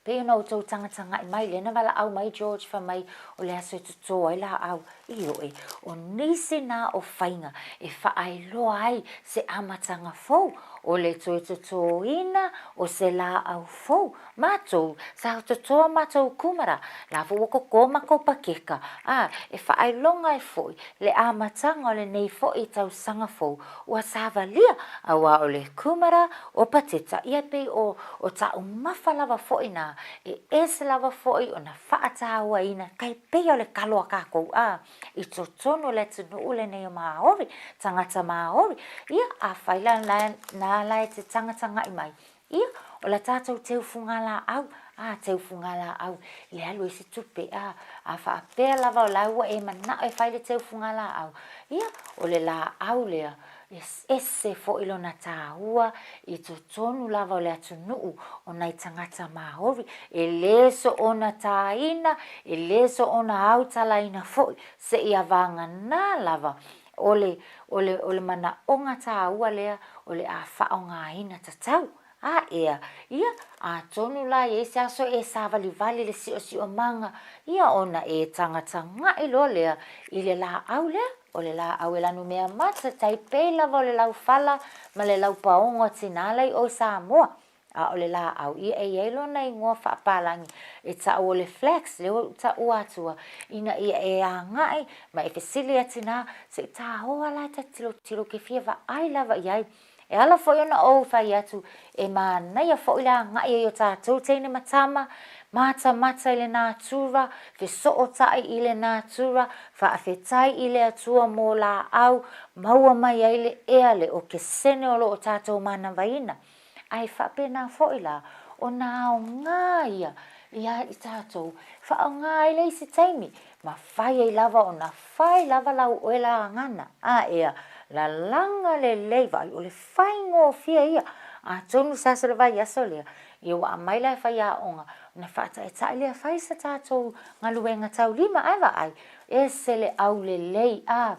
Pei ona outou tagatagaʻi mai, lea na valaau mai George fai mai o le aso e totō ai laau, ioe, o nisi nā o faiga e faailoa ai se amataga fou, o le toe totōina o se laau fou. Matou, sa totoa matou kumara, la foi ua koko makou pakeka, a e faailoga ai foi le amataga o lenei foi tausaga fou, ua savalia, auā o le kumara o pateta, ia pei o, o taumafa lava foʻi nā, e ese lava foʻi ona faatāuaina kai pei o le kalo a kākou, a i totonu o le atunuu lenei o Māori, tagata Māori, ia, afai la nā la e te tagatagaʻi mai, Ia, o la tātou teu fugalaau, a, teu fugalaau, le alu ai se tupe, a, a faapea lava o la ua e manao e fai le teu fugalaau. Ia, o le laau lea, e ese foʻi lona tāua i totonu lava o le atunuu o nai tagata Māori, e lē soona tāina, e lē soona autalaina foʻi, seia vāganā lava O le, o le, o le manaʻoga tāua lea, o le a faaaogaina tatau. A ea, ia, atonu la i ai se aso e sāwaliwali le siʻosiʻomaga, ia ona e tagatagaʻi loa lea i le lāʻau lea, o le lāʻau e lanu mea mata, tai pei lava o le laufala ma le laupaogo a tinā lai ʻoe Samoa. A o le lāʻau ia e i ai lona igoa faapalagi e taʻu o le flax, lea ua ou taʻua atua, ina ia e agaʻi ma e fesili atu nā, se i tāhoa la e ta tilotilo ke fia vaai lava i ai. E ala foi ona ou fai atu, e manaia foi le agaʻi ai o tātou teine ma tama, matamata i le natura, fesootaʻi i le natura, faafetai i le Atua mō lāʻau, maua mai ai le ea le okesene o lo o tātou manavaina. A e faapena foi la, o nā aoga ia ia i tātou, faaaoga ai le isi taimi, ma fai ai lava ona fai lava lau oe lagana, a ea, lalaga lelei, vaai o le faigofie ia. Atonu se aso le vaiaso lea, ia ua aumai la e faiaoga, ona faataetae lea fai sa tātou galuega taulima, ae vaai, ese le aulelei, a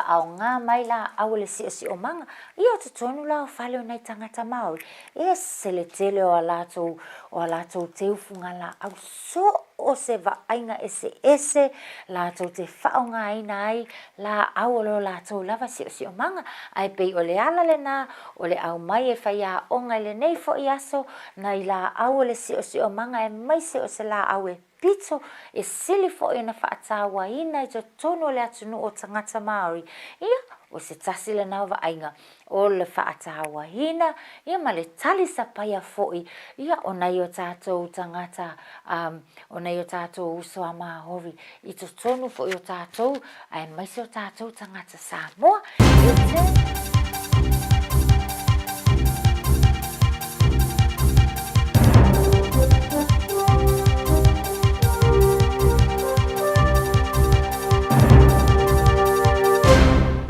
Whaaoga mai lāʻau o le siosiomaga, ia o totonu la o fale o nai tagata Māori, ese le tele o a latou, o a latou teufuga lāʻau, so o se vaaiga eseese latou te faaaogaina ai lāʻau o lo latou lava siosiomaga, ae pei o le ala lenā o le aumai e faiaoga i lenei foi aso nai lāʻau o le siosiomaga aemaise o se lāʻau e pito e sili foi ona faatauaina i totonu o le atunuu o tagata Māori, ia, o se tasi lena o vaaiga o le faatauaina, ia ma le tali sapaia foi, ia, o nai o tātou tagata, um, o nai o tātou uso a Māori i totonu foi o tātou, aemaise o tātou tagata Samoa, e te.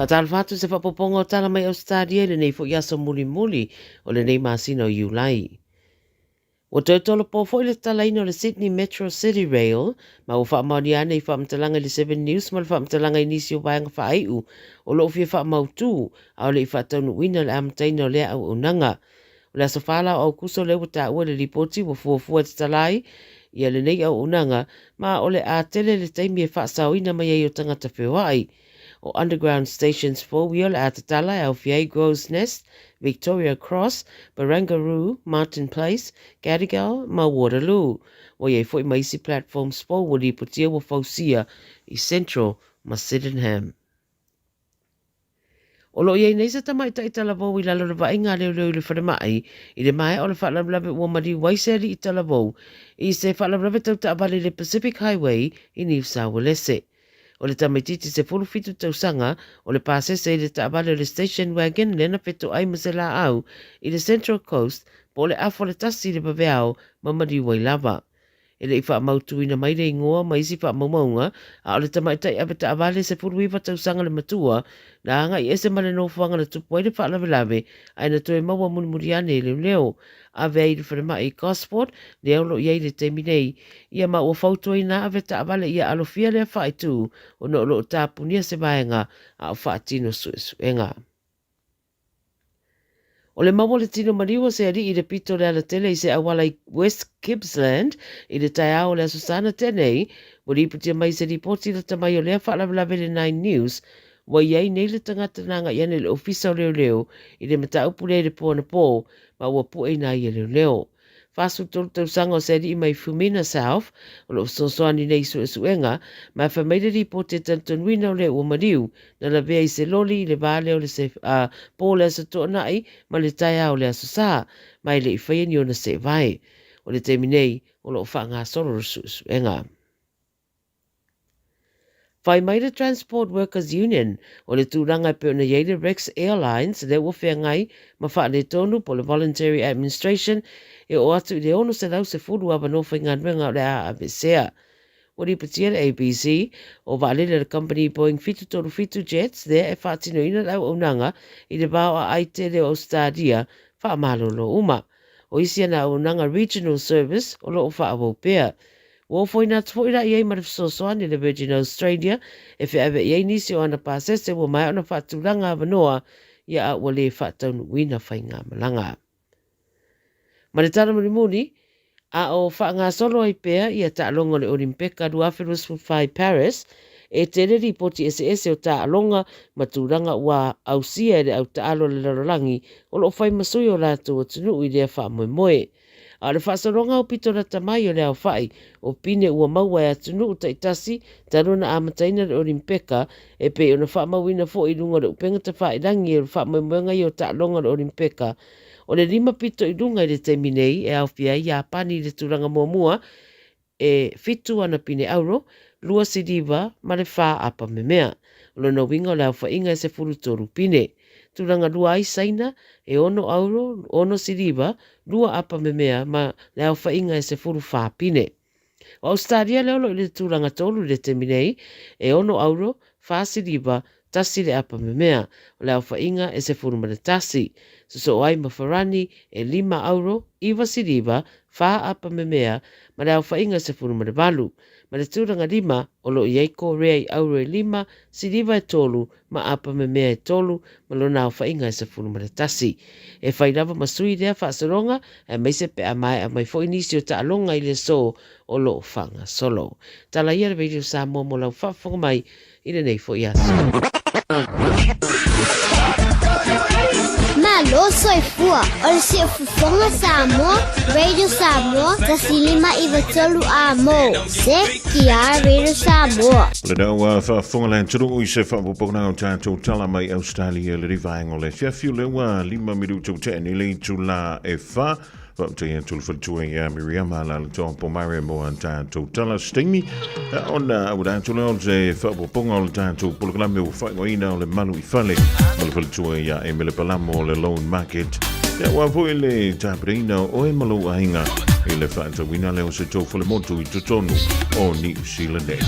Faatalofa atu se faapopoga o tala mai Ausetalia i lenei foi aso mulimuli o lenei masina o Iulai. Ua toe tolopo foi le tatalaina o le Sydney Metro City Rail, ma ua faamaonia ane i faamatalaga i le Seven News ma le faamatalaga i nisi o vaega faaiu o lo o fia faamautu a o le i faataunuuina le amataina o lea auaunaga. O le aso 4 la o Aukuso lea ua taua i le lipoti ua fuafua e tatala ai ia lenei auaunaga ma o le a tele le taimi e faasaoina mai ai o tagata feoai. O Underground Stations fou ia o le a tatala e aofia ai Crows Nest, Victoria Cross, Barangaroo, Martin Place, Gadigal ma Waterloo. Ua i ai foi ma isi platforms fou ua lipotia ua fausia i Central ma Sydenham. O lo o i ai nei se tamaitai talavou i lalo o le vaaiga a leoleo i le falemai i le maea o le faalavelave ua maliu ai se alii talavou i se faalavelave tau taavale i le Pacific Highway i Niu Sauelese. O le tamaitiiti 17 tausaga, o le pasese i le taavale o le station wagon lea na fetoai ma se laau i le Central Coast po o le afa o le tasi i le vaveao ma maliu ai lava. E le i faamautuina mai le igoa ma isi faamaumauga, a o le tamaitai avetaavale 19 tausaga le matua, na agai ese ma le nofoaga na tupu ai le faalavelave ae na toe maua mulimuli ane e leoleo. Ave ai i le falemai i Gosport, lea o lo o i ai i le taimi nei. Ia ma ua fautuaina ave taavale ia alofia lea faaitu ona o lo o tapunia se vaega a o faatino suesuega. O le maua o le tino maliu o se alii i le pito o le alatele i se auala i West Gippsland i le taeao o le Aso Sa na tea nei, ua lipotia mai i se lipoti lata mai o lea faalavelave i le Nine News, ua i ai nei le tagata na agai ane i le Ofisa o Leoleo i le mataupu lea i le po anapō, ma ua pueina ai e leoleo. 43 tausaga o se alii mai Fumina South o lo o fesoasoani nei i suesuega, ma e fai mai le lipoti e talitonuina o lea ua maliu na lavea i se loli i le va lea o le se, a, po o le Aso Toonai ma le taeao o le Aso Sa, ma e le i faia ni ona seevae. O le taimi nei, o lo o faagasolo le suesuega. Fai mai le Transport Workers Union, o le tulaga e pei ona i ai le Rex Airlines lea ua feagai ma faaletonu po o le Voluntary Administration e oo atu i le 610 avanoa faigaluega o le a aveesea. Ua lipotia le ABC, o vaalele a le kamupani Boeing 737 Jets lea e faatinoina le auaunaga i le va o aai tele o Ausetalia faamalolo uma. O isi ana auaunaga Regional Service o lo o faaauau pea. Ua ofoina atu foi la i ai ma le fesoasoani a le Virgin Australia e feaveai ai nisi o ana pasese ua maea ona faatulaga avanoa ia a ua le faataunuuina faigamalaga. Ma le tala mulimuli, a o faagasolo ai pea ia taaloga o le Olimpeka 2024 i Paris, E tele lipoti eseese o taaloga ma tulaga ua ausia e le au taalo a le lalolagi o lo o fai ma sui o latou atunuu i lea faamoemoe. A o le faasologa aupito lata mai o le aofai o pine ua maua e atunuu taitasi talu ona amataina le Olimpeka e pei ona faamauina foi i luga o le upega tafailagi o le faamoemoega ia o taaloga o le Olimpeka o le 5 pito i luga i le taimi nei e aofia ai Iapani i le tulaga muamua e 7 ana pine auro, 2 siliva ma le 4 apa memea. O lona uiga o le aofaiga e 13 pine. Tulaga lua ai Saina, e 6 auro, 6 siliva, 2 apa memea ma le aofaiga e 14 pine. O Ausetalia lea o lo o i le tulaga tolu i le taimi nei, e 6 auro, 4 siliva, 1 le apa memea. O le aofaiga e 11. Sosoo ai ma Farani e 5 auro, 9 siliva, 4 apa memea ma le aofaiga e 18. Ma le tulaga lima o lo o i ai Korea i auro e 5, siliva e 3 ma apa memea e 3 ma lona aofaiga e 11. E fai lava ma sui lea faasologa aemaise pe a maea mai foi nisi o taaloga i le aso o lo o faagasolo. Tala ia le Radio Samoa mo lau faafofoga mai i lenei foi aso. Malo soifua o le siufofoga Samoa, Radio Samoa, 1593 A mo, CTR Radio Samoa. O lena ua faafofoga le atunuu i se faaopoopoga o tatou tala mai Australia i le vaega o le afiafi o lea ua 5 minuta ua tea nei le itula e 4. Faafetai atu le faletua ia Miriama Alalatoa Pomare mo a tatou tala se taimi ona auala atu lea o se faaopoopoga o le tatou polokalame ua faaigoaina o le malu i fale ma le faletua ia Emele Palamo o le Loan Market. Ia ua foi le tapenaina o oe ma lou aiga i le faatauina lea o se tou falemotu i totonu o Niu Sila nei.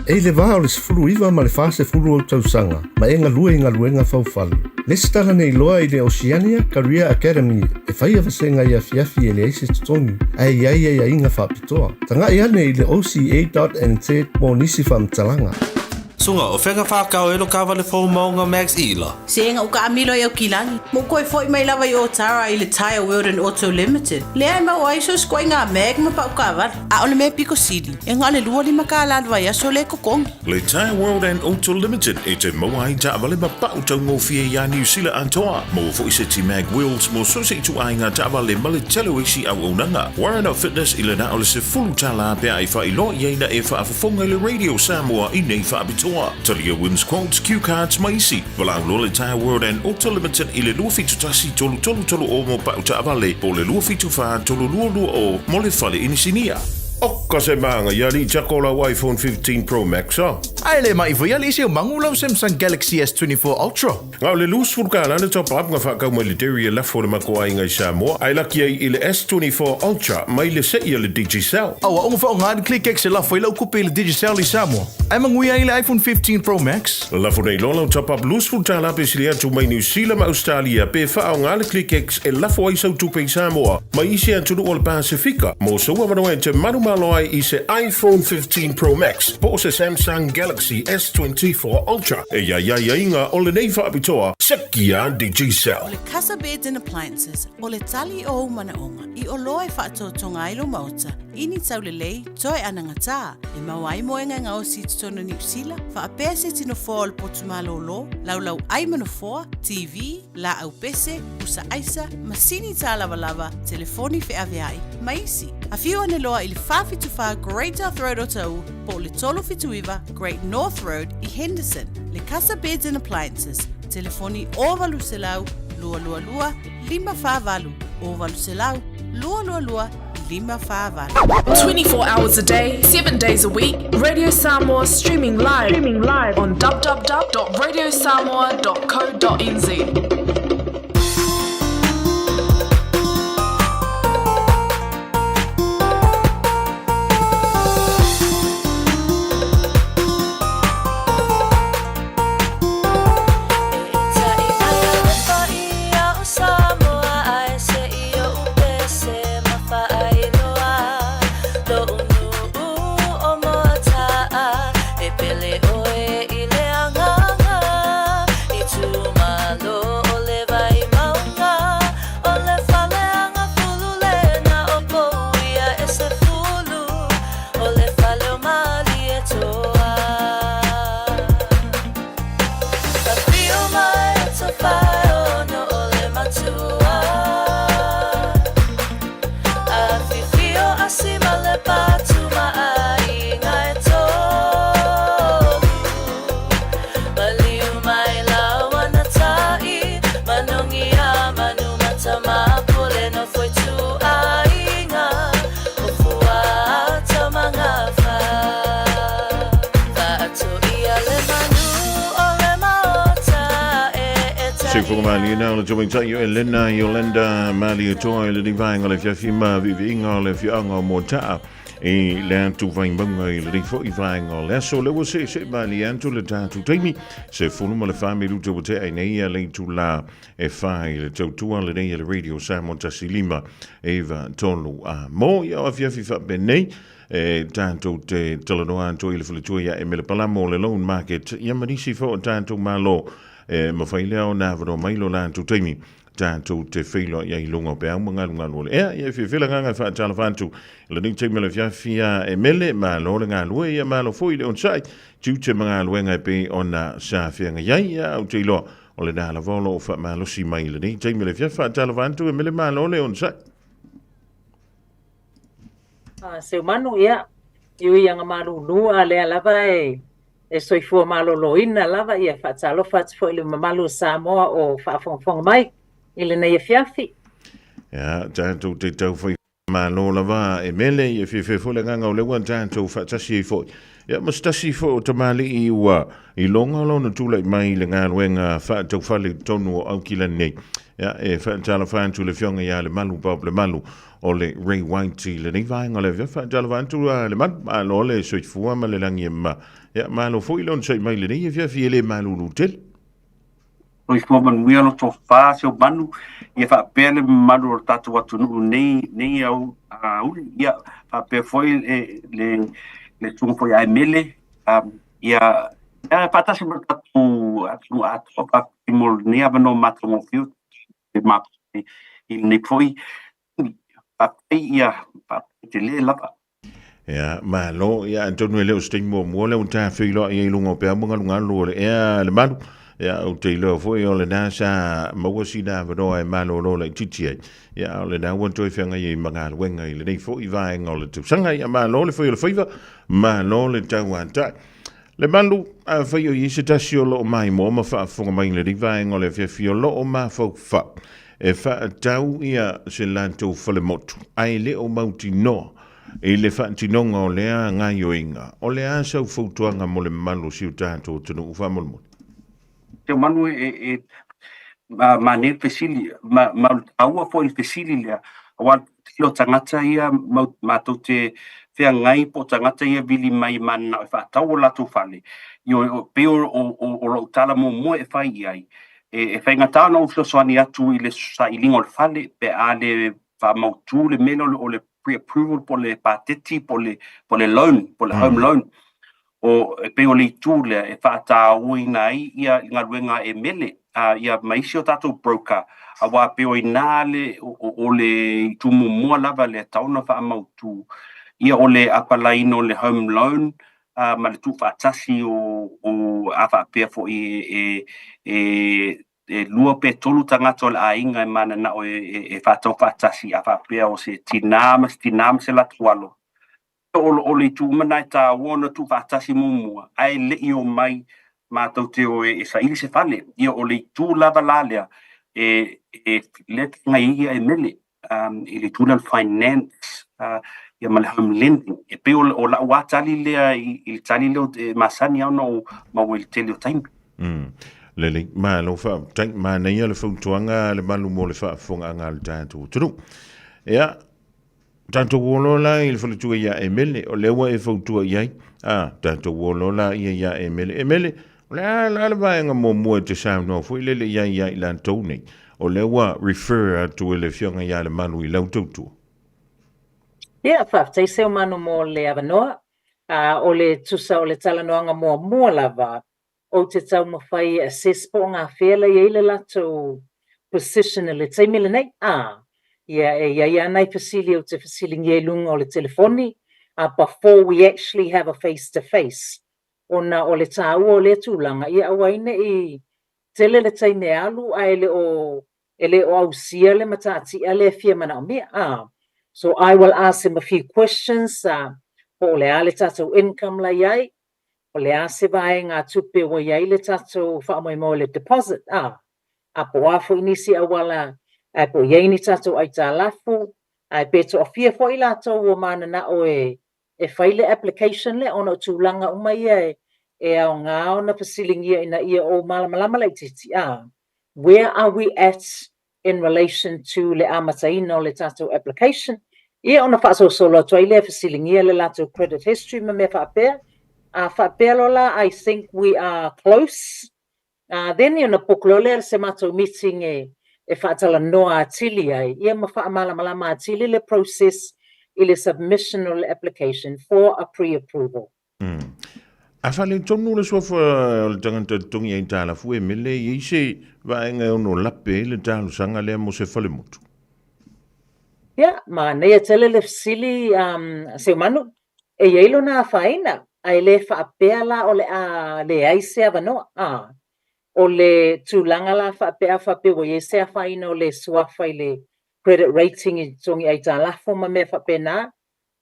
E i le va o le 19 ma le 40 ou tausaga ma e galue i galuega faufale. Lesitala nei loa i le Oceania Career Academy e faia vasega i afiafi e leai se totogi ae i ai aiaiga faapitoa. Tagai ane i le oca.nz mo nisi faamatalaga. Suga, o fea nga whākau e lo kawale fou maunga Max Ila? Se nga uka amilo i au kilagi. Mo koe foi mai lava i Otara i le Tyre World and Auto Limited. Lea e mau ai so skoe ngā mag ma pau kawale. A o le mea piko sili, e ngā le lua lima ka la vai aso le kokongi. Le Tyre World and Auto Limited e te maua ai taavale ma pau taugofie iā Niu Sila atoa. Maua foi se ti Mag Wheels mo so se ituaiga taavale ma le tele o isi auaunaga. Warren of Fitness i le na o le $10 pe a e faailoa i ai na e faafofoga i le Radio Samoa i nei faapitoa. Talia Wins Quotes, Cue Cards ma isi. Valaau loa le Tyre World and Auto Limited i le 271 3330 mo pau taavale po o le 274 3220 mo le fale inisinia. Oka se maga ia alii Jako lau iPhone 15 Pro Max a. Ae le mai foi alii se o mangu lau Samsung Galaxy S24 Ultra. Ga o le 20 tala le top up nga whaakau mai le Derry e lafo le mako aiga i Samoa, ae laki ai i le S24 Ultra mai le sei a le Digicel. Aua onga whaonga ni ClickX e lafo i lau kupe i le Digicel i Samoa. Ae mangui ai le iPhone 15 Pro Max. Lafo nei loa lau top up $20 pe sili atu mai New Zealand ma Australia pe whaonga le ClickX e lafo ai sau tupe i Samoa mai isi atunuu o le Pasifika mo sou avanoa e te manumalo ai i se iPhone 15 Pro Max po o se Samsung Galaxy S24 Ultra. E iai aiaiga o lenei faapitoa, sekia Digicel. O le Casa Beds and Appliances, o le tali o ou manaoga i oloa e faatoatoga ai lou maota, i ni taulelei, toe anagatā, e maua ai moega e gaosi i totonu o Niu Sila, faapea se tino foa o le potu malōlō, laulau ai ma nofoa, TV, laau pese, pusa aisa, masini tālavalava, telefoni feaveai, ma isi. Afio ane loa i le 474 Great South Road o Taʻu, po o le 379 Great North Road i Henderson. Le Casa Beds and Appliances, telefoni 0800 222 548, 0800 222 548. 24 hours a day, 7 days a week, Radio Samoa streaming live, streaming live on www.radiosamoa.co.nz. Se fofoga maliena o le tamaitai o Elena Yolanda Malietoa i lenei vaega o le afiafi ma viiviiga o le afioaga o Moataa i le atu vaimauga i lenei foi vaega o le aso. O lea ua seesee malie atu le tatou taimi, 14 minute ua tea ai nei le itulā e 4 i le tautua lenei e le Radio Samoa 15 9 3 a mo ia o afiafi faapenei e tatou te talanoa atu ai i le faletua ia Emele Palamo o le Loan Market ia ma nisi foi o tatou malo e mafai lea ona avanoa mai lo latou taimi tatou te feiloai ai i luga o peau ma galugalu o le ea. Ia e fiafia le agaga e faatalofa atu i lenei taimi o le afiafi a Emele, malo le galue, ia malo foi le onosai, tiute ma galuega e pei ona sa feagai ai, ia ou te iloa o lena lava o lo o faamalosi mai i lenei taimi o le afiafi. Faatalofa atu Emele, malo le onosai. Seumanu, ia, i ui aga malūlū a lea lava e e soifua malōlōina lava, ia faatalofa atu foi i le mamalu o Samoa o faafogafoga mai i lenei afiafi. Ia, tatou te taufai malo lava e mele, ia fiafia foi le agaga o lea ua tatou faatasi ai foi. Ia, ma se tasi foi o tamalii ua iloga lona tulai mai i le galuega faataufale i totonu o Aukilani nei. Ia, e faatalofa atu i le Afioga ia Lemalu Bob Lemalu o le Ray White i lenei vaega o le afiafi. Faatalofa atu a Lemalu, malo le soifua ma le lagi e mama. Ia, malo foi le onosai mai i lenei afiafi e le malūlū tele. Soifua manuia lo tofa Seumanu, ia faapea le mamalu o le tatou atunuu nei nei au auli, ia faapea foi le le le susuga foi ia Emele, ia ia faatasi ma le tatou atunuu atoa. Faafetai mo lenei avanoa matagofie i lenei foi faafetai, ia faafetai tele lava. Ia, malo, ia, atonu e le o se taimi muamua lea ua ta feiloai ai i luga o peau ma galugalu o le ea le malu. Ia, ou te iloa foi o lena sa maua sina avanoa e malolo laitiiti ai. Ia, a o lena ua toe feagai ai ma galuega i lenei foi vaega o le tausaga. Ia, malo le fai o le faiva, malo le tauatai. Le malu, afai o i ai se tasi o lo o maimoa ma faafofoga mai i lenei vaega o le afiafi o lo o mafaufau e faatau ia se latou falemotu ae le o mautinoa i le faatinoga o lea gaoioiga, o le a sau fautuaga mo le mamalu o si o tatou atunuu faamolemole? Seumanu e e manaia le fesili, ma ma o le taua foi o le fesili lea, aua o le tele o tagata ia matou te feagai po o tagata ia vili mai mananao e faatau o latou fale. Ioe, pei o o lau tala muamua e fai i ai, e faigata ona ou fesoasoani atu i le sailiga o le fale pe a le faamautu le mea lea o le pre-approval po o le pateti po o le loan, po o le home loan. O, e pei o le itu lea e faatauaina ai ia galuega a Emele ia ma isi o tatou broker, aua pei o i ina le, o le itu muamua lava lea e tatau ona faamautu, ia o le apalaiina o le home loan ma le tuufaatasi o, a faapea foi e lua pe tolu tagata o le aiga e mananao e faatau faatasi, a faapea o se tinā ma se tinā ma se latou alo. O le itu uma lena e taua ona tuufaatasi muamua, ae le i omai matou te o e saili se fale. Ia o le itu lava la lea e lea e feagai ai ia Emele i le itu lea o le finance ia ma le home lending. E pei o lau lava tali lea i le tali lea e masani lava ona ou maua i le tele o taimi. Lelei, malo faafetai, manaia le fautuaga a le malu mo le faafofogaaga a le tatou atunuu. Ia, tatou o loa la i le faletua ia Emele, o lea ua e fautua i ai. A, tatou o loa la ia ia Emele. Emele, o le a la le vaega muamua e te saunoa foi lele i ai ia i latou nei? O lea ua refer atu e le Afioga ia Lemalu i lau tautua. Ia, faafetai Seumanu mo le avanoa. A, o le tusa o le talanoaga muamua lava, ou te taumafai e assess po o gafea la i ai le latou position i le taimi lenei. A, ia e i ai lava nai fesili ou te fesiligia i luga o le telefoni, before we actually have a face to face, ona o le taua o lea tulaga, ia aua ai ne i tele le taimi e alu ae le o e le o ausia le matatia lea e fia manaomia. A, so I will ask them a few questions, po o le a le tatou income la i ai, o le a se vaegatupe ua i ai le tatou faamoemoe o le deposit, a, a po o a foi nisi auala ae po o i ai ni tatou aitalafu, ae pe toafia foi latou ua mananao e e fai le application lea ona o tulaga uma ia e e aoga ona fesiligia ina ia ou malamalama laitiiti, a, where are we at in relation to le amataina o le tatou application, ia ona faasolosolo atu ai lea fesiligia le latou credit history ma mea faapea. A faapea loa la I think we are close, then ia ona book loa lea o se matou meeting e e faatalanoa atili ai ia ma faamalamalama atili le process i le submission o le application for a pre-approval. A faaletonu le suafa o le tagata e totogi ai tala fua e mele, e i ai se vaega e ono lape ai le talosaga lea mo se falemotu? Ia, manaia tele le fesili, Seumanu. E i ai lona afaina, ae le faapea la o le a leai se avanoa. A, o le tulaga la faapea a faapea ua i ai se afaina o le suafa i le credit rating i totogi aitalafu ma mea faapena,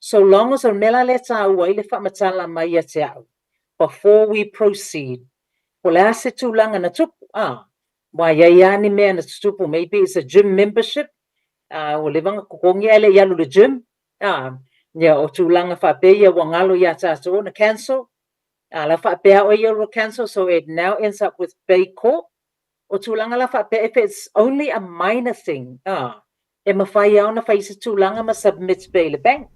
So long as o le mea la lea e taua ai le faamatala mai ia te au, before we proceed, po o le a se tulaga na tupu, a, aua e i ai lava ni mea na tutupu, maybe it's a gym membership, a, ua leva ona totogi ae le i alu i le gym, a, ia, o tulaga faapea ia ua galo ia tatou ona cancel, a la faapea oe ia ua cancel, so it now ends up with Baycorp. O tulaga la faapea, if it's only a minor thing, a, e mafai lava ona fai se tulaga ma submit pea i le bank.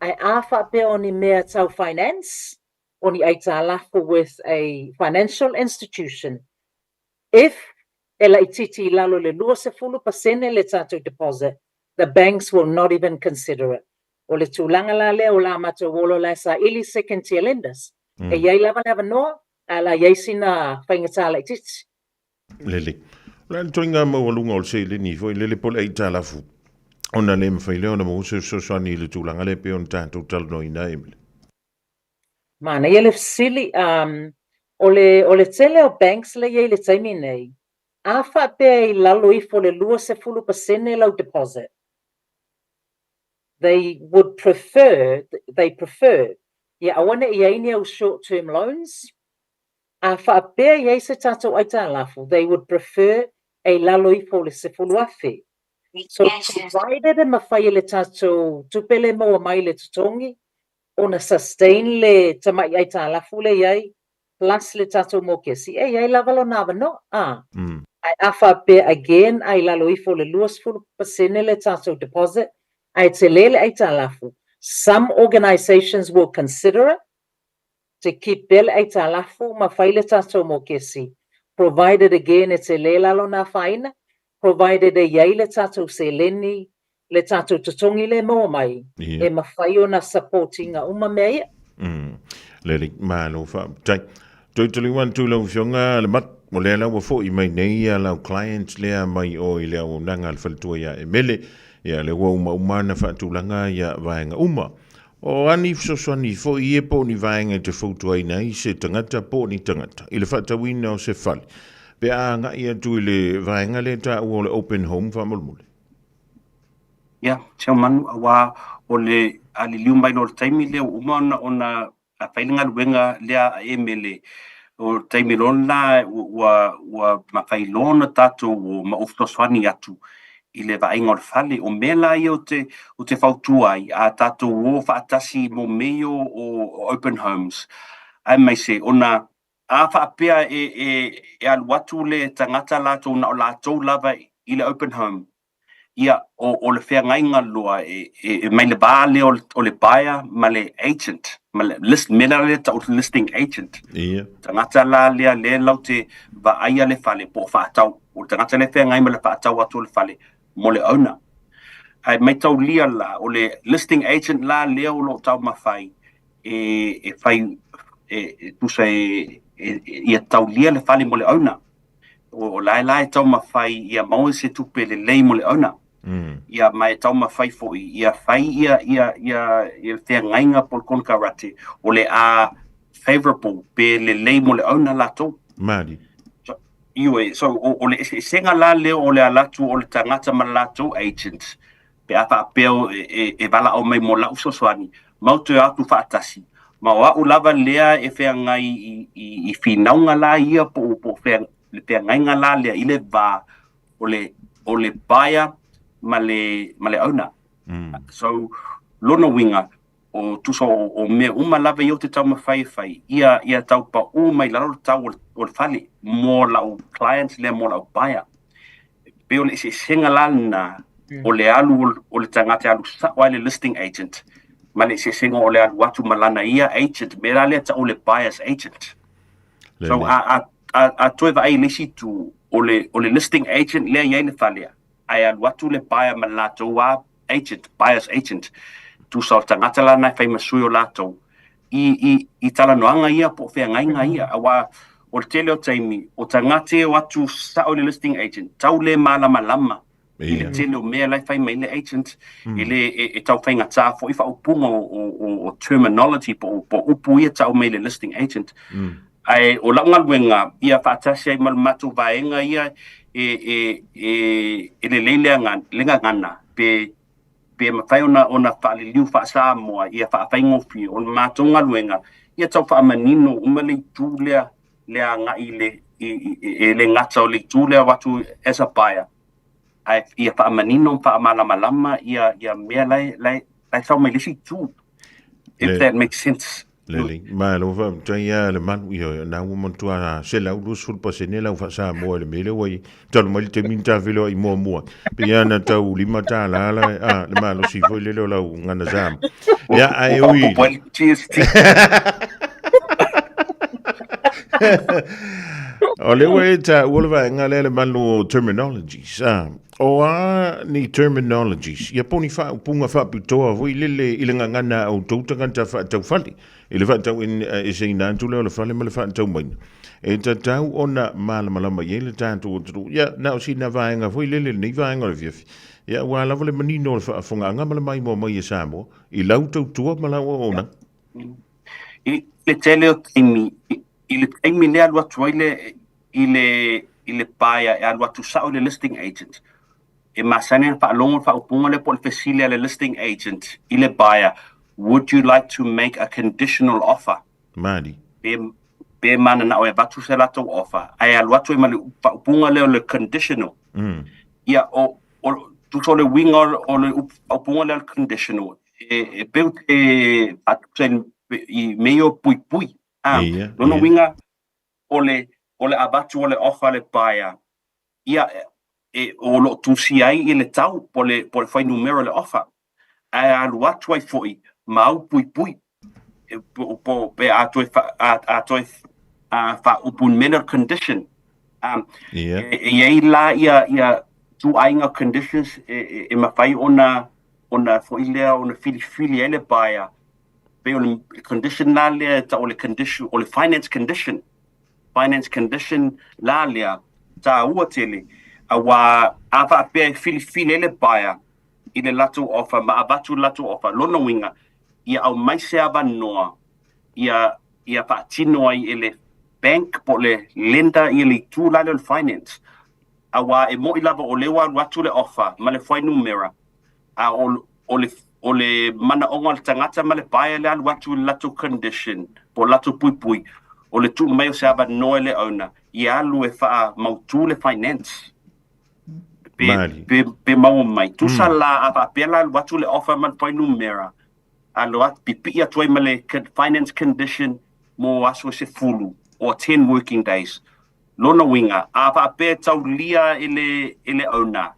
Ae a faapea o ni mea tau finance, o ni aitalafu with a financial institution, if e laitiiti i lalo i le 20% le tatou deposit, the banks will not even consider it. O le tulaga la lea o la matou olo la e saili second tier lenders. E i ai lava le avanoa, ae o le a i ai sina faigata laitiiti. Lelei. O le a le ituaiga maualuga o le seleni foi lele po o le aitalafu ona le mafai lea ona maua se fesoasoani i le tulaga lea e pei ona tatou talanoaina ai, Emily? Manaia le fesili, um, o le, o le tele o banks lea e i ai i le taimi nei, a faapea i lalo ifo o le 20% lau deposit, they would prefer, they prefer, ia aua ne i ai ni au short term loans, A faapea i ai se tatou aitalafu, they would prefer e i lalo ifo o le 10,000. So provided e mafai e le tatou tupe le maua mai le totogi ona sustain le tamai aitalafu le i ai plus le tatou mokesi, e i ai lava lona avanoa, a. Ae a faapea again a i lalo ifo o le 20% le tatou deposit ae tele le aitalafu, some organisations will consider it, te keep pea le aitalafu ma fai le tatou mokesi, provided again e tele la lona afaina, provided e i ai le tatou seleni, le tatou totogi lea e maua mai, e mafai ona support ina uma mea ia. Lelei, malo faafetai. Toe taliu atu i lau Afioga le Mat, o lea la ua foi mai nei ia lau client lea mai o i le auaunaga a le faletua ia Emele, ia lea ua umauma ona faatulaga ia vaega uma. O a ni fesoasoani foi ia po o ni vaega e te fautuaina ai se tagata po o ni tagata i le faatauina o se fale pe a agai atu i le vaega lea e taua o le open home faamolemole? Ia, teo manu, aua o le a liliu mai loa i le taimi lea ua uma ona ona fai le galuega lea a Emele, o le taimi loa lena ua ua mafai loa ona tatou o ma ou fesoasoani atu i le vaaiga o le fale. O mea la ia ou te, ou te fautua ai, a tatou o faatasi mo mea ia o open homes, aemaise ona a faapea e, e, e alu atu le tagata latou na o latou lava i le open home, ia, o, o le feagaiga loa e, e, e mai le va lea o le, o le buyer ma le agent, ma le list, mea la lea tau listing agent. Ia. Tagata la lea lea lau te vaaia le fale po o faatau. O le tagata lea feagai ma le faatau atu o le fale mo le owner. Ae maitaulia la, o le listing agent la lea o lo o taumafai e, e fai, e, e tusa e, e, ia taulia le fale mo le owner. O, o la e la e taumafai ia maua se tupe lelei mo le owner. Ia ma e taumafai foi ia fai ia ia ia ia le feagaiga po o le konekarate o le a favourable pe lelei mo le owner latou. Malie. So, ioe, so o, o le eseesega la lea o le ala atu o le tagata ma le latou agent pe a faapea e, e, e valaau mai mo lau fesoasoani, ma ou toe atu faatasi. Ma o au lava lea e feagai i, i, i finauga la ia po, po fea, le feagaiga la lea i le va o le, o le buyer ma le, ma le owner. So, lona uiga, o tusa o, o mea uma lava ia ou te taumafai e fai, ia, ia tau paʻū mai lalo le tau o le, o le fale mo lau client lea mo lau buyer. E pei o le eseesega la lena o le alu o, o le tagata e alu sao lava i le listing agent ma le eseesega o le alu atu ma lana ia agent, mea la lea e tau o le buyer's agent. So, a, a, a, a toe vaai i le isi itu, o le, o le listing agent lea e i ai le fale, ae alu atu le buyer ma le latou a agent, buyer's agent, tusa o le tagata la na e fai ma sui o latou, i, i, i talanoaga ia po o feagaiga ia, aua o le tele o taimi, o tagata e o atu sao i le listing agent, tau le malamalama i le tele o mea la e fai mai le agent, e le, e, e tau faigata foi faaupuga o, o, o, o terminology po o, po o upu ia tau mai le listing agent. Ae o lau galuega ia faatasi ai ma le matou vaega ia e, e, e, e lelei le, aga, le gagana pe, pe mafai ona, ona faaliliu faa-Samoa ia faafaigofie. O le matou galuega ia tau faamanino uma le itu lea le agai i le, i, i, e le gata o le itu lea o atu as a buyer, ae ia faamanino ma faamalamalama ia, ia mea la e, la e, la e sau mai le isi itu. If that makes sense. Lelei, malo faafetai a le malu ia na ua matua 120% lau faasamoa i le mea lea ua i talu mai le taimi na ta feiloai muamua. Pei lava na tau $5 la a le malosi foi lele o lau gana Samoa. Ia ae ui. GST. O le ua e taua le vaega lea le malu o terminologies. Ah, o a ni terminologies, ia po ni faaupuga faapitoa foi lele i le gagana a outou tagata faataufale, i le faatau eseina atu lea o le fale ma le faatau maiga. E tatau ona malamalama i ai le tatou atunuu. Ia, na o sina vaega foi lele lenei vaega o le afiafi. Ia, aua lava le manino o le faafofogaaga ma le maimoa mai e Samoa i lau tautua ma lau auaunaga. I le tele o taimi, i le taimi lea alu atu ai le, i le, i le buyer e alu atu sao i le listing agent. E masani ona faalogo le faaupuga lea po o le fesili a le listing agent i le buyer, would you like to make a conditional offer? Mali. Pe, pe mananao e avatu se latou offer, ae alu atu ai ma le faaupuga lea o le conditional. Ia, o, o, tusa o le uiga o le faaupuga lea o le conditional, e, e pei te faatusa i mea ia o puipui. Ah, Ia, lona ia. uiga, o le, o le avatu o le offer a le buyer, ia, e, o lo o tusia ai i le tau po o le, po o le fuainumera o le offer, ae alu atu ai foi ma au puipui, e, po, po, pe a toe, fa, a, a toe a, faaupu i mea lea o le condition. Um, Ia. e, e i ai la ia, ia ituaiga conditions e, e, e mafai ona, ona foi lea, ona filifili ai le buyer pei o le condition la lea e tau o le condition, o le finance condition. Finance condition la lea, taua tele, aua a faapea e filifili ai le buyer i le latou offer ma avatu le latou offer, lona uiga, ia aumai se avanoa ia, ia faatino ai e le bank po o le lender ia le itu la lea o le finance. Aua e moni lava o lea ua alu atu le offer ma le fuainumera, a o, o le, o le manaoga o le tagata ma le buyer le alu atu i le latou condition po o le latou puipui, o le tuu mai o se avanoa i le owner ia alu e faamautu le finance pe, Mali. pe, pe maua mai. Tusa la a faapea la alu atu le offer ma le fuainumera, alu atu, pipii atu ai ma le finance condition mo aso e 10 or 10 working days. Lona uiga, a faapea e taulia e le, e le owner,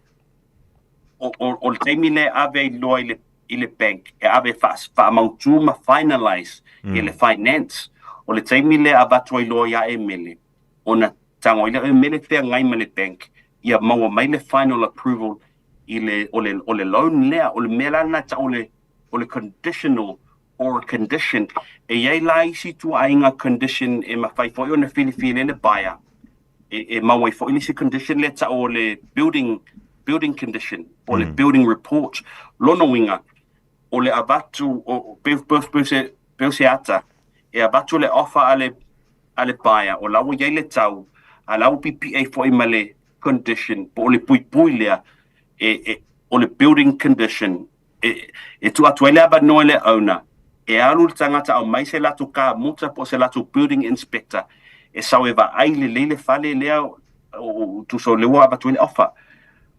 o, o, o le taimi lea e ave ai loa i le, i le bank, e ave e faamautu ma finalize i le finance, o le taimi lea e avatu ai loa ia Emele, ona tago ai lea o Emele feagai ma le bank, ia maua mai le final approval i le, o le, o le loan lea, o le mea la lena e tau o le, o le conditional or a condition. E i ai la isi ituaiga condition e mafai foi ona filifili ai le buyer, e, e maua ai foi le isi condition lea e tau o le building, building condition po o le building report. Lona uiga, o le avatu, o, pe, pe, pe, se, pe o se ata, e avatu le offer a le, a le buyer, o la ua i ai le tau, a la ua pipii ai foi ma le condition, po o le puipui lea, e, e, o le building condition, e, e tuu atu ai le avanoa i le owner e alu le tagata aumai se latou kamuta po o se latou building inspector e sau e vaai lelei le fale lea o, tusa o lea ua avatu ai le offer.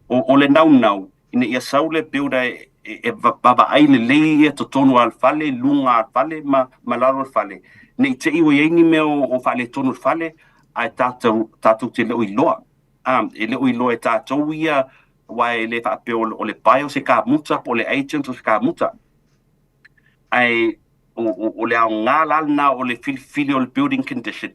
O, o le naunau ina ia sau le builder e, e, e vaavaai lelei ia totonu o le fale, luga o le fale ma, ma lalo o le fale. Ne i te i ua i ai ni mea o, o faaletonu i le fale, ae tatou, tatou te le o iloa. Um, e le o iloa e tatou ia aua e le faapea o le buyer o se kamuta po o le agent o se kamuta. Ae o, o, o le aoga la lena o le filifili o le building condition,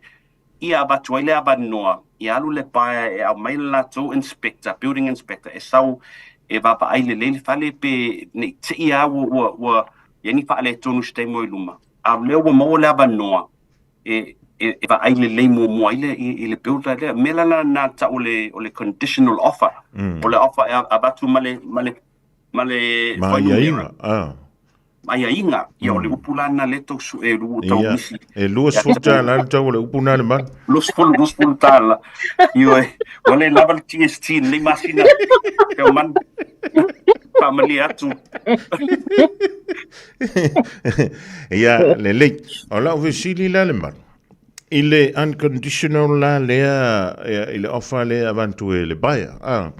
ia avatu ai le avanoa, ia alu le buyer e aumai le latou inspector, building inspector, e sau e vaavaai lelei le fale pe ne i te i lava ua, ua, ua i ai ni faaletonu i se taimi o i luma. A o lea ua maua le avanoa e, e, e vaai lelei muamua ai le, i, i le builder lea. Mea la lena tau o le, o le conditional offer. O le offer e avatu ma le, ma le, ma le Ma aiaiga, ah. Aiaiga, ia o le upu la lena lea tau sue, tau Ia, misi. e $20 le tau o le upu na le malu. 20, $20. Ioe, ua le lava le GST i lenei masina. Teomanu, faamalie atu. Ia, lelei. O lau fesili la le malu, i le unconditional la lea, i le offer lea avatu e le buyer, ah,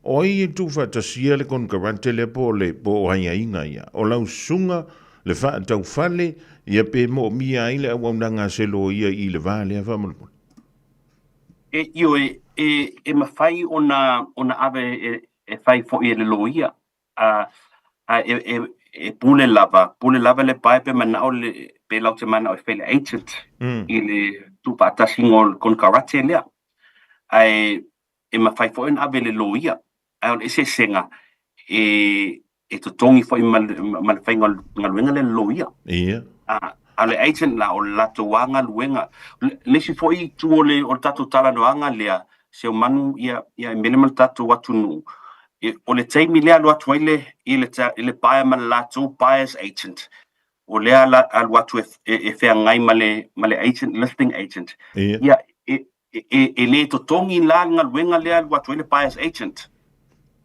o ai e tuufaatasia le konekarate lea po o le, po o aiaiga ia? O lau susuga, le faataufale, ia pe moomia ai le auaunaga a se loia i le va lea faamolemole? E, ioe, e, e mafai ona, ona ave e, e fai foi e le loia. A, a e, e, e pule lava, pule lava le buyer pe manao le, pe latou te manao e fai le agent i le tuufaatasiga o le konekarate lea. Ae e mafai foi ona ave i le loia, ae o le eseesega e e totogi foi ma le, ma le faiga o le galuega lea le loia. Ia. A, a o le agent la, o le latou lava galuega. Le, le isi foi itu o le, o le tatou talanoaga lea, Seumanu ia, ia e mele ma le tatou atunuu, e, o le taimi lea alu atu ai le, i le, i le buyer ma le latou buyer's agent, o lea ala, alu atu e, e, e feagai ma le, ma le agent, listing agent. Ia. Ia, e, e, e le totogi la le galuega lea alu atu ai le buyer's agent.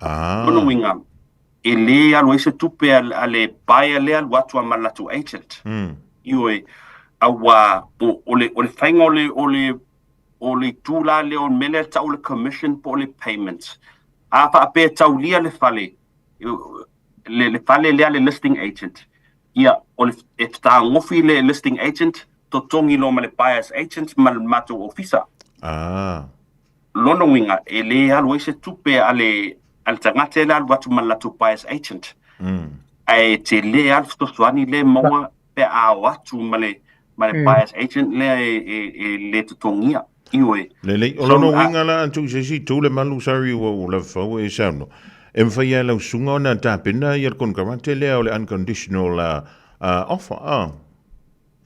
Ah. Lona uiga, e le alu ai se tupe a, a le buyer lea alu atu a ma le latou agent. Ioe, auā, o, o le, o le faiga o le, o le, o le itu la lea o le mea lea e tau o le commission po o le payment. A faapea e taulia le fale, le, le fale lea le listing agent, ia, o le, e fetagofi le listing agent, totogi loa ma le buyer's agent ma le matou ofisa. Ah. Lona uiga, e le alu ai se tupe a le, a le tagata e le alu atu ma le latou buyer's agent. Ae tele lava le fesoasoani lea e maua pe a o atu ma le, ma le buyer's agent lea e, e, e le totogia. Ioe. Lelei, o lona uiga la a tuu se isi itu le malu, sorry ua ou lava fau e saunoa. E mafai lava e lau susuga ona tapena ia le konekarate lea o le unconditional offer, ah.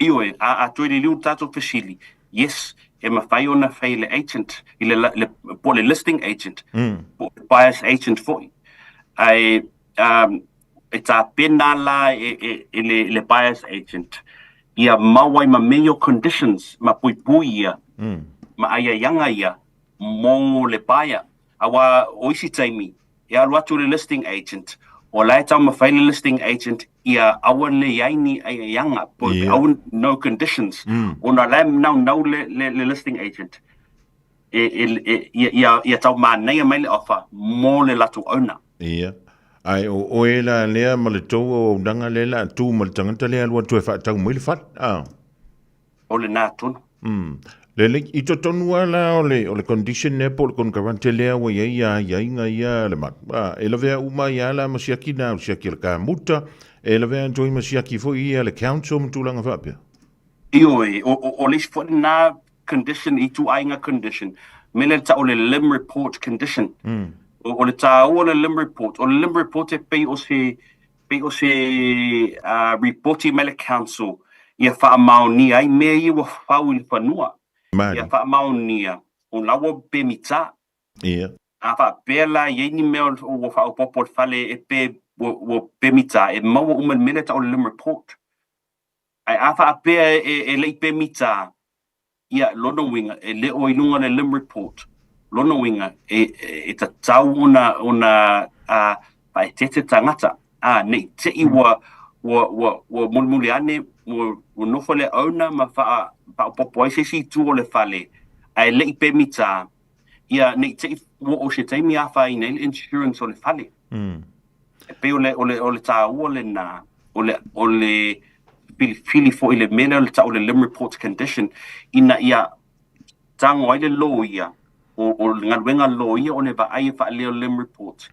Ioe, a, a toe liliu le tatou fesili, yes, e mafai ona fai e le agent, i le, le, po o le listing agent, po o le buyer's agent foi. Ae, um, e tapena la e, e, e le, le buyer's agent, ia mau ai ma mea ia o conditions, ma puipui ia, ma aiaiaga ia, mō le buyer. Aua o isi taimi, e alu atu le listing agent, o la e taumafai le listing agent ia aua ne i ai ni aiaiaga, po yeah. aua no conditions, ona la e naunau le, le, le listing agent e, e, e, ia, ia, ia taumanaia mai le offer mō le latou owner. Ia. Ae o oe la lea ma le tou auaunaga lea la tu ma le tagata lea alu atu e faatau mai le fale. Ah. O lena tonu. Lelei, i totonu lava la o le, o le condition lea po o le konekarate lea ua i ai aiaiga ia a le malu, a, e lavea uma ai lava la ma siaki na o le siaki a le kamuta, e lavea atu ai ma siaki foi ia le council ma tulaga faapea. Ioe, o, o, o le isi foi lena condition, ituaiga condition, mea lea e tau o le limb report condition. O, o le taua o le limb report, o le limb report e pei o se, pei o se ripoti mai le council ia faamaonia ai mea ia ua fau i le fanua. Ia faamaonia o la ua pemitā. Ia. A faapea la e i ai ni mea ua faaopoopo i le fale e pe ua pemitā, e maua uma i le mea lea e tau o le limb report. Ae a faapea e le i pemitā, Ia, lona uiga, e le o i luga o le limb report. Lona uiga, e, e tatau ona, ona a, faaeteete tagata, a, ne i te i ua, ua, ua, ua mulimuli ane, ua, ua nofo le owner ma faa, faaopoopo ai se isi itu o le fale, ae le i pemitā, ia, ne i te i ua oo se taimi afaina ai le insurance o le fale. E pei o le, o le, o le taua lena, o le, o le filifili foi i le mea lea o le tau o le limb report condition, ina ia tago ai le loia, o, o le galuega loia o le vaai e faaleo limb report,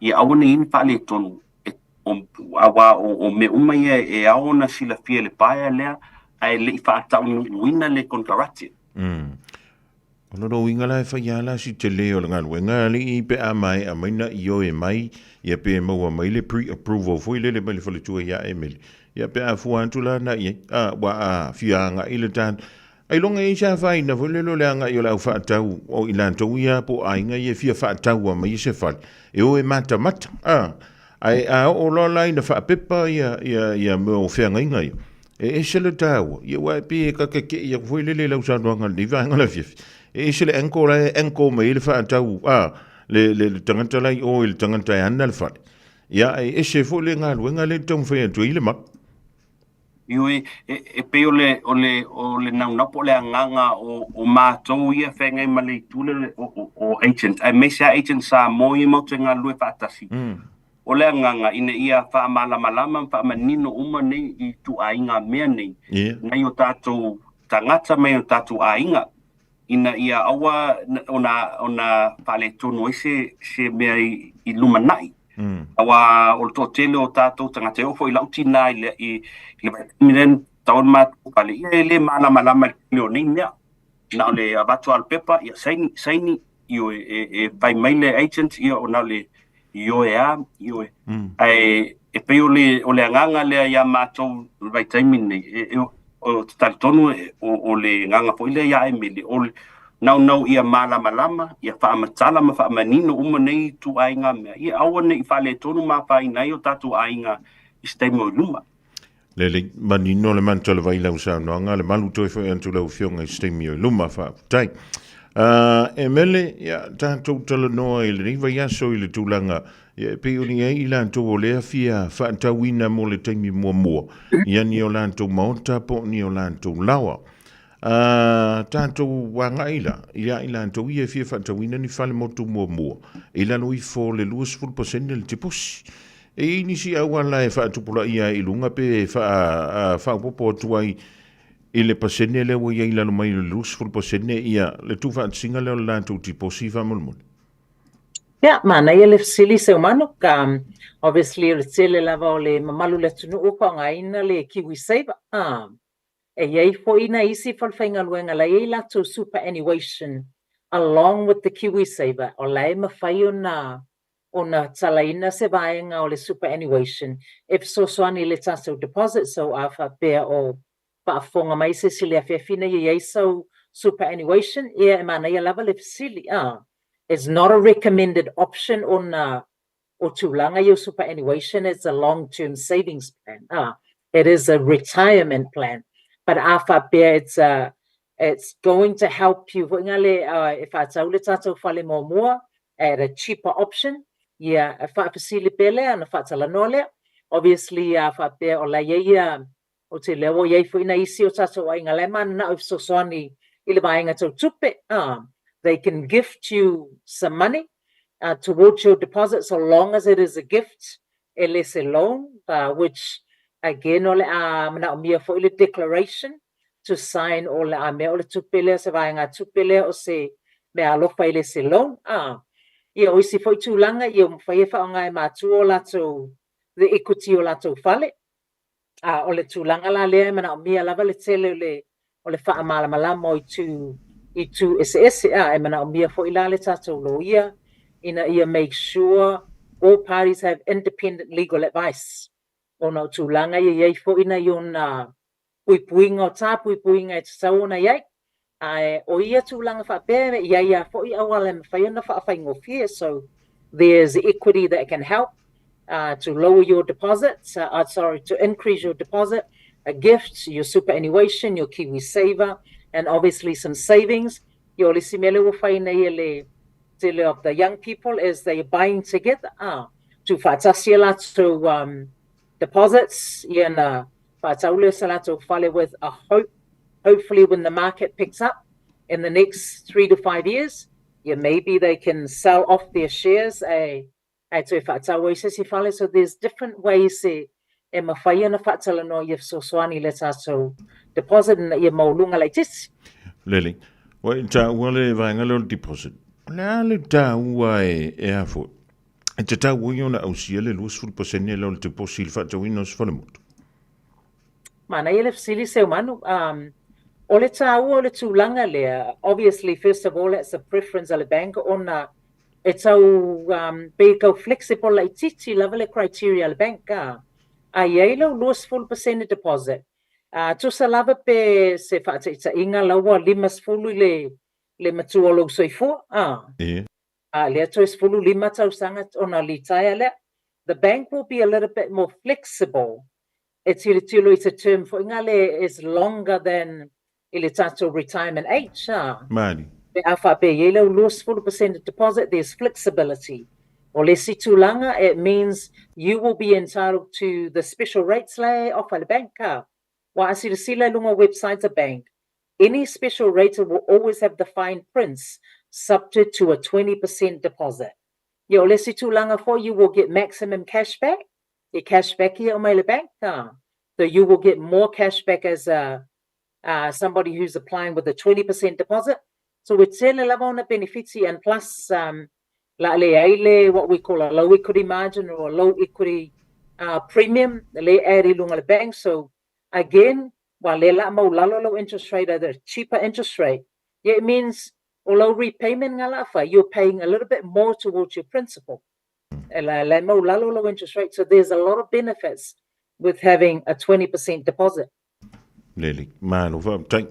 ia aua ne i i ai ni faaletonu, e, o, aua o, o mea uma ia e ao ona silafia e le buyer lea, ae le i faataunuuina le konekarate. O lona uiga la e fai lava la si tele o le galuega alii pe a maea mai na ioe mai ia pe maua mai le pre-approval foi lele mai le faletua ia Emily. Ia pe a fua atu la na i ai, a, ua a fia agai le ta ailoga e i ai se afaina foi lele o le agai o le au faatau o i latou ia po o aiga ia e fia faataua mai se fale e o e matamata. A, ae a oo loa la ina faapepa ia, ia, ia mea o feagaiga ia, E ese le taua, ia aua e pei e kakeke'i aku foi lele i lau saunoaga i lenei vaega o le afiafi. E ese le ankle la e ankle mai ai le faatau a le, le, le tagata la i o i le tagata e ana le fale. Ia, e ese foi le galuega lea e taumafai atu ai le mau. Ioe, e, e pei o le, o le, o le naunau po o le agaga o, o matou ia feagai ma le itu lea o, o, o agent, aemaise lava agent Samoa ia matou te galulue faatasi. O le agaga ina ia faamalamalama ma faamanino uma nei ituaiga mea nei nai o tatou tagata mai o tatou aiga, ina ia aua ona ona faaletonu ai se se mea i lumanai. Aua o le toatele o tatou tagata, e oo foi i lau tina i le i le vaitaimi lea na tatau ona matou fale, ia e le malamalama i le tele o nei mea. na o le avatu lava o le pepa, ia saini, saini, ioe, e, e fai mai le agent, ia o na o le ioe lava, ioe. Ae e pei o le, o le agaga lea ia matou i le vaitaimi lenei, e, e, ou te talitonu e, o, o le agaga foi lea ia Emily, o le naunau ia malamalama, ia faamatala ma faamanino uma nei ituaiga mea, ia aua ne i faaletonu ma afaina ai o tatou aiga i se taimi o i luma. Lelei, manino le manatu o le vai i lau saunoaga, le malu toe foi atu lau Afioga i se taimi o i luma, faafetai. E Mele, ia, tatou talanoa i lenei vaiaso i le tulaga, ia, e pei ona i ai i latou o lea fia faatauina mo le taimi muamua, ia ni o latou maota po o ni o latou laoa. Tatou agai la, ia i latou ia e fia faatauina ni fale motu muamua, i lalo ifo o le 20% le tiposi. E i ai nisi auala e faatupulaia ai i luga pe e faaopoopo atu ai i le pasene lea ua i ai i lalo mai o le 20% ia le tuufaatasiga lea o le latou tiposi faamolemole? Ia, manaia le fesili Seumanu. Obviously o le tele lava o le mamalu o le atunuu ua faaaogaina le KiwiSaver. E i ai foi nai isi falefaigaluega la e i ai latou superannuation along with the KiwiSaver o la e mafai ona ona talaina se vaega o le superannuation e fesoasoani i le tatou deposit, so a faapea o faafofoga mai se isi i le afiafi nei e i ai sau superannuation, ia e manaia lava le fesili, a. It's not a recommended option ona o tulaga ia o superannuation, it's a long term savings plan, a. It is a retirement plan, but a faapea it's a it's going to help you foi ngale e faatau le tatou fale muamua at a cheaper option, ia e faafesili pea lea ona faatalanoa lea. Obviously a faapea o la e i ai ia, ou te iloa ua i ai foi nai isi o tatou aiga la e mananao e fesoasoani i le vaega tau tupe, they can gift you some money towards your deposit so long as it is a gift e le se loan, which again o le a manaomia foi le declaration to sign o le a mea o le tupe lea, se vaegatupe lea o se mea alofa e le se loan, a. Ia, o isi foi tulaga, ia ua mafai e faaaoga e matua o latou le equity o latou fale, a o le tulaga la lea e manaomia lava le tele o le o le faamalamalama o itu itu eseese, a e manaomia foi la le tatou loia ina ia make sure all parties have independent legal advice ona o tulaga ia e i ai foi nai ona puipuiga o tā puipuiga e tatau ona i ai. Ae o ia tulaga faapea e i ai lava foi auala e mafai ona faafaigofie, so there's equity that can help to lower your deposit, sorry, to increase your deposit, a gift, your superannuation, your KiwiSaver, and obviously some savings. Ia o le isi mea lea ua fai nei e le tele of the young people is they are buying together, tuufaatasi a latou deposits, ia na faatau lea o se latou fale with a hope, hopefully when the market picks up in the next 3 to 5 years, yeah, maybe they can sell off their shares e ae toe faatau ai se isi fale. So there's different ways e e mafai ona faatalanoa ia fesoasoani i le tatou deposit ina ia maualuga laitiiti. Lelei. Ua e taua le vaega lea o le deposit. O le a le taua e, e a foi? E tatau ai ona ausia le 20% lea o le teposi i le faatauina o se falemotu. Manaia le fesili Seumanu. O le taua o le tulaga lea, obviously first of all it's a preference a le bank ona e tau pei e tau flexible laitiiti lava le criteria a le bank a. A i ai lau 20% deposit, tusa lava pe se faataitaiga la ua 50 i le le matua o lou soifua a. A lea toe 15 tausaga ona litaea lea, the bank will be a little bit more flexible e tilotilo i se term foi ngale is longer than i le tatou retirement age a. Mani. Pe a faapea e i ai lau 20% deposit, there's flexibility. O le isi tulaga, it means you will be entitled to the special rates la e offer le bank a. Ua a silasila i luga o websites a bank, Any special rate will always have the fine prints subject to a 20% deposit. Ia, o le isi tulaga foi, you will get maximum cash back, e cash back ia aumai le bank, a. So you will get more cash back as a somebody who's applying with a 20% deposit. So e tele lava ona benefiti and plus la a leai le what we call a low equity margin or a low equity premium le add i luga le bank. So again, ua lea la a maulalo lou interest rate at a cheaper interest rate. Ia, it means o lau repayment nga la fai, you're paying a little bit more towards your principal. E la, la e maulalo lau interest rate. So there's a lot of benefits with having a 20% deposit. Lele, malo faafetai.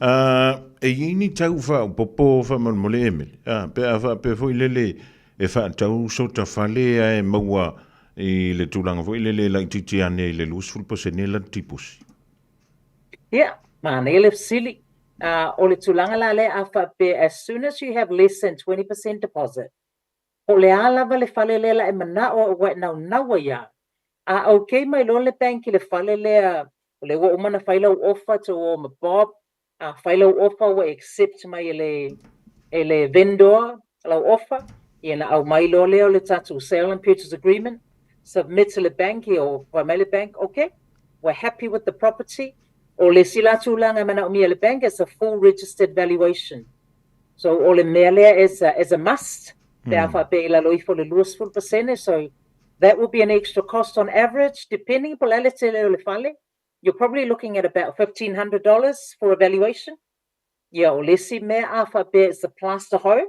Uh, e i ai ni tau faaopoopo faamolemole Emily? Ah, pe a faapea foi lele e faatau sota fale ae maua i le tulaga foi lele e laitiiti ane i le 20% la tiposi. Ia, manaia le fesili. Uh, o le tulaga la lea a faapea, as soon as you have less than 20% deposit, po o le a lava le fale lea la e manao ua e naunau ai a, a okay mai loa le bank i le fale lea, o lea ua uma ona fai lau offer to o ma Bob, a fai lau offer ua accept mai e le, e le vendor lau offer, ia na aumai loa lea o le tatou sale and purchase agreement, submit to le bank, ia o fai mai le bank, okay, we're happy with the property, o le isi la tulaga e manaomia e le bank is a full registered valuation. So o le mea lea is a, is a must, pe a faapea i lalo ifo o le 20%, so that will be an extra cost on average, depending po o le a le tele o le fale, you're probably looking at about $1,500 for a valuation. Ia, o le isi mea a faapea it's a plaster home,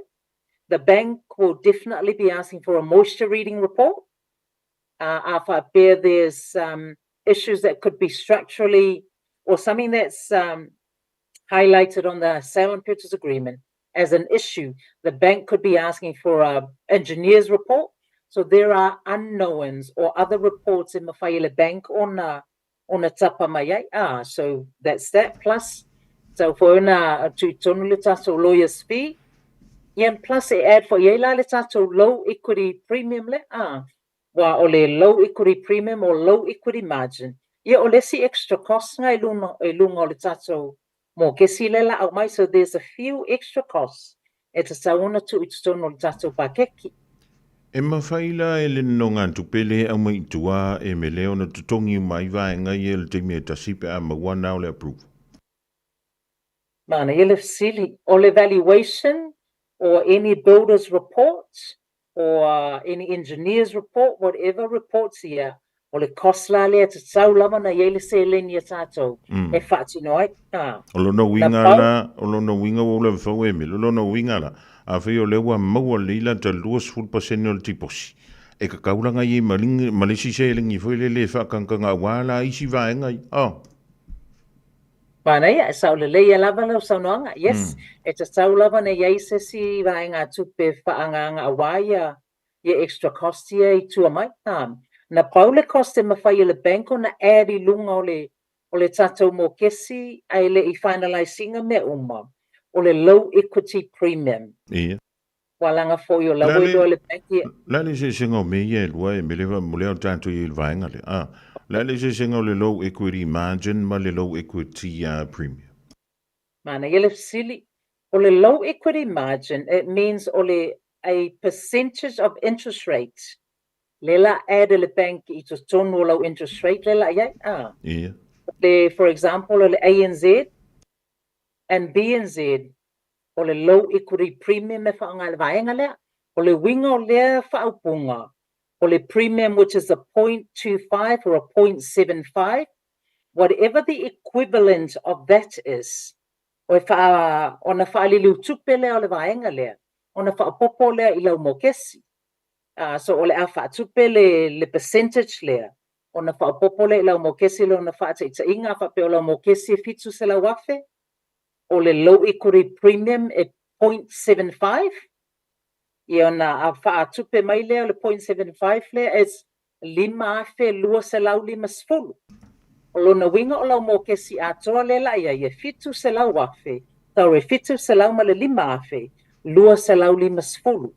the bank will definitely be asking for a moisture reading report. A faapea there's issues that could be structurally or something that's highlighted on the sale and purchase agreement as an issue, the bank could be asking for a engineer's report. So there are unknowns or other reports e mawhai e le bank ona ona tapa mai ai. Ah, so that's that. Plus, tau foi ona tui tonu le tātou lawyer's fee. Yeah, and plus e add foi ai la le tātou low equity premium le. Ah, wa o le low equity premium or low equity margin. Ia o le isi extra cost nga i luna, i lunga o le tātou mōkesi le la au mai. So there's a few extra costs e tatau ona tuu i totonu o le tātou pakeki. E mawhai la e le nonogatupe le aumai i tua e mele ona totogi uma ai vaega ia i le taimi e tasi pe a maua na o le approval. Manaia le fesili, o le valuation or any builder's report or any engineer's report, whatever reports ia, o le cost la lea e tatau lava ona i ai le seleni a tātou e faatino ai. Ā. O lona Na uiga pau. la, o lona uiga ua ou lava fau e Emily, o lona uiga la, afai o lea ua maua lelei la ta 20% o le tiposi, e kakau la ngai ai ma ma le isi seleni foi lele e faakagakaga aua la isi vaega ia. Oh. Manaia, e sao lelei lava lau saunoaga, yes, e tatau lava ona i ai se isi vaega tupe faaagaaga aua ia ia extra cost ia i tua mai. Ā, na pau le cost e mawhai e le bank ona add i lunga o le o le tatou mokesi ae le i finalise ina mea uma, o le low equity premium. Ia. Ua laga foi o la ua iloa e le bank ia. O le a le eseesega o mea ia e lua e mele mo lea o tatou i ai i le vaega lea? A, o le a le eseesega o le low equity margin ma le low equity premium? Manaia le fesili. O le low equity margin, it means o le a percentage of interest rate le la add e le bank i totonu o lau interest rate le la i ai. A. Ia. O le, for example, o le ANZ and BNZ, o le low equity premium e faaaoga i le vaega lea. O le uiga o lea faaupuga, o le premium which is a 0.25 or a 0.75, whatever the equivalent of that is, o e wha, ona whaaliliu tupe lea o le vaega lea, ona whaapopo lea i lau mokesi. So o le a whaatupe le, le percentage lea, ona whaapopo lea i lau mokesi le ona whaataitaiga, a whaapea o lau mokesi e 700,000, o le low equity premium e 0.75, ia ona a faatupe mai lea o le 0.75 lea is 5,250. O lona uiga o lau mokesi atoa lea la i ai e 700,000, sorry, 705,250.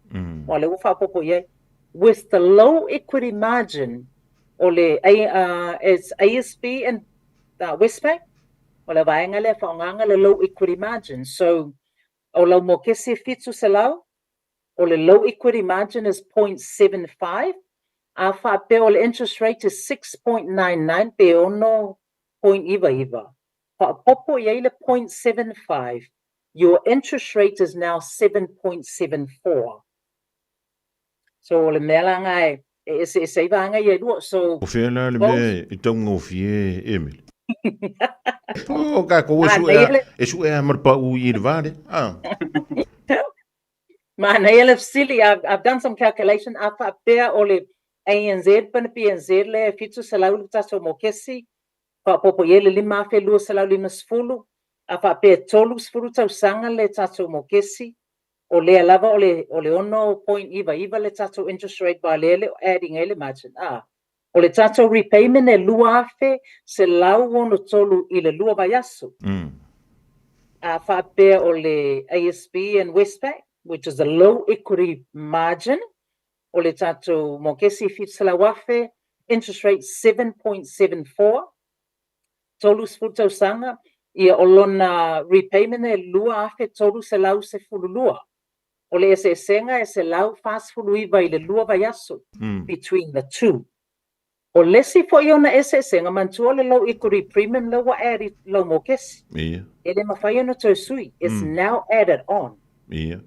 Aua lea ua faaopoopo i ai. With the low equity margin o le it's ASB and Westpac, o le vaega lea e faaaogaina le low equity margin. So, o lau mokesi e 700, o le low equity margin is 0.75, a faapea o le interest rate is 6.99 pe 6.99, faaopoopo i ai le 0.75, your interest rate is now 7.74. So, o le mea la lena e eseese ai vaega ia e lua. So, O fea la le mea e taugofie, Emily? O kākou e suʻe a, e suʻe a ma le paʻu i le vā lea. Ah. Manaia le fesili, I've done some calculation, a faapea o le ANZ pa le PNZ lea e 700 le tatou mokesi, faaopoopo i ai le 5,250, a faapea e 30 tausaga le tatou mokesi, o lea lava o le o le 6.99 le tatou interest rate aua o lea e le o add ina ai le margin, a. O le tatou repayment e $2,163 i le lua vaiaso. A faapea o le ASB and Westpac, which is a low equity margin, o le tatou mokesi $700,000, interest rate 7.74, 30 tausaga, ia o lona repayment e $2,312. O le eseesega e 149 i le lua vaiaso, between the two. O le isi foi ona eseesega, manatua le low equity premium lea ua add i lau mokesi. E le mafai ona toe sui. It's now added on.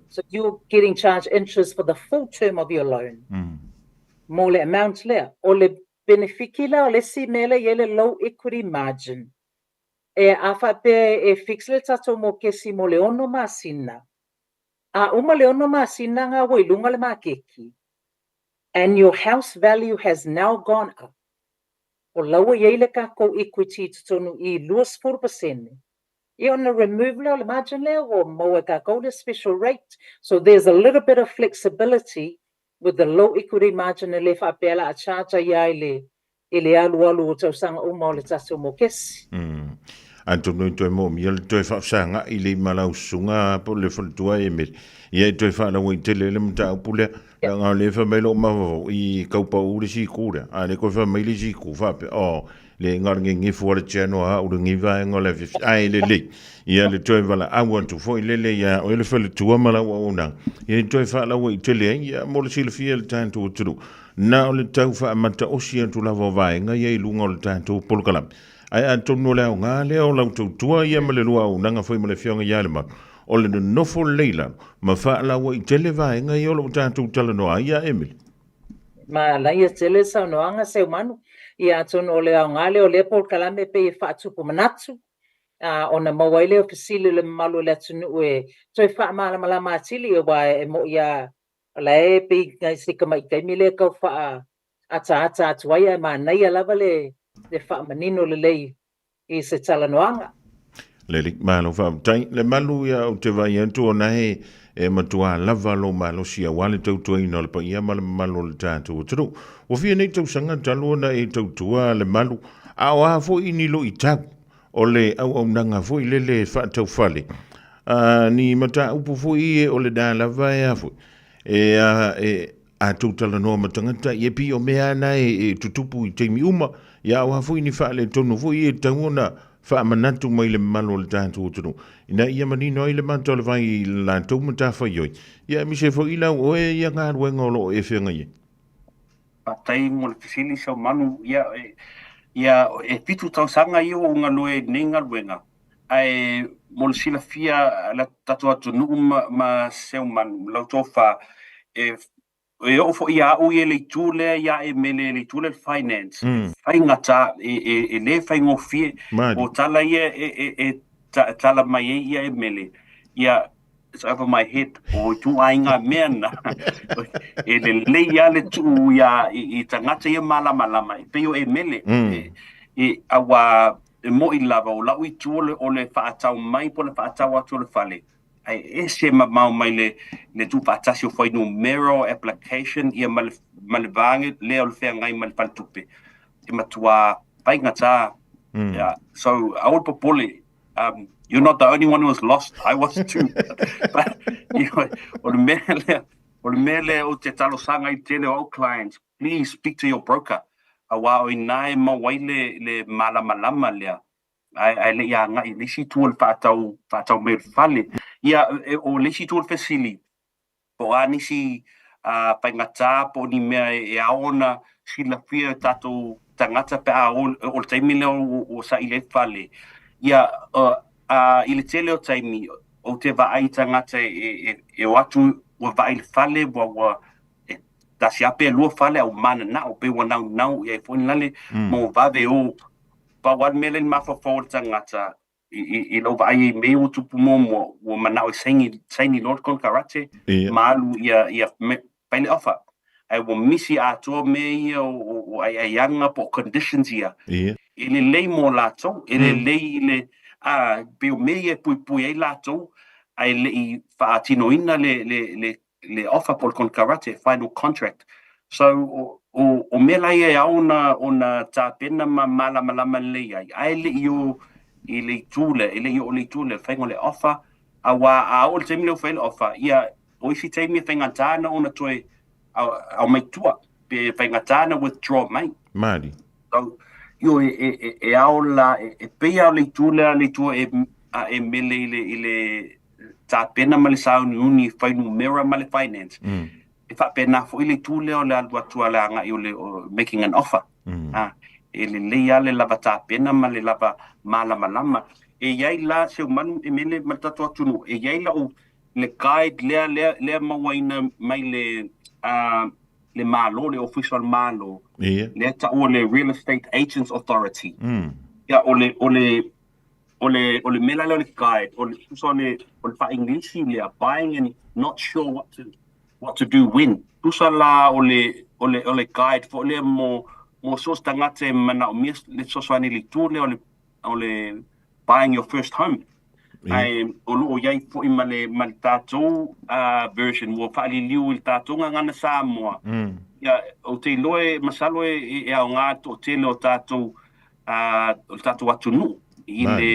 So you're getting charged interest for the full term of your loan. Mo le amount lea. O le penefiki la o le isi mea lea e i ai le low equity margin. E a faapea e fix le tatou mokesi mo le ono masina, a uma le ono masina nga ua i luga le makeki, and your house value has now gone up, o la ua i ai le tatou equity i totonu i 20%, ia ona remove lea o le margin lea ua maua e tatou le special rate. So there's a little bit of flexibility with the low equity margin e le faapea la a charge ai lava i le i le alualu o tausaga uma o le tatou mokesi. Atonu e toe moomia le toe faafesaga'i le ima lau susuga po o le faletua e Meli. Ia e toe faalauaitele le mataupu lea, leaga o lea e fai mai lou mafaufau i tau pau le siku lea, a o lea toe fai mai le isi itu faapea, oh, le na o le gegefu lava le channel a au i lenei vaega o le afiafi, ae lelei. Ia le toe valaau atu foi lele ia oe le faletua ma lau auaunaga, ia e toe faalauaitele ai, ia mo le silafia e le tatou atunuu. Na o le tau faamataosi atu lava o vaega ia i luga o le tatou polokalame. Ae atonu o le aoga lea o lau tautua ia ma le lua auaunaga foi ma le Afioga ia Lemalu, o le nonofo lelei i lalo ma faalauaitele vaega ia o lo o tatou talanoa ai ia Emily. Manaia tele le saunoaga Seumanu. Ia atonu o le aoga lea o lea polokalame e pei e faatupu manatu, ona maua ai lea o fesili o le mamalu o le atunuu e toe faamalamalama atili aua e mo'i lava O la e pei nai si tamai taimi lea e tau faa ataata atu ai ae manaia lava le le faamanino lelei i se talanoaga. Lelei, malo faafetai. Le malu ia ou te vaai atu ona e e matuā lava lou malosi aua le tautuaina o le paia ma le mamalu o le tatou atunuu. Ua fia nei tausaga talu ona e tautua le malu, a o a foi ni luitau o le auaunaga foi lele faataufale, a ni mataupu foi e o lena lava e a foi, e a, e, a tou talanoa ma tagata, ia pei o mea na e, e tutupu i taimi uma, ia o a foi ni faaletonu foi e tatau ona faamanatu mai le mamalu o le tatou atunuu, ina ia manino ai le mata o le vai i le latou matafaioi, ia aemaise foi lau oe ia galuega o lo o e feagai ai. Faafetai mo le fesili Seumanu. Ia, ia e fitu tausaga ia ua ou galue i lenei galuega, ae mo le silafia a le tatou atunuu ma, ma Seumanu, lau tofa, e, e oo foi ia au ia i le itu lea ia Emele, le itu lea le finance, e faigata, e, e, e le faigofie. O tala ia e, e, e tala mai ai ia Emele, ia, it's over my head, o ituaiga mea na, e lelei lava le tuu ia i, i tagata ia malamalama, e pei o Emele, e, e, aua e mo'i lava, o lau itu o le, o le faatau mai po o le faatau atu o le fale, ae ese mamao mai le, le tuufaatasi o fuainumera o application ia ma le, ma le va lea o le feagai ma le faletupe. E matua faigata. Yeah. So, aua le popole, you're not the only one who was lost, I was too. But, you know, o le mea lea, o le mea lea ou te talosaga ai tele o au clients, please speak to your broker. Aua o i ina e maua ai le, le malamalama lea, ae, ae le i agai i le isi itu o le faatau, faatau mai o le fale. Ia, e, o le isi itu o le fesili, Po o a nisi faigata po o ni mea e ao ona silafia e tatou tagata pe a o le taimi lea ua saili ai le fale. Ia, i le tele o taimi, ou te vaai i tagata e o atu ua vaai i le fale ua e tasi lava pe lua fale a ua mananao pei ua naunau i ai foi lale ma ua vave o. pau lava le mea lea i le mafaufau o le tagata, i lou vaai i mea ua tupu muamua, ua manao e saini, saini loa le konekarate ma alu ia fai le offer. Ae ua misi atoa mea ia o aiaiaga po o conditions ia. E lelei mo latou, e lelei i le, a, pei o mea ia e puipui ai latou ae le i faatinoina le offer po o le konekarate, final contract. So, o mea la ia e ao ona tapena ma malamalama lelei ai, ae le i o i le itu lea, e le i oo i le itu lea, le faiga o le offer, aua a oo i le taimi lea ua fai ai le offer, ia, o isi taimi e faigata ana ona toe aumai tua, pe faigata ona withdraw mai. Malie. So, ioe, e ao la, e pei lava o le itu lea, le itu a e mele i le tapena ma le sauniuni i fuainumera ma le finance, e faapena foi le itu lea o le alu atu a le agai o le making an offer. E lelei lava le lava tapena ma le lava malamalama. E i ai la Seumanu e mele ma le tatou atunuu, e i ai lau le guide lea lea lea mauaina mai le le Malo, le Ofisa o le Malo, lea taua le Real Estate Agents Authority. Ia o le o le O le, o le mea la lea o le guide, o le, tusa o le, o le faa-English lea, buying and not sure what to, what to do when. Tusa la o le, o le, o le guide foi lea mo, mo so o se tagata e manaomia le fesoasoani i le itu lea o le, o le buying your first home. Ae o lo o i ai foi ma le, ma le tatou version ua faaliliu i le tatou gagana Samoa. Ia, ou te iloa e, masalo e, e aoga le toatele o tatou o le tatou atunuu i le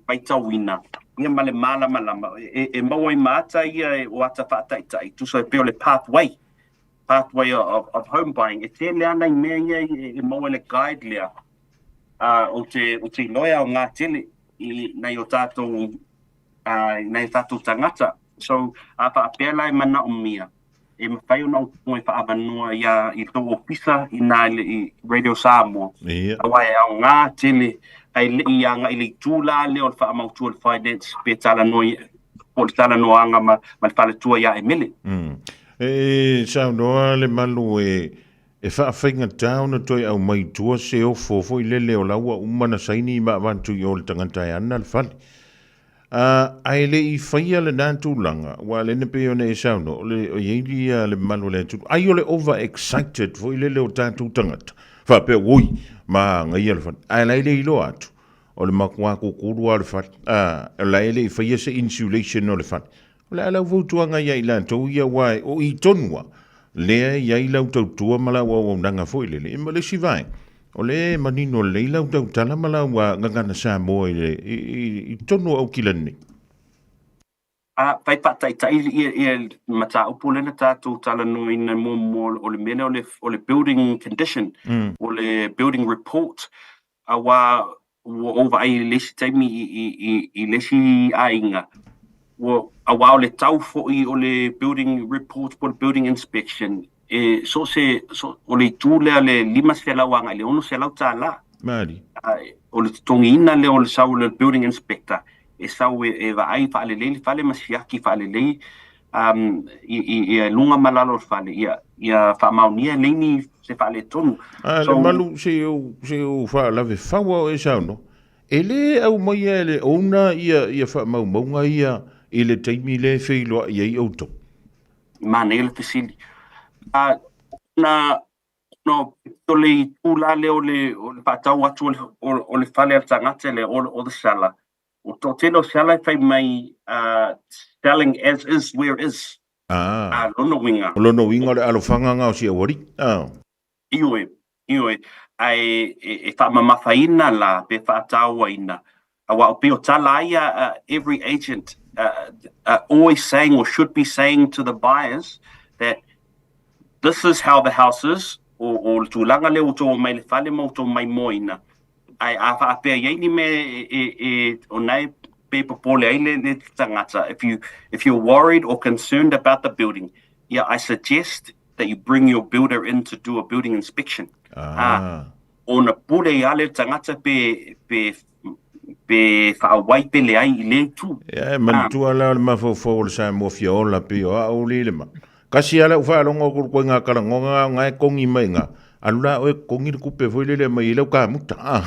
faitauina ia ma le malamalama e maua ai ma ata ia o ata faataitai, tusa e pei o le pathway, pathway of home buying. E tele lava nai mea ia e maua i le guide lea, ou te iloa e aoga tele i nai o tatou, nai o tatou tagata. So, a faapea la e manaomia, e mafai ona ou toe faaavanoa ia i tou ofisa inā i Radio Samoa. Aua e aoga tele ae le i agai i le itu la lea o le faamautu o le finance pe talanoa po o le talanoaga ma le faletua ia Emele. E saunoa le malu e faafaigata ona toe aumai i tua se ofo foi lele o la ua uma ona saini ma avatu i o le tagata e ana le fale. Ā, a e le i faia lena tulaga, aua o lea na pei ona e saunoa, o le, o i ai ia le mamalu o le atunuu, ai o le over excited foi lele o tatou tagata, faapea, oi, manaia le fale, ae la e le iloa atu, o le matua kukulu lava o le fale, ā, o la e le i faia se insulation o le fale. O le a lau fautuaga ia i latou ia, aua o i tonu lava lea e i ai lau tautua ma lau auaunaga foi lele, ma le isi vaega, O lea e manino lelei lau tautala ma lau gagana Samoa i le, i, i, i totonu o Aukilani nei. A fai faataitai ia, ia le mataupu lea na tatou talanoaina muamua o le mea lea o le, o le building condition, o le building report, aua ua ou vaai i le isi taimi i, i, i, i le isi aiga, ua, aua o le tau foi o le building report po o le building inspection, e so o se, so, o le itu lea le $500 agai i le $600. Malie. O le totogiina lea o le sau o le building inspector, e sau e, e vaai faalelei le fale ma siaki faalelei i luga ma lalo o le fale, ia faamaonia e leai ni se faaletonu. A le malu se i ou faalave faua o e saunoa, e le aumaia e le owner ia faamaumauga ia i le taimi lea e feiloai ai outou? Manaia le fesili. Na o le itu la lea o le faatau atu o le fale a le tagata lea, o the seller, O toatele o seala e fai mai selling as is where is. Ah. Lona uiga. O lona uiga o le alofaga na o si aualii. Ah. Ioe, ioe. Ae e faamamafaina la pe faatauaina, aua o pei o tala a ia every agent always saying or should be saying to the buyers that this is how the house is, o le tulaga lea ua outou omai i le fale ma ua outou maimoaina. Ae a faapea i ai ni mea e o na e pe popole ai le tagata, if you if you're worried or concerned about the building, yeah, I suggest that you bring your builder in to do a building inspection. Ah. Ona pule ia le tagata pe pe pe whaawai pe le ai i le itu. Ia, e manatua la o le mafaufau o le Samoa fia ola pei o au li le ma. Kasi ala u whaalongo kuru koe ngā karangonga ngā e kongi mai ngā. Alu la oe totogi le tupe foi lele e aumai ai lau kamuta, a.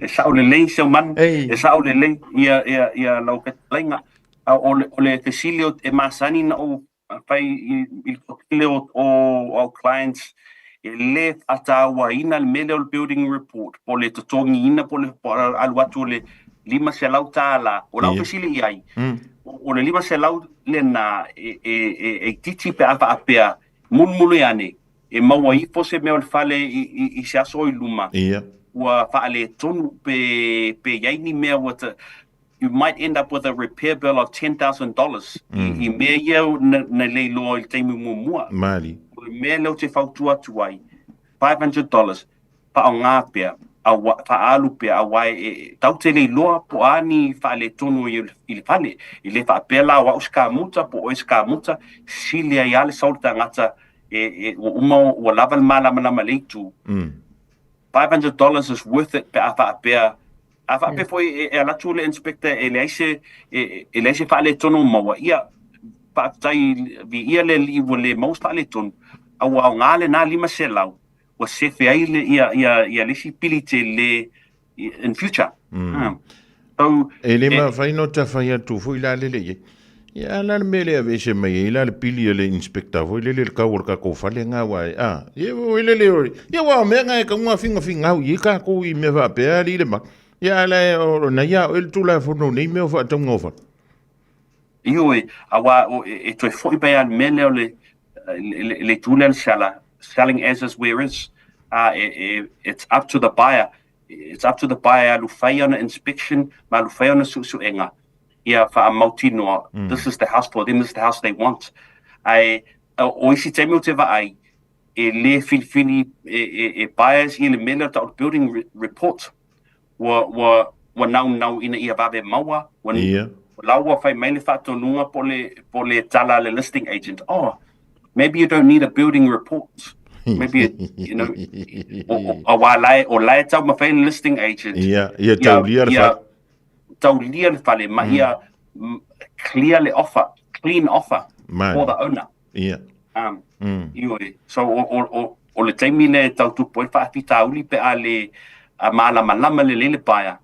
E sao lelei Seumanu, e sao lelei ia, ia, ia lau fetalaiga. A o le, o le fesili e masani na ou fai i, i le toatele o, o au clients, e le faatauaina le mea lea o le building report, po o le totogiina po o le po o alu atu o le $500. O lau fesili i ai, o le 500 lena e, e, e, e itiiti pe a faapea mulimuli ane e maua ifo se mea o le fale i, i, i se aso i luma, ua faaletonu pe, pe i ai ni mea ua ta, you might end up with a repair bill of $10,000 i, i mea ia na, na le iloa i le taimi muamua. Mali. O le mea lea ou te fautua atu ai, $500, faaaoga pea, aua, faaalu pea, aua e, e, tatou te le iloa po o a ni faaletonu i, i le fale. E le faapea la o au se kamuta po o oe se kamuta, sili ai lava le sau o le tagata e, e, ua uma ua lava le malamalama i le itu. $500 is worth it pe a faapea a faapea foi e, e alu atu le inspector e leai se e, e leai se faaletonu o maua, ia faafetai viia le Alii ua le maua se faaletonu, a ua aoga lena 500 ua sefe ai le ia ia ia le isi pili tele in future. So, E le mafai ona tafai atu foi la lele i ai. Ia a la le mea lea e aveese mai ai la le pili a le inspector foi lele i le kau o le tatou fale nga aua e a ia foi lele o ia aua o mea nga e tatau ona figafigau i ai tatou i mea faapea alii le ma ia a la e o na ia oe le Tulafono nei mea o faatauga o fale. Ioe, aua e toe foi mai lava i le mea lea o le le itu lea o le seller, selling as is where is. It's up to the buyer, it's up to the buyer e alu fai ana inspection ma alu fai ana suesuega ia faamautinoa, this is the house for them, this is the house they want. Ae o isi taimi ou te vaai, e le filifili e buyers ia le mea lea o le tau o le building report. Ua, ua, ua naunau ina ia vave maua, ua, la ua fai mai le faatonuga po o le, po o le tala a le listing agent, oh, maybe you don't need a building report. Maybe, it, you know, aua la e, o la e taumafai le listing agent. Ia, ia taulia le fale. Taulia le fale, ma ia clear le offer, clean offer for the owner. Ia. Ioe. So, o, o, o, o le taimi lea e tau tupu ai faafitauli pe a le a malamalama lelei le buyer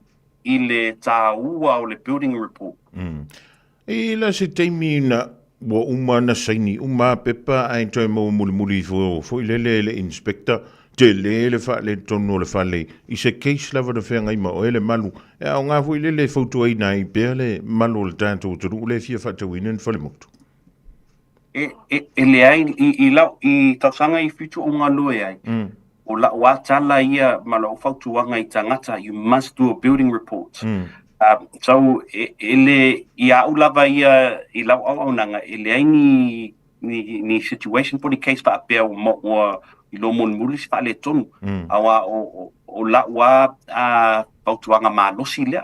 i le tāua o le building report. I la se taimi na ua uma na saini uma a pepa ae toe maua mulimuli ifo foi lele e le inspector tele le faaletonu o le fale i se case lava na feagai ma oe le malu e aoga foi lele e fautuaina ai pea le malu o le tatou atunuu lea e fia faatauina ni falemotu. E, e, e leai, i, i, lau, i tausaga i fitu o galue ai, o lau a tala ia ma lau fautuaga i tagata, you must do a building report. So, e, e le, i a au lava ia i lau auaunaga, e leai ni, ni, ni situation po o ni case faapea ua, ua iloa mulimuli se faaletonu. Aua o, o, o lau a, a fautuaga malosi lea.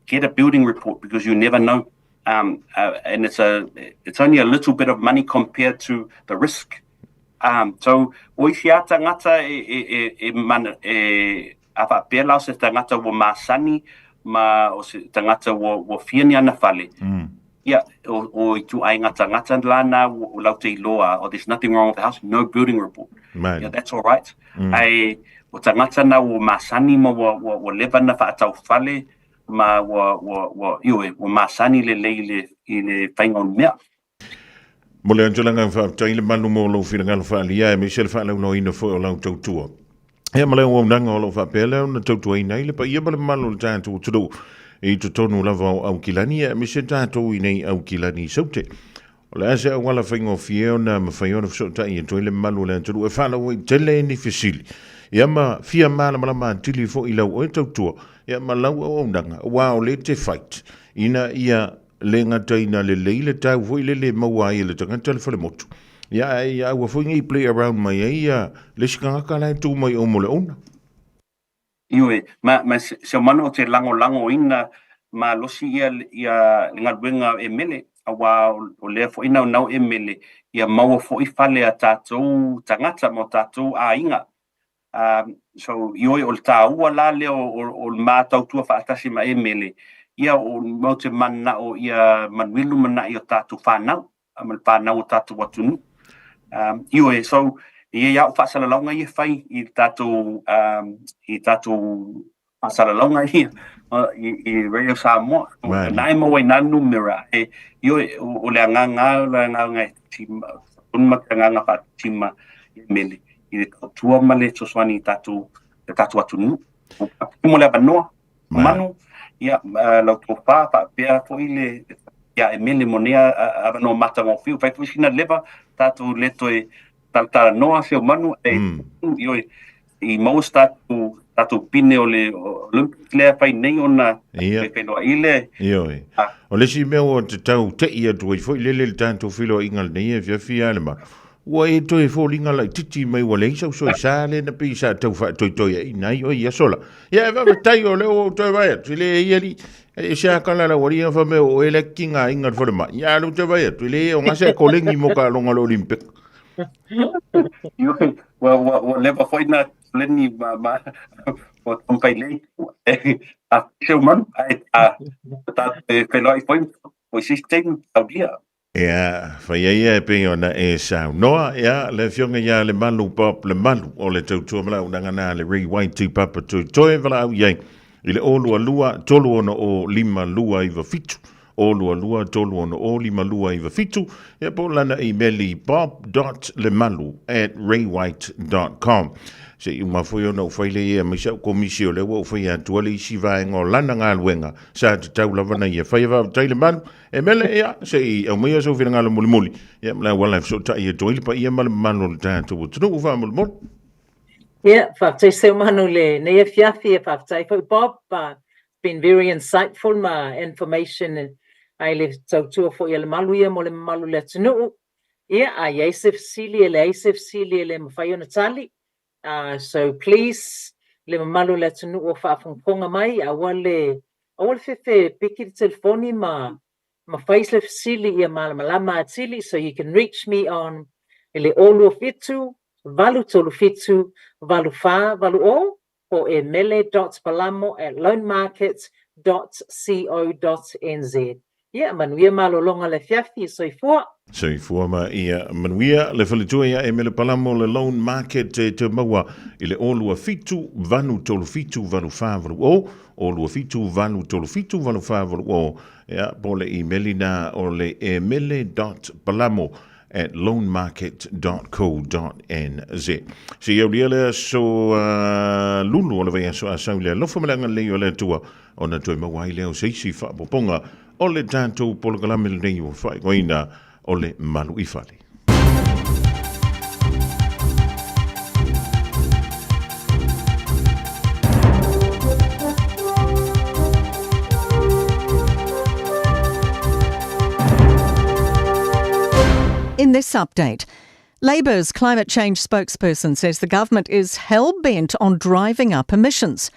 Get a building report because you never know. And it's a it's only a little bit of money compared to the risk. So o isi a tagata e e e e mana e a faapea la o se tagata ua masani ma o se tagata ua ua fia ni ana fale. Ia o o ituaiga tagata la na ua lau te iloa oh there's nothing wrong with the house, no building report. Yeah, that's all right. Ae o tagata na ua masani ma ua ua ua leva na faatau fale ma ua, ua, ua, ioe, ua masani lelei i le, i le faiga o le mea. Mo le Angela faafetai le malu mo lou finagalo faaalia aemaise le faalauiloaina foi o lau tautua. Ia ma le auaunaga o lo o faapea lea ona tautuaina ai le paia ma le mamalu o le tatou atunuu i totonu lava o Aukilani aemaise tatou i nei Aukilani i Saute. O le a se auala faigofie ona mafai ona fesootai atu ai le mamalu o le atunuu e faalauaitele ni fesili ia ma fia malamalama atili foi i lau oe tautua ia ma lau auaunaga aua o le te fight ina ia le gata ina lelei le tau foi lele e maua ai e le tagata le falemotu ia ae ia aua foi nei play around mai ai ia le isi tagata la e tu mai o mo le owner. Ioe, ma, ma se mana o te lagolagoina malosi ia, ia le galuega e mele, aua o lea foi naunau e mele, ia maua foi fale a tatou tagata ma o tatou aiga. So, ioe, o le taua la lea o, o, o le ma tautua faatasi ma e mele, ia o mau te mananao ia manuia lumanai o tatou whanau, ma le whanau o tatou atunuu. Ioe, so, E i ai lava au faasalalauga ia e fai i le tatou i tatou faasalalauga ia i Radio Samoa. Na e maua ai nā numera e ioe o le agaga o le agaga e tonu ma te agaga faatitima i mele i le tautua ma le fesoasoani i tatou le tatou atunuu. Mo le avanoa, manu, ia, lau tofa faapea foi le ia e mele mo nei avanoa matagofie. Ua fai foi sina leva tatou le toe talatalanoa Seumanu e ioe i maua se tatou tatou pine o le Olympics lea fai nei ona feiloai le Ioe. O le isi mea ua tatau te'i atu ai foi lele le tatou feiloaiga lenei afiafi a Lemalu, ua e toe foliga laitiiti mai ua leai sau soesa lea na pei sa tau faatoetoiaina ai oe i aso la. Ia e faafetai o lea ua ou toe vaai atu, e leai alii, e ese lava kala lau alii fai mai o oe la e tigaina i le falemai. Ia a o lea ou te vaai atu, e leai o gase e koleni mo taaloga o le Olympic. Ioe, ua, ua, ua leva foi na koleni ma, ma, ua taumafai lei, a Seumanu, ae ta, ta toe feiloai foi, foi se isi taimi, taulia. Ia, fai ai ia e pei ona e saunoa, ia, le Afioga ia Lemalu Bob Lemalu o le tautua ma le auaunaga na a le Ray White Papa Toetoe valaau i ai i le 022 360 5297, 022 360 5297, ia po o lana imeli bob.lemalu@raywhite.com. Se i uma foi ona ou fai lea ia aemaise au komisi o lea ua ou faia atua le isi vaega o lana galuega sa tatau lava na ia faia. Faafetai Lemalu. E mele, ia, se i aumaia sou finagalo mulimuli, ia, ma le auala e fesootai atu ai le paia ma le mamalu o le tatou atunuu faamolemole. Ia, faafetai Seumanu i lenei afiafi, ia faafetai foi Bob, been very insightful ma information ai le tautua foi a Lemalu ia mo le mamalu o le atunuu. Ia, a i ai se fesili, e leai se fesili e le mafai ona tali, So please le mamalu o le atunuu o faafogafoga mai aua le aua le fefe piki le telefoni ma ma fai se fesili ia malamalama atili so you can reach me on i le 027 837 8480 po o emele dot palamo at loanmarket dot co dot nz. Ia, manuia malologa le afiafi, soifua. Soifua ma ia manuia le faletua ia Emele Palamo le Loan Market e te maua i le 027 837 8480, 027 837 8480, ia, po o le imeli na o le emele dot palamo at loanmarket.co.nz. Se i aulia le aso lulu o le vaiaso a sau i le alofa ma le agalelei o le Atua, ona toe maua ai lea o se isi faaopoopoga o le tatou polokalame lenei ua faaigoaina o le Malu i Fale. In this update, Labour's climate change spokesperson says the government is hell bent on driving up emissions.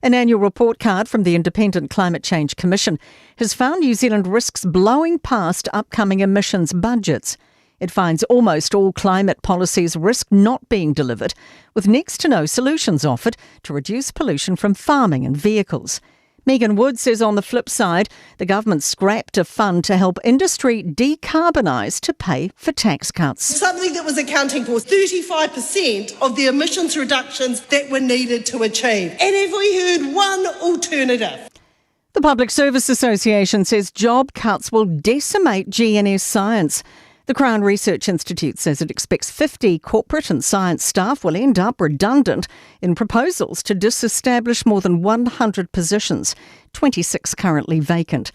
An annual report card from the Independent Climate Change Commission has found New Zealand risks blowing past upcoming emissions budgets. It finds almost all climate policies risk not being delivered, with next to no solutions offered to reduce pollution from farming and vehicles. Megan Wood says on the flip side, the government scrapped a fund to help industry decarbonise to pay for tax cuts. Something that was accounting for 35% of the emissions reductions that were needed to achieve. And have we heard one alternative? The Public Service Association says job cuts will decimate GNS science. The Crown Research Institute says it expects 50 corporate and science staff will end up redundant in proposals to disestablish more than 100 positions, 26 currently vacant.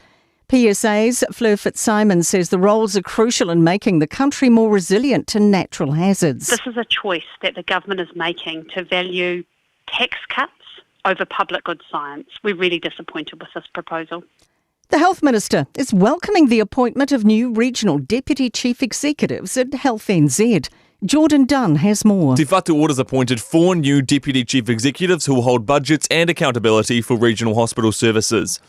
PSA's Fleur Fitzsimons says the roles are crucial in making the country more resilient to natural hazards. This is a choice that the government is making to value tax cuts over public good science. We're really disappointed with this proposal. The Health Minister is welcoming the appointment of new regional deputy chief executives at Health NZ. Jordan Dunn has more. Te Whatu Ora's appointed four new deputy chief executives who will hold budgets and accountability for regional hospital services.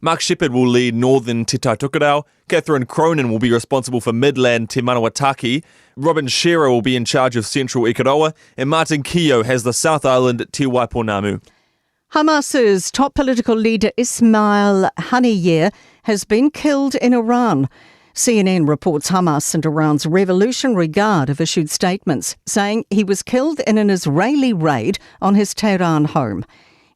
Mark Shepherd will lead Northern Te Tai Tokerau, Catherine Cronin will be responsible for Midland Te Manawataki, Robin Shearer will be in charge of Central Ikaroa, and Martin Keogh has the South Island Te Waipounamu. Hamas's top political leader Ismail Haniyeh has been killed in Iran. CNN reports Hamas and Iran's Revolutionary Guard have issued statements saying he was killed in an Israeli raid on his Tehran home.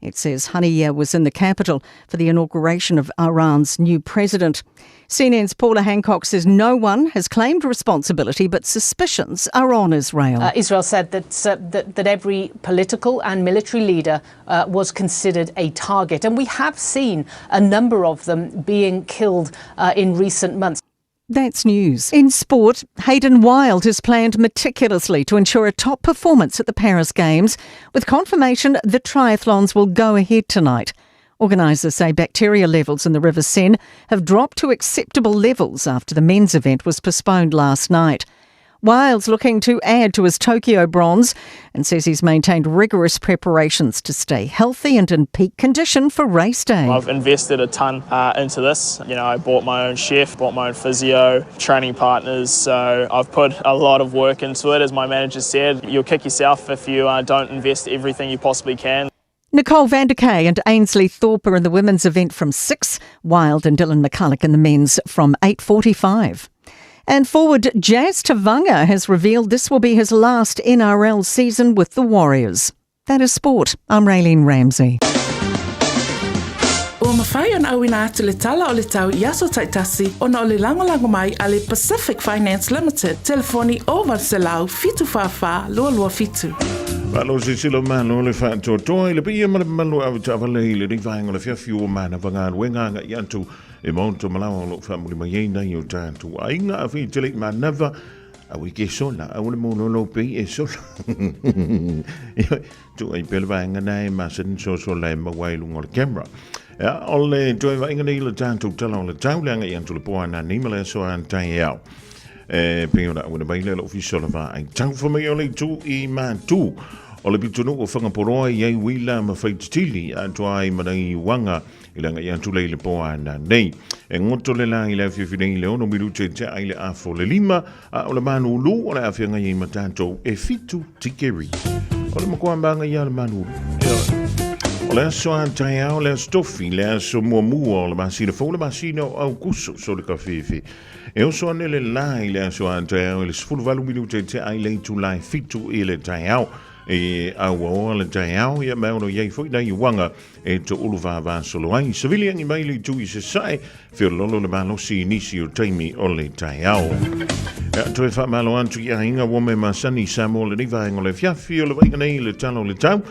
It says Haniyeh was in the capital for the inauguration of Iran's new president. CNN's Paula Hancocks says no one has claimed responsibility, but suspicions are on Israel. Israel said that, that, that every political and military leader was considered a target, and we have seen a number of them being killed in recent months. That's news. In sport, Hayden Wilde has planned meticulously to ensure a top performance at the Paris Games, with confirmation the triathlons will go ahead tonight. Organisers say bacteria levels in the River Seine have dropped to acceptable levels after the men's event was postponed last night. Wilde's looking to add to his Tokyo bronze and says he's maintained rigorous preparations to stay healthy and in peak condition for race day. I've invested a ton into this. You know, I bought my own chef, bought my own physio, training partners, so I've put a lot of work into it. As my manager said, you'll kick yourself if you don't invest everything you possibly can. Nicole Vanderkay and Ainsley Thorpe are in the women's event from 6, Wilde and Dylan McCulloch in the men's from 8:45. And forward Jazz Tevaga has revealed this will be his last NRL season with the Warriors. That is sport. I'm Raylene Ramsey. Ua mafai ona auina atu le tala o le tau i aso taitasi ona o le lagolago mai a le Pacific Finance Limited, telefoni 0800 744 227. Malo silasila malo le faatoatoa i le paia ma le mamalu o avetaavale i lenei vaega o le afiafi ua manava galuega agai atu e maota malawa o lo o faamuli mai ai nai o tatou aiga a fei tele i manava a wiki e sola aua le mololo pei e sola tu ai pea le vaega na e masani sosola e maua ai i luga o le camera. Ia, o le toe vaaiga nei i le tatou tala o le tau le agai atu le po a nanei ma le aso a taeao. E pei ona auina mai lea le ofisa o le vaai tau fa mai o le itu i Matu. O le pitonuu o Whangaporoa i ai uila ma whaititili atoa ai ma nei uaga i le agai atu lea i le po a nanei. E goto le la i le afiafi nei i le 6 minute tea ai le afo le lima, a o le manulu o le afeagai ai ma tatou e 7 tikeri. O le makoa maga ia le manulu. O le aso a taeao, le aso tofi, le aso muamua o le masina fou, le masina o Aukuso, so le kafefe. E oso ane le la i le aso a taeao i le 18 minute tea ai le itula e 7 i le taeao. E auaoa le taeao, ia me ono iai foi nai uaga e toʻulu vavasolo ai. Savili agi mai le itu i Sasae, feololo le malosi i nisi o taimi o le taeao. Ea, toe faamalo atu i aiga ua me masani Samoa lenei vaega o le afiafi o le vaiga nei le tala o le tau.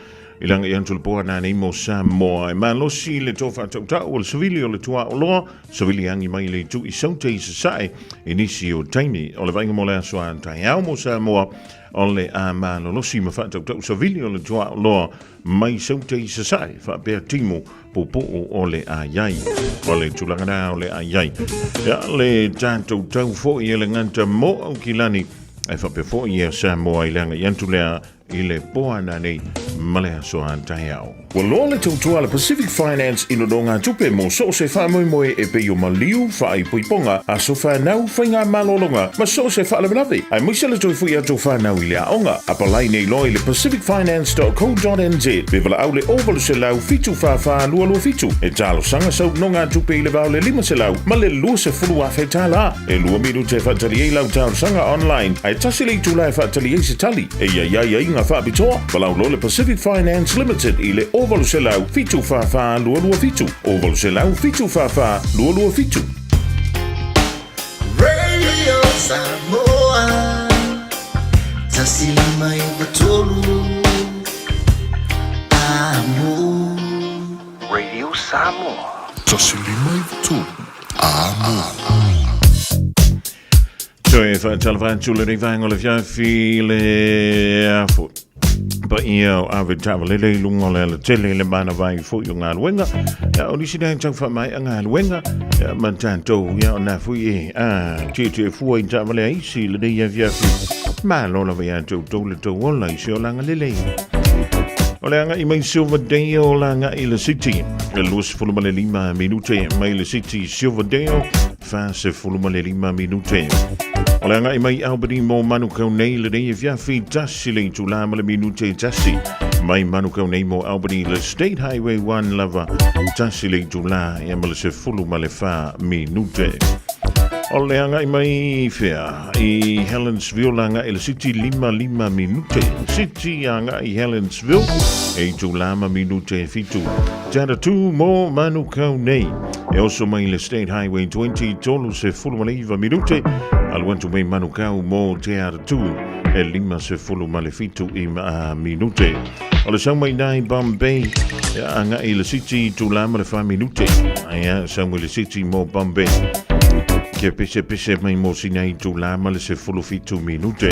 I langa i atu le poa nā nei mo Samoa. E malosi le tō whaatautau o le savili o le tuaoloa, savili angi mai le itu i Saute i Sasae i nisi o taimi o le vainga mo le aso a taeao mo Samoa o le a malolosi ma whaatautau savili o le tuaoloa mai Saute i Sasae, faapea timo poupou o le aiai. O le tulaga na o le aiai. Ia le tatou tau foi e le gata mo Aukilani, e faapea foi ia Samoa i le agai atu lea i le po ananei ma le aso a taeao. Ua loa le tautua a le Pacific Finance i nonogatupe mo so o se faamoemoe e pei o maliu, faaipoipoga, aso fanau, faigamalologa ma so o se faalavelave, aemaise le toe foi atu o fanau i le aoga. Apalai nei loa i le pacificfinance.co.nz pe valaau le 0800 744 227 e talosaga sau nonogatupe i le va o le 500 ma le 20,000 tala. E lua minute e faatali ai lau talosaga online, ae tasi le itula e faatali ai se tali. E i ai aiaiga faapitoa, valaau loa le Pacific Finance Limited i le 0800 744 227, 0800 744 227. Radio Samoa 153 Amo. Radio Samoa 153 Amo. Toe whaatalafa atu le vaenga o le fiafi le afo. Pa ia o ave tawalele i lunga o le ala tele le mana vai foi o galuega. Ia o nisi nei tau whaamai a galuega. Ia ma tātou ia o nā fui e a te te fua i tawale a isi le nei afiafi. Malo lava ia tau tau le tau ola i se olanga lelei. O le agai mai Silverdale la agai le City. E 25 minute mai le City Silverdale, 45 minute. O le agai mai Albany mo Manukau nei lenei afiafi, tasi le itula ma le minute tasi. Mai Manukau nei mo Albany le State Highway 1 lava, tasi le itula ia ma le 14 minute. O le agai mai i whea, i Helensville agai i le siti 55 minute. Siti agai i Helensville, e itulā ma minute e fitu. Te Aratū mō Manukau nei. E oso mai le State Highway 20, 39 minute. Alu atu mai Manukau mō Te Aratū, e 57 i minute. O le sau mai nā i Bombay, e agai i le siti itulā ma le 4 minute. Aia, sau mai le siti mō Bombay. Kia pese pese mai mō sina itulā ma le 17 minute.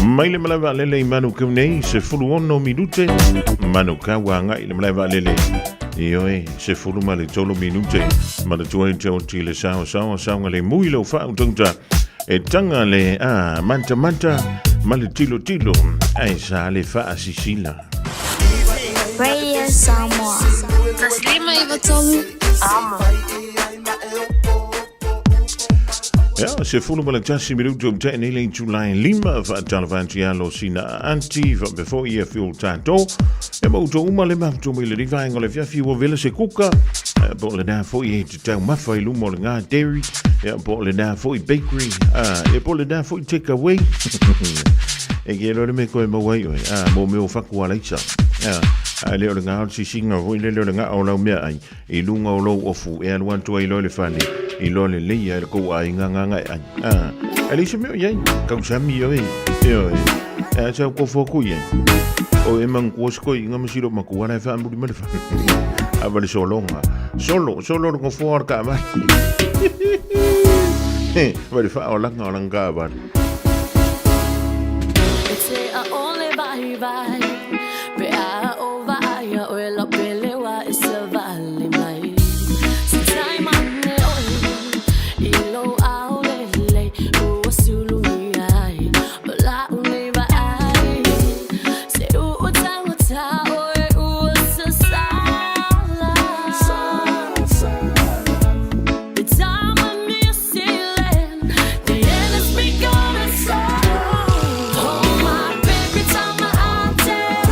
Mai le malae vaalele i Manukau nei, 16 minute. Manukau agai i le malae vaalele. Ioe, 13 minute. Manatua i te oti le sao sao saoga le mui lau faautauta. E taga le a mantamanta ma le tilotilo ae sa le faasisila. Radio Samoa. 153 Amo. Ia, 11 minutu o tea nei le itula e lima, faatalofa atu ia lo sina aunty, faapea foi ia fio tatou. E ma outou uma le mafutu mai lenei vaega o le afiafi ua vela se kuka, po o lena foi e te taumafa i luma o le ngā dairy, ia, po o lena foi bakery, ia, po o lena foi take away. E ke loa le mea koe maua ai oe, mo mea o whaku alaisa. A le o le ngā o le sisinga foi le le o le ngā o lau mea ai, i lunga o lou ofu, e alu atu ai loa le fale, i loa le leia e le kou aiga ngā ngai ai. A le se mea o iai, kausami oe, e oe, e a sau kofo aku iai. O e mangkua se koi inga masilo makua la e whaamuri ma le whare. A vale solonga. Solo, solo le ngofoa o le kaavale. Vale whaolanga o langa kaavale. E te a ole vai vai Pe a o vai a oe la pele wa e sa vale mai Se tai mane oe I lo ao le le Ua sulu mi ai O la u nei va ai Se u u tangata oe ua sa sala The time of New Zealand The end has begun and so Oh my baby tama ate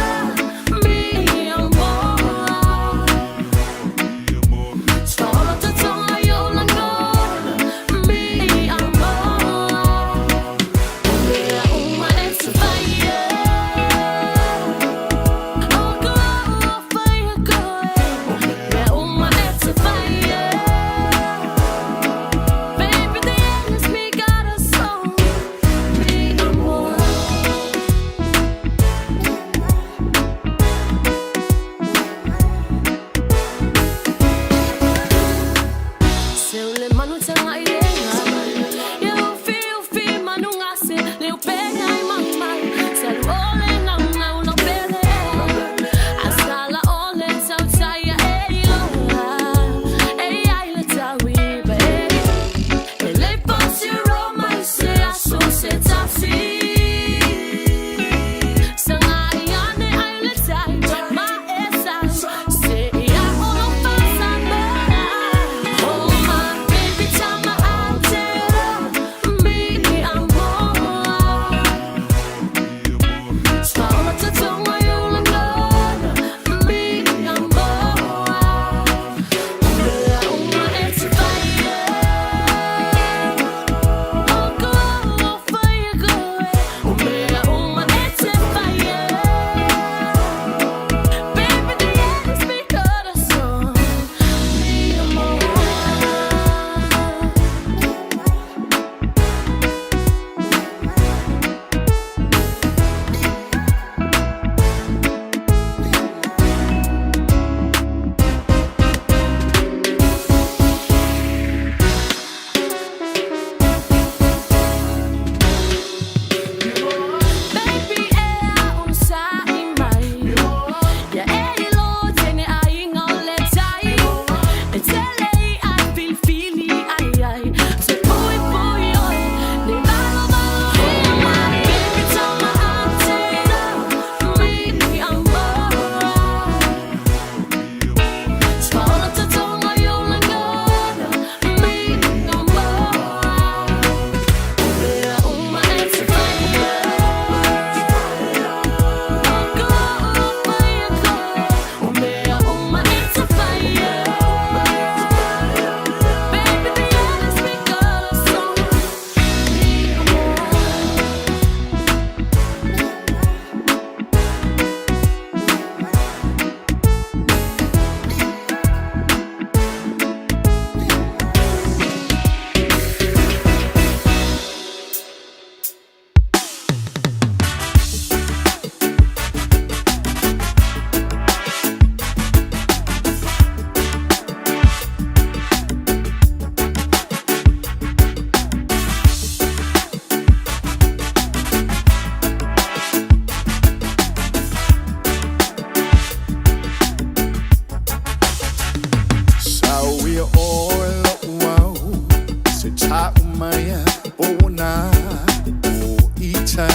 ita.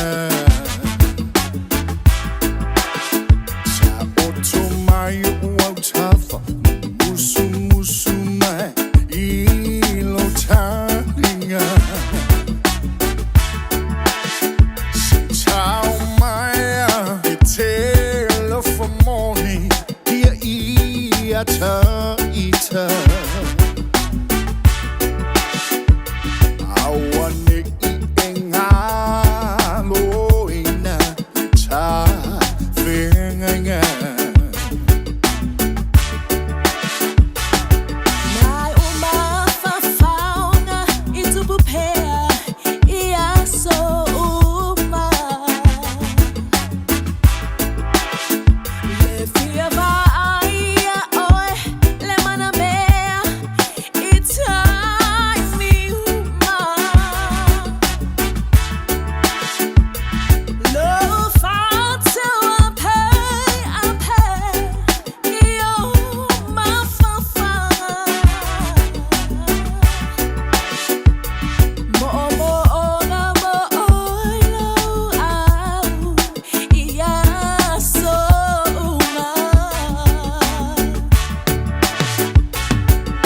Sa oto mai o au tafa, musu musu mai i lo taringa. Se tau mai a e te lofa moni, ia ia ta ita. Aua ne i e ngalo ina ta whengainga. Mai o mafafaoga i tupu pea i aso uma. Le fia vaaia oe le manamea i taimi uma. Lo fa'atauape ape i o mafafaga. Mo'omo'oga mo'oilo au i aso uma.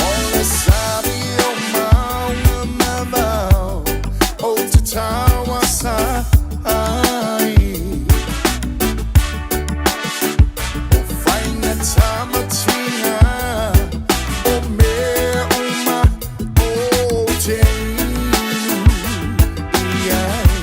O le sabi o maunga mavao, o te taua sa ai. O whainga tamatinga, o mea uma o te inu i ai.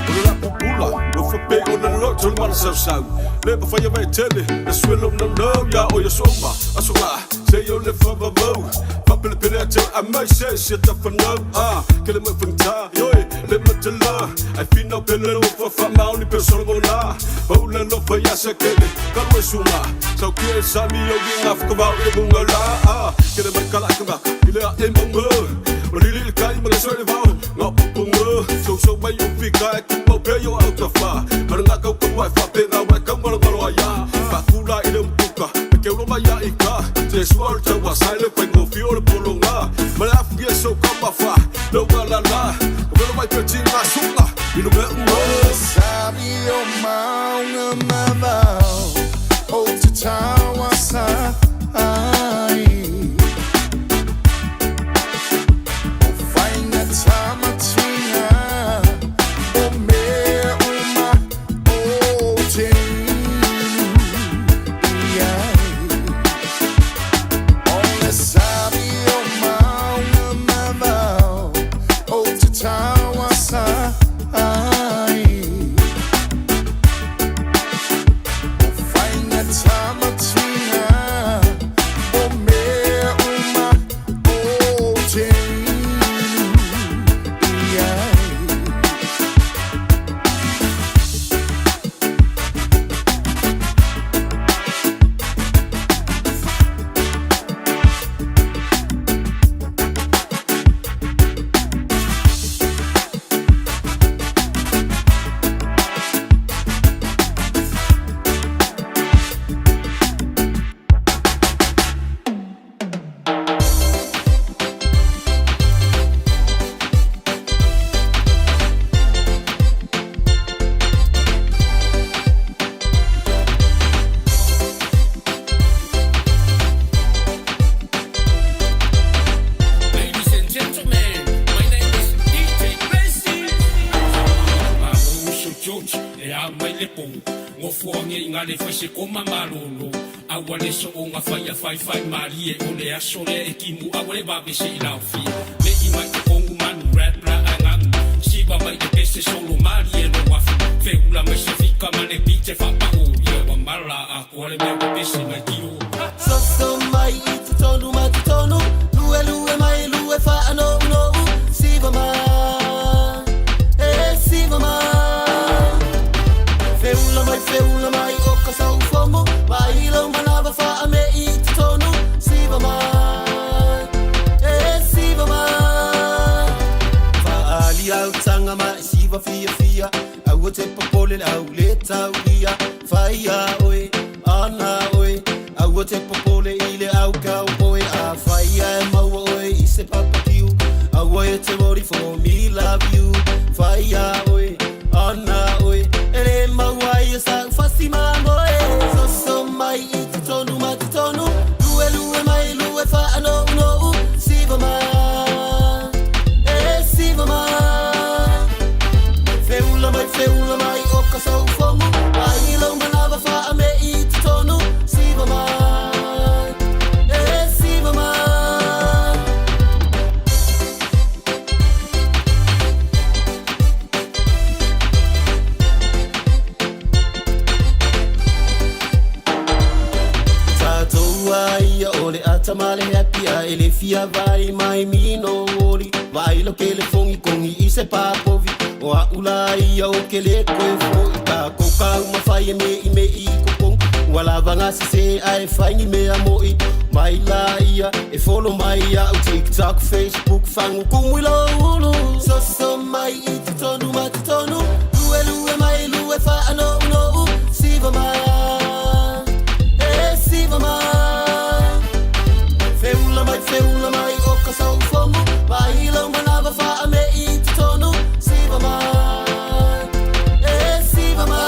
O le lapu pula, ua faapea ona loto le malasausau. Le mafai e vaetele, le suelo naunau ia o ia souma. Aso la, se i o le faavavau. Faapelepele ate a mai se se tafanau. Ah, ke le mai fagata, ioe, le matala. Ai finau pele lo fafaamaoni pe solomona. Paula no fai asa kele, kalu e sunga. Saukia e sami o ki ngā whakawau i le munga la. Ah, ke le mai kala ka maka, i le a e maunga. O lili le kai ma le soe le vao, ngā pupunga. Sou sou mai o fika e kumau pe yo au tawha. Mana ngā kau kau ai whape ngā wai kau ngalo ngalo ai a. Whakula i le mpuka, me ke uro mai a i ka. Te sua o le taua, sai le whai ngofi o le polo ngā. Mana afu ia sou ka mawha, no ngā la la. Ka welo mai pe ti ngā sunga, i no mea unga. O le sabi o maunga mavao, o te taua sa ai. O whainga tamatinga, o mea uma o te inu i ai. O le sabi o maunga mavao, o te taua sa ai. O whainga tamatinga, o mea uma o te inu i ai. Ladies and gentlemen, my name is DJ Blessing. Maruso George, e a mai le pou. Ngofoange i ngā le whai se koma malolo. Aua le so o ngā whai a whai whai mari e o le aso le e kimu aua le wawe se i laufi. Me i mai te kongu manu rap la a ngangu. Siva mai te pese solo mari e lo wafu. Feula mai se fika ma le beat e whapao. Ia wa mala a koa le mea wa pese mai tiro. Soso mai i totonu ma totonu, lue lue mai lue whaano uno u, siva mai, e siva mai. Feula mai, feula mai o ka saufomo, mai lau manawa whaa me i totonu, siva mai, e siva mai. Whaali au tanga mai siva fia fia, aua te popole le au le taulia, whaia oe, ana oe, aua te popole i le au kau oe, a whaia e maua oe i se papakiu, aua e te wori for me love you, whaia fia vai mai mino ori Vai lo ke le fongi kongi i se papovi O a ula ia o ke le koe fo i ta Koka uma fai e me i me i kokong Ua lava ngasi se ae fai ni mea moi Mai la ia e follow mai au TikTok, Facebook, fangu kumu i lo ulu Soso mai i totonu ma totonu Lue lue mai lue wha no Siva mai, e siva mai Feula mai, feula mai o ka sau fomu Mai lau manawa wha me i totonu Siva mai, e siva mai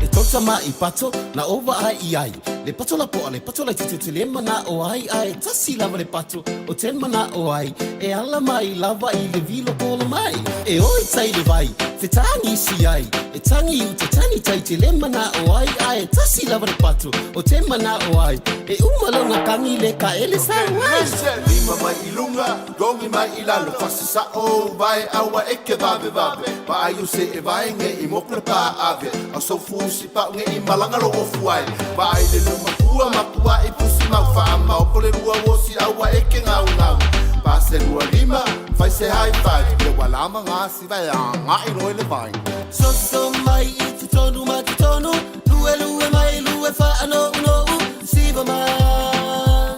E tota mai pato na ova ai i ai Le pato la poa, le pato la tete te le mana o ai ai Tasi lava le pato o te mana o ai E ala mai lava i le vilo kola mai E oi tai le vai, te tangi si ai E tangi u te tani tai te le mana o ai ai Tasi lava le pato o te mana o ai E umalonga kangi le ka ele sa ai Lima mai i lunga, gongi mai i lalo Fasi sa o vai awa e ke vave vave Pa ai o se e vai nge i mokle pa ave Au sau fusi pa nge i malanga lo ofu ai Pa ai le luma pua makua i pusi mau Wha mau po le rua wosi awa e ke ngau ngau Pa se rua lima, fai se high five Le walama ngā si vai a ngā i roi le vai Soso mai i totonu ma totonu Lue lue mai lue wha no no Siva mai,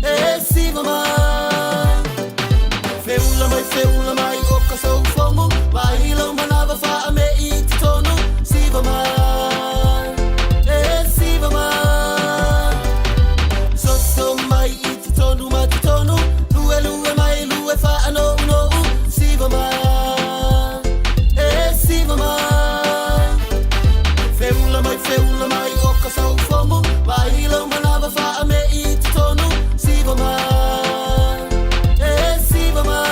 e siva mai Feula mai, feula mai o ka sau fomu Mai lau manawa wha me i totonu Siva mai, e siva mai Soso mai i totonu ma totonu Lue lue mai lue wha no no Siva mai, e siva mai Feula mai, feula mai o ka sau fomu Mai lau manawa wha me i totonu Siva mai, e siva mai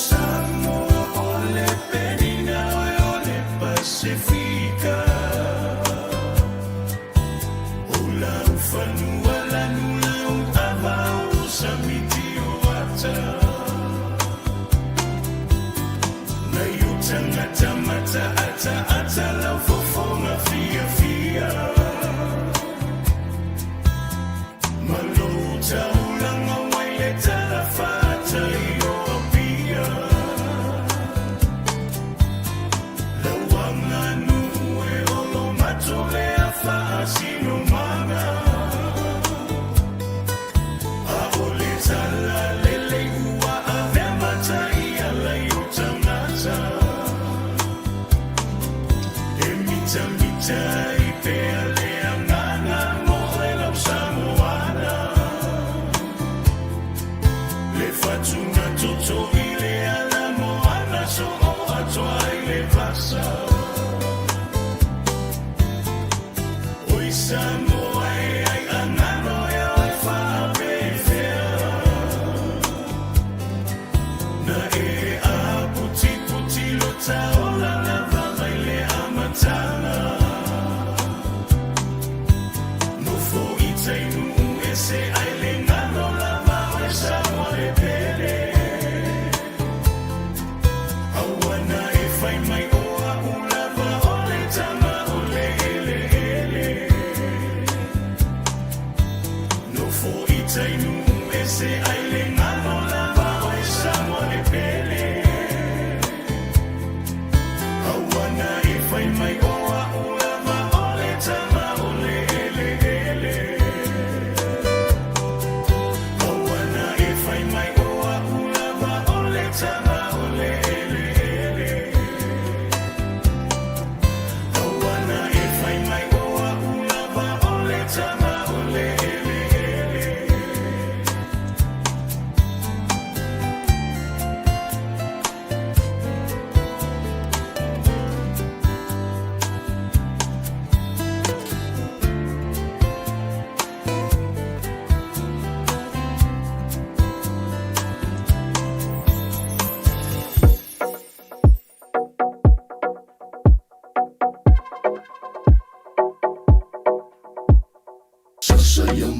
Samoa o le penina o le Pasifika O lau fanua lanu lau ava o samiti o ata Nei o tangata mata ata ata lau fofonga fia fia Malo taulanga wai le tala fata i o apia Lauanga nu e olo matole a whaasino manga A o le tala lele ua avea matai ala i o tangata E mita mita i pea le anganga mo e lau Samoana Le fatunga toto i le ala moana so o atoa i le vasa Oi Samoa e ai angano e oi whaapewhea Na e a puti puti lo taola lava mai le amatanga Nofo i tainu e se ai le ngano lava o e Samoa le pele Awana e whai mai o a ulava o le tama o le ele ele Nofo i tainu e se ai le ngano lava o e Samoa le pele Awana e whai mai o a ulava o le tama o le ele ele Awana e whai mai o a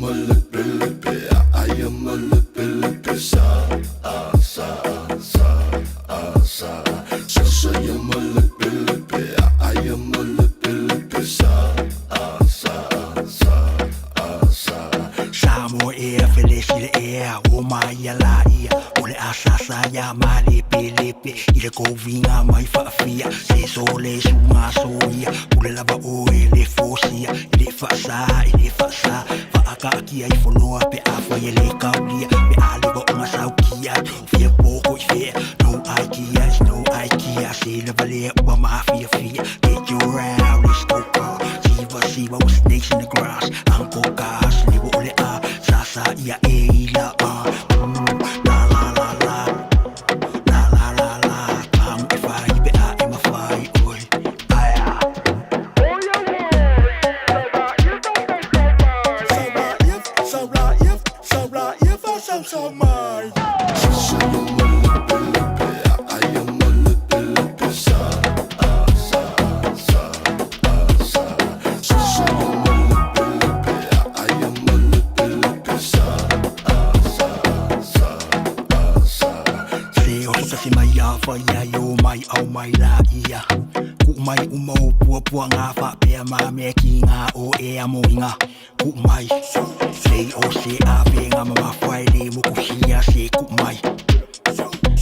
ma lepe lepe a aia ma lepe lepe sa a sa sa a sa sa sa ia ma lepe lepe a aia ma lepe lepe sa a sa sa a sa. Samoa ea felesi le ea o mai ia la ia o le asasa ia malepelepe i le koviga mai faafia se so le suga soia pule lava oe le fosia i le faasā i le faasā faakaakia i foloa pe afai e le kaulia pe a leva o gasaukia fia poko i fea no idea is no idea se lava lea ua mafiafia. Get your out, let's go girl. Siva siva with snakes in the grass. Uncle gas levo o le a sa sa ia e ila a la la la la la la la la tamu e fai pe a e mafai oi aia. Se o se mai a whai ai o mai au mai la ia. Ku mai uma o pua pua ngā whapea mā mea ki ngā o e a moinga. Ku mai. Se o se a whe ngā mama whai le mokuhia se ku mai.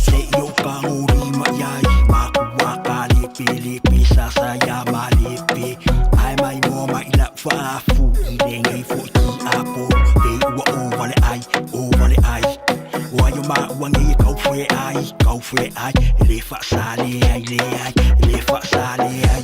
Se i o ka ngori mai ai mā ku waka lepe lepe sa sa ia mā lepe. Ai mai mo mai la whaafu i le ngei fo ki a po. Te ua o wale ai, o wale ai. Ua yo ma ua ngei kau whe ai, kau whe ai. E le whaasa le ai le ai, e le whaasa le ai.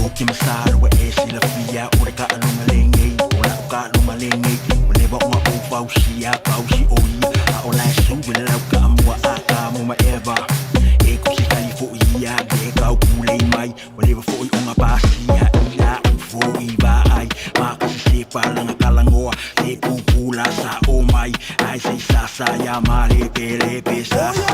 O ke masalo e se la fia o le kaalonga lenei o lau kaalonga lenei o leva o nga o fausia pausi o ia a o lae su le lau kaamua a ka mo ma eva e kusi kali fo ia le kau pulei mai o leva foi o nga pasia i la u fo i va ai ma kasi se palanga kalangoa se pupula sa o mai ai se sa sa ia ma lepe lepe sa sa.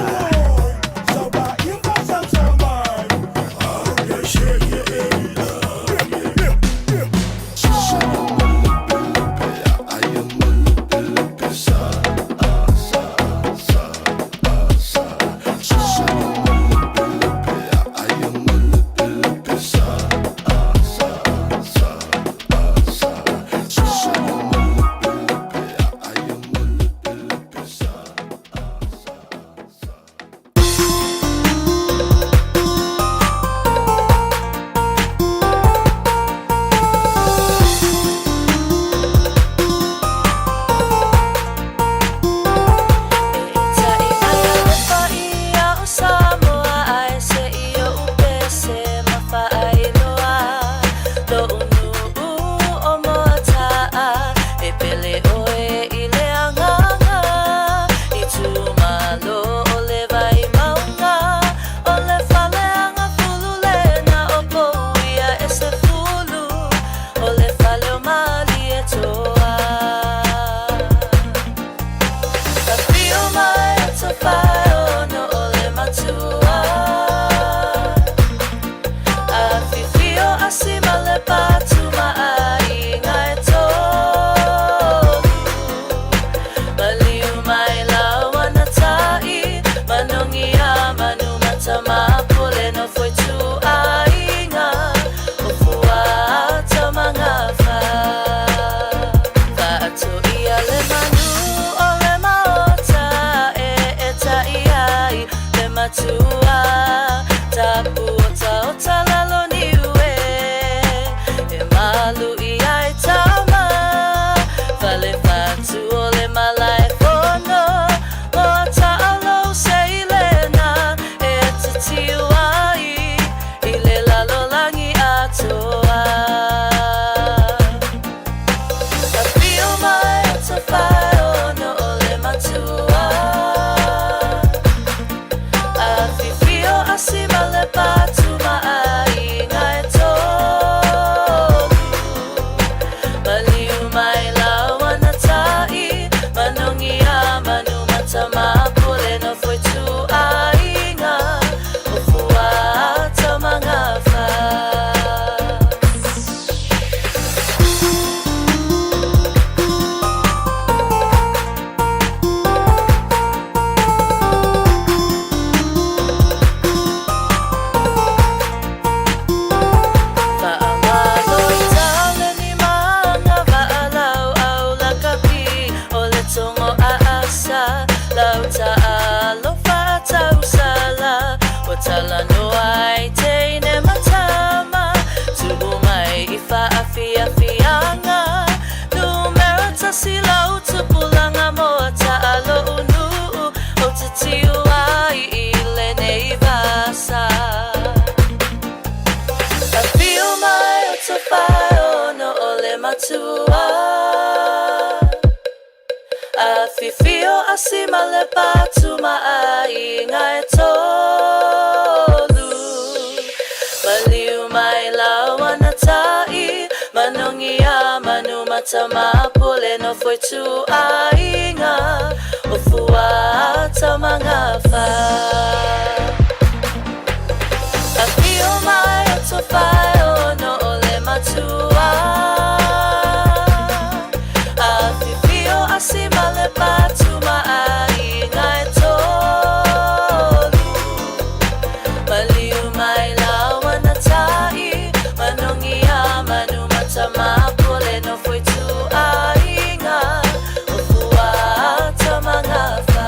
Ta'alofa tausala Ua talanoa ai teine ma tama Tu'u mai i fa'afiafiaga Numera tasi lau tupulaga mo ta'alo'u nu'u Ou te tiu ai i lenei vasa Afio mai o Tofaeono o le matua Afifio a Sima le Patu ma aiga e tolu Maliu mai laua na tai Manogi a manu matamapule Nofo ituaiga o Fuata ma Gafa Afio mai o Tofaeono o le matua Afifio a Sima le Patu ma aiga e tolu Maliu mai laua na tai Manogi a manu matamapule Nofo ituaiga o Fuata ma Gafa.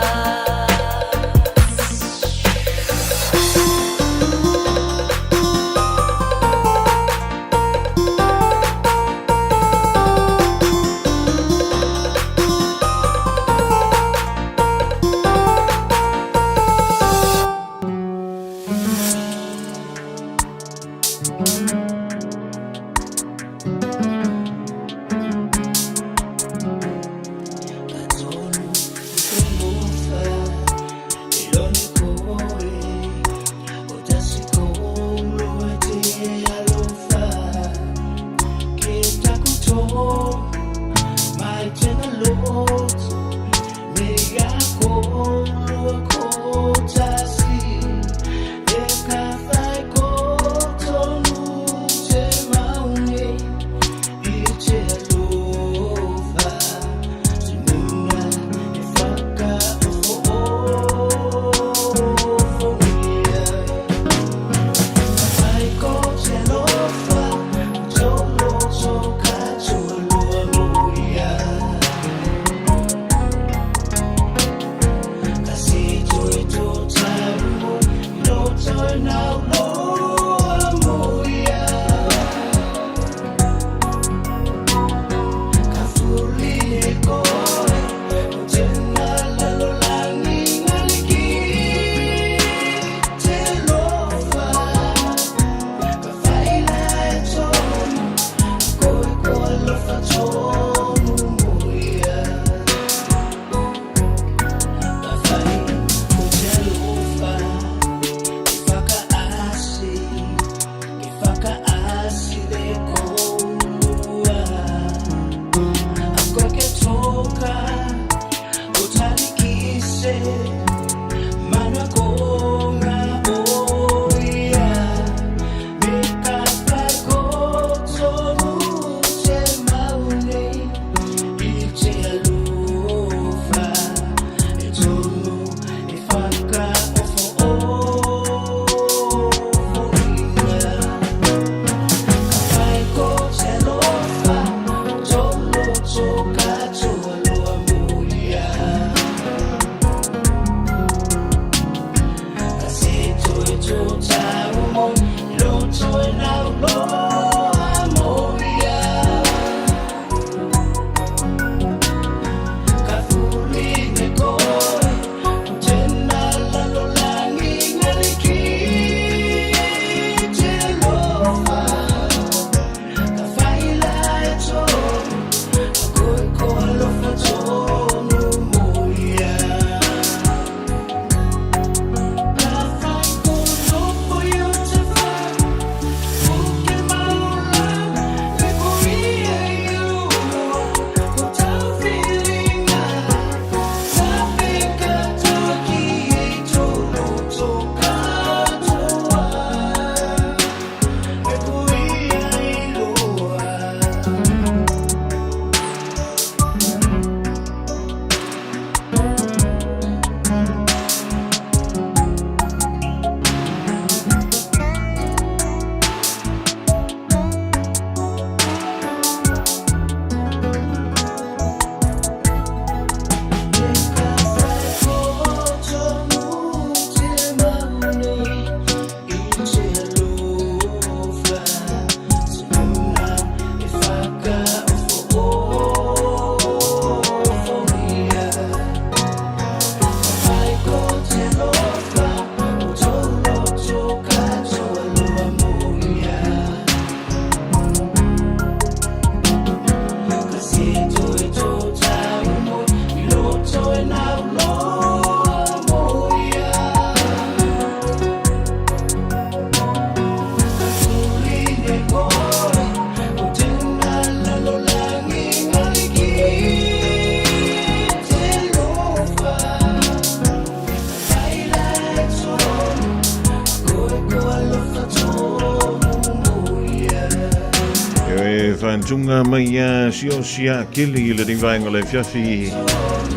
E whantunga mai a sio sia kili i le rivaenga o le fiafi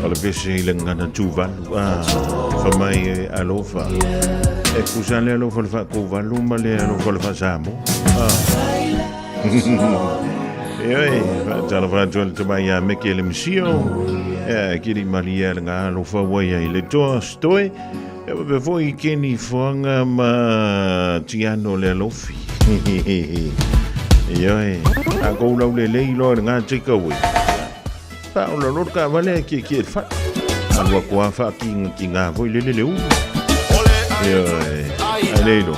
o le pese i le ngana tūvalu a whamai e alofa. E kusa le alofa le whaakouvalu ma le alofa le whaasamo. E oi, whaatala whaatua le tamai a meke le misio. E kiri maria le ngā alofa wai ai le toa stoe. E wape foi keni fuanga ma tiano le alofi. Ioe, a kou lau le lei loa le ngā tika ui. Wha o la lor ka wale ki ki e wha. Alua kua wha ki ki ngā foi le le le u. Ioe, ai le ilo.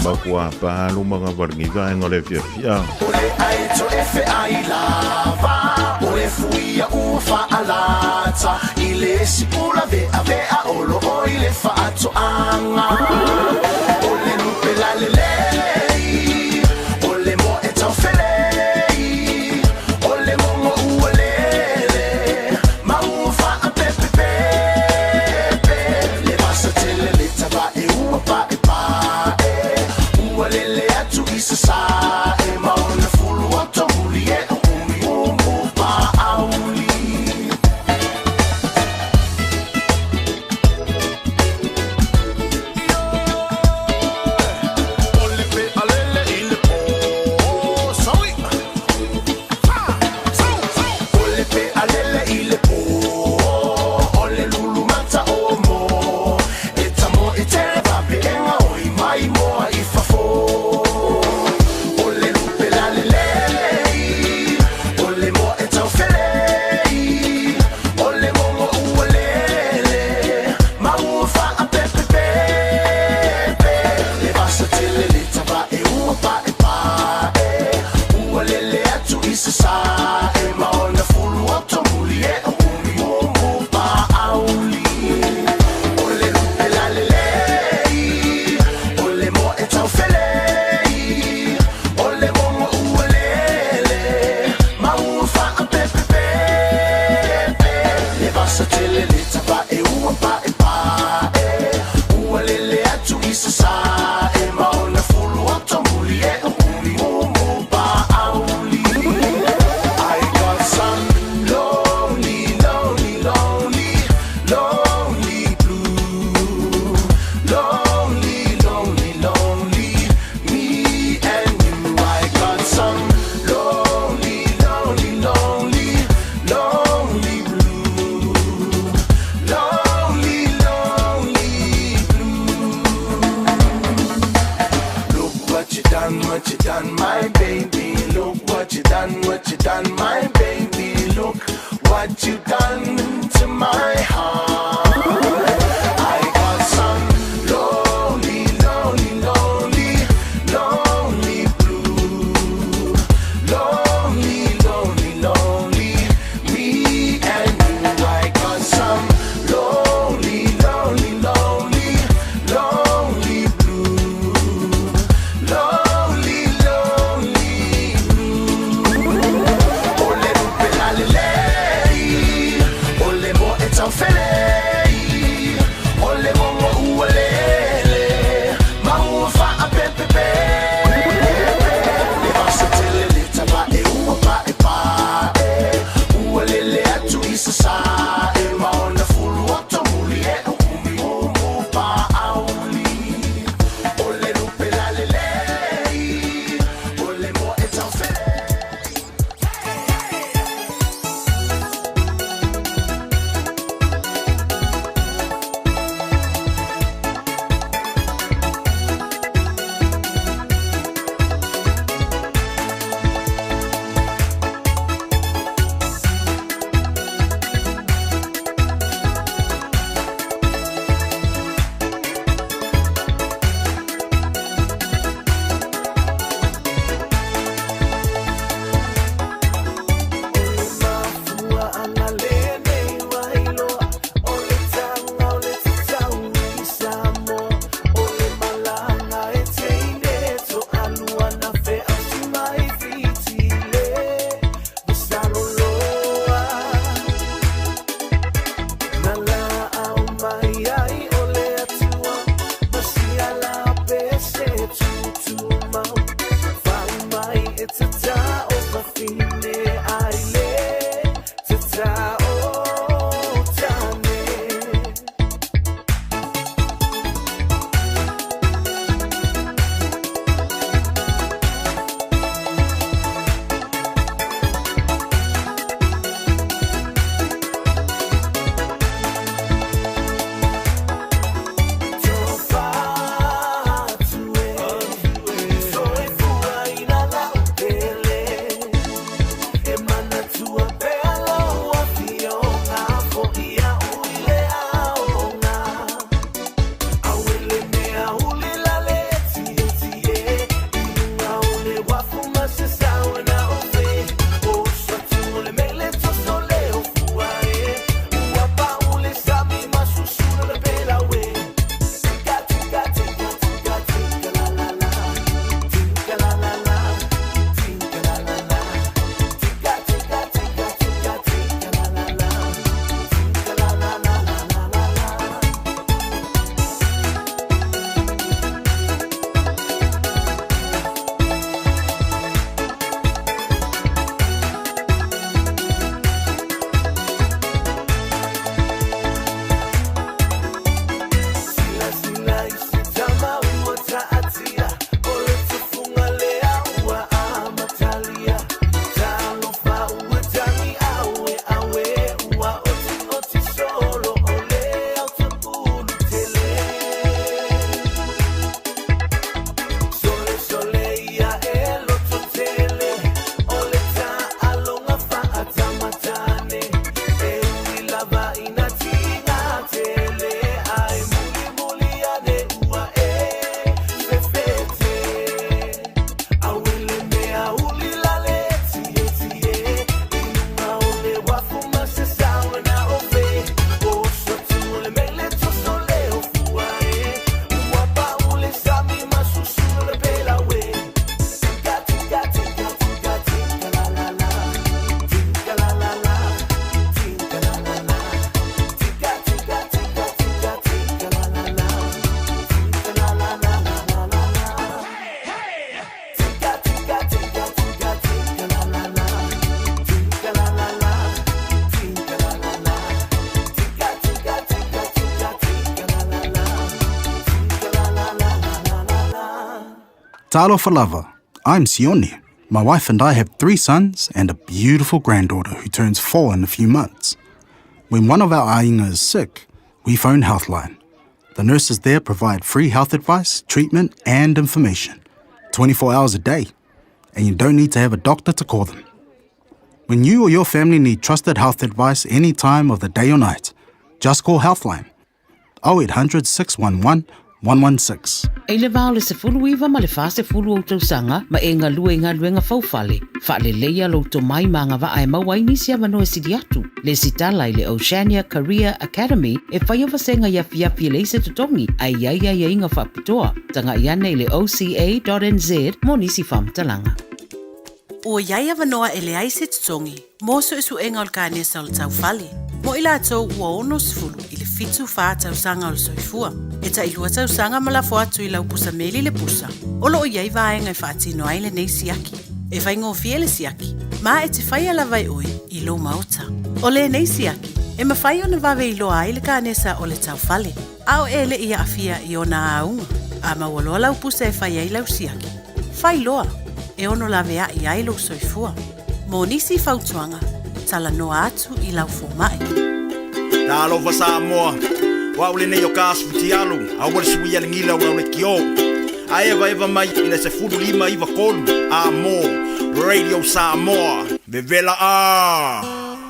Ma kua pālo ma ngā warangi vaenga le fia fia. Ole ai to efe ai lava O e fuia ua faalata I le sipula vea vea o lo o i le faatoaga O le lupe la lelei O le moe taufelei O le mogo ua lele Ma ua faapepepepe Le vasa tele le tavae ua paepae Ua lele atu i sasae Ma ona fulu o tomuli e o umi umu paauli. I got some lonely, lonely, lonely, lonely blue. Lonely, lonely, lonely, me and you. I got some lonely, lonely, lonely, lonely blue. Lonely, lonely blue. Look what you done, what you done, my baby. Look what you done, what you done, my baby. Look what you done to my heart. I got some lonely, lonely, lonely, lonely blue. Lonely, lonely, lonely, me and you. I got some lonely, lonely, lonely, lonely blue. Lonely, lonely blue. Ole lupe la lelei, ole mo e taufelei, ole mongo ua lele, ma ua faapepepe. Le vasa tele le tavae ua paepae, ua lele atu i sasae, ma ona fulu o tomuli e o umi umu paauli. Ole lupe la lelei, ole mo e taufelei. Talofa lava, I'm Sione. My wife and I have three sons and a beautiful granddaughter who turns four in a few months. When one of our ainga is sick, we phone Healthline. The nurses there provide free health advice, treatment, and information 24 hours a day. And you don't need to have a doctor to call them. When you or your family need trusted health advice any time of the day or night, just call Healthline 0800 611 116. E i le va o le 19 ma le 40 ou tausaga ma e galue i galuega faufale, faaleleia lou tomai ma agavaa e maua ai nisi avanoa e sili atu. Lesitala i le Oceania Career Academy e faia vasega i afiafi e leai se totogi ae i ai aiaiga faapitoa. Tagai ane i le oca.nz mo nisi faamatalaga. Ua i ai avanoa e leai se totogi mo suesuega o le kanesa o le taufale, mo i latou ua 60 i le 74 tausaga o le soifua. E tailua tausaga ma lafo atu i lau pusa meli le pusa, o lo o i ai vaega e faatino ai lenei siaki. E faigofie le siaki, ma e te faia lava e oe i lou maota. O lenei siaki, e mafai ona vave iloa ai le kanesa o le taufale, a o e le i aafia i ona auga. A maua loa lau pusa e fai ai lau siaki, fai loa, e ono laveai ai lou soifua. Mo nisi fautuaga, talanoa atu i lau fomai. Talofa Samoa, o au lenei o ka asu fitialu, aua le suia le gila o le kio. A evaeva mai i le 15 93 a mo Radio Samoa, vevela a!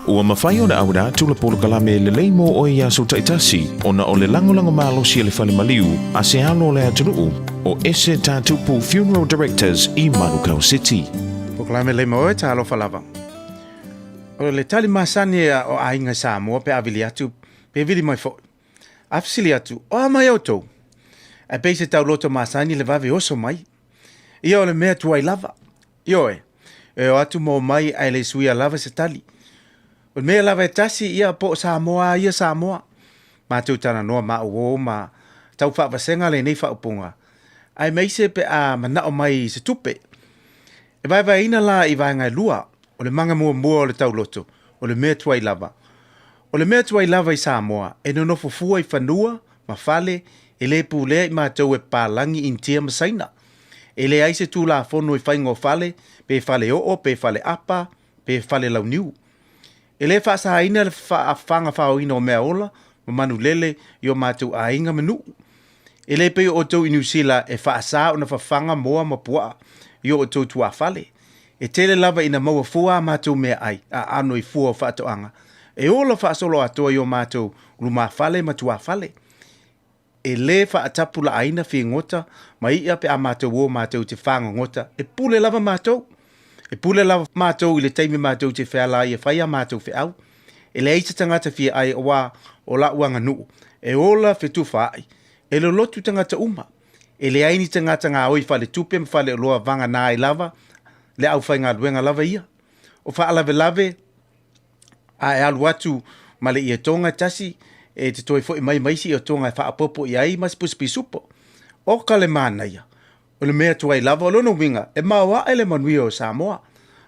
Ua mafai ona auina atu le polokalame lelei mo oe i aso taitasi ona o le lagolago malosi a le fale maliu a se alo o le atunuu o Ese Tatupu Funeral Directors i Manukau City. Polokalame lelei mo oe, talofa lava. O le tali masani a o aiga Samoa pe a vili atu, pe vili mai foi. A fesili atu, o a mai outou? Ae pei se tauloto masani le vave oso mai. Ia o le mea tuai lava. Ioe, e o atu ma omai ae le suia lava se tali. O le mea lava e tasi, ia po o Samoa a ia Samoa. Matou talanoa ma au o ma tau faavasega lenei faaupuga, aemaise pe a manao mai i se tupe. E vaevaeina la i vaega e lua, o le maga muamua o le tauloto, o le mea tuai lava. O le mea tuai lava i Samoa, e nonofo fua i fanua ma fale, e le pulea i matou e papalagi Initia ma Saina. E leai se Tulafono i faiga o fale, pe fale oo, pe fale apa, pe fale launiu. E le faasaina le faafaga faoina o mea ola ma manulele i o matou aiga ma nuu. E le pei o outou i Niu Sila e faasa ona fafaga moa ma puaa i o outou tuafale. E tele lava ina maua fua a matou meaai aano i fua o faatoaga e ola faasoloatoa i o matou lumafale ma tuafale. E lē faatapulaaina figota ma i'a pe a matou o matou te fagogota, e pule lava matou. E pule lava matou i le taimi matou te feala ai e fai a matou feau. E leai se tagata fia ai auā o la'u aganuu, e ola fetufaai, e lolotu tagata uma. E leai ni tagata gaoi faletupe ma faleoloa vaganā ai lava le aufaigaluega lava ia. O faalavelave a e alu atu ma le ietoga e tasi, e te toe foi mai ma isi ietoga e faaopoopo i ai ma se pusi pisupo. Oka le manaia, o le mea tuai lava o lona uiga e maoae le manuia o Samoa.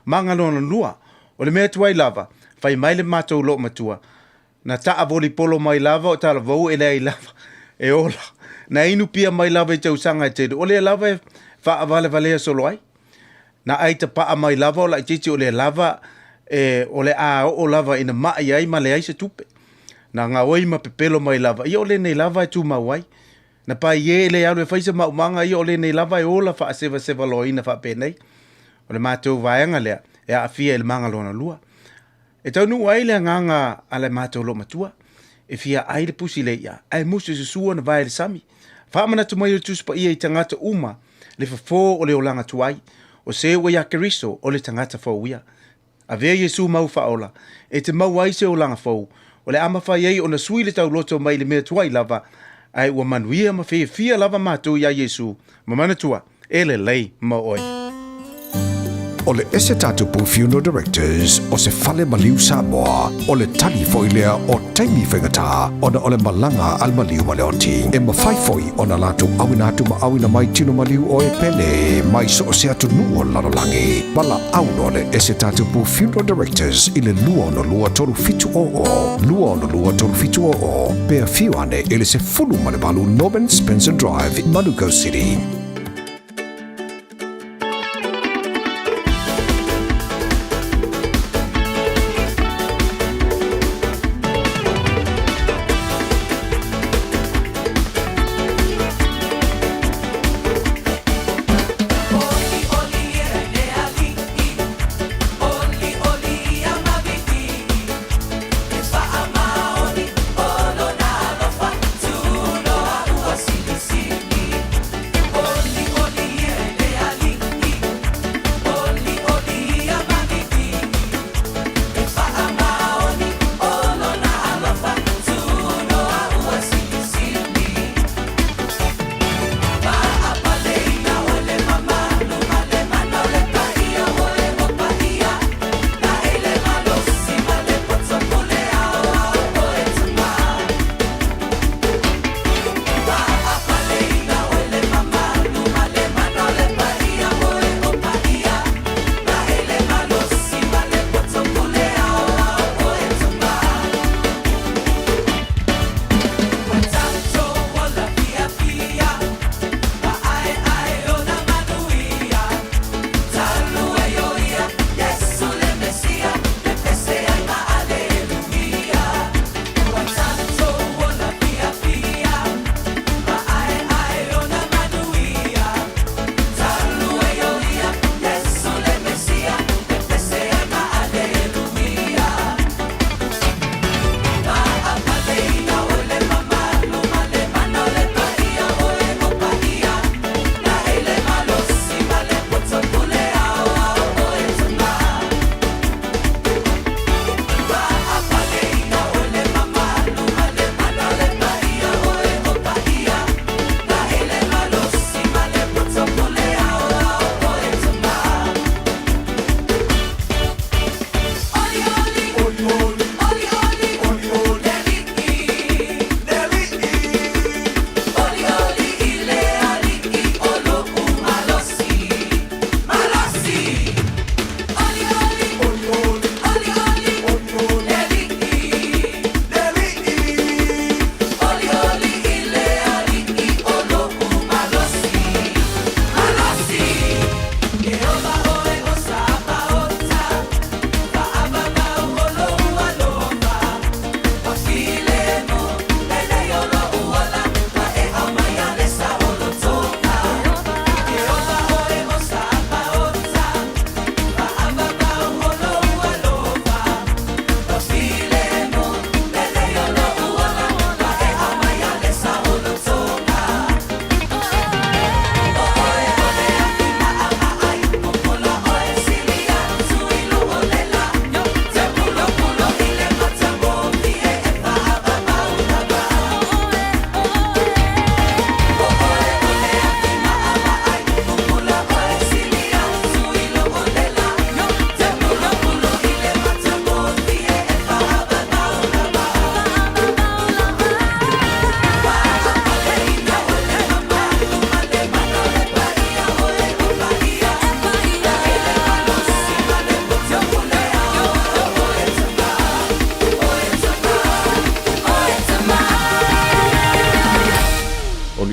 Maga lona lua, o le mea tuai lava, fai mai le matou loomatua, na taavolipolo mai lava o talavou e leai lava e ola. Na inu pia mai lava i tausaga e tele, o lea lava e faavalevalea solo ai. Na ai tapaa mai lava o laitiiti o lea lava e, o le a oo lava ina mai ai ma leai se tupe. Na gaoi ma pepelo mai lava, ia o lenei lava e tumau ai. Na pai e le alu e fai se maumaga, ia o lenei lava e ola faasevasevaloaina faapenei. O le matou vaega lea e aafia i le maga lona lua. E taunuu ai le agaga a le matou loomatua, e fia ai le pusi le i'a, ae musu se sua na vae le sami. Faamanatu mai o le Tusi Paia i tagata uma le fofo o le olaga tuai, o se ua iā Keriso o le tagata fou ia. Avea Iesu mau faaola, e te maua ai se olaga fou, o le a mafai ai ona sui le tauloto mai le mea tuai lava, ae ua manuia ma fiafia lava matou iā Iesu, ma manatua, E lelei mo oe. O le Ese Tatupu Funeral Directors o se fale maliu Samoa, o le tali foi lea o taimi faigata ona o le malaga a le maliu ma le oti. E mafai foi ona latou auina atu ma auina mai tino maliu o e pele mai so o se atunuu o le lalolagi. Valaau loa le Ese Tatupu Funeral Directors i le 262 3700, 262 3700, pe afio ane i le 18 Norman Spencer Drive, Manukau City.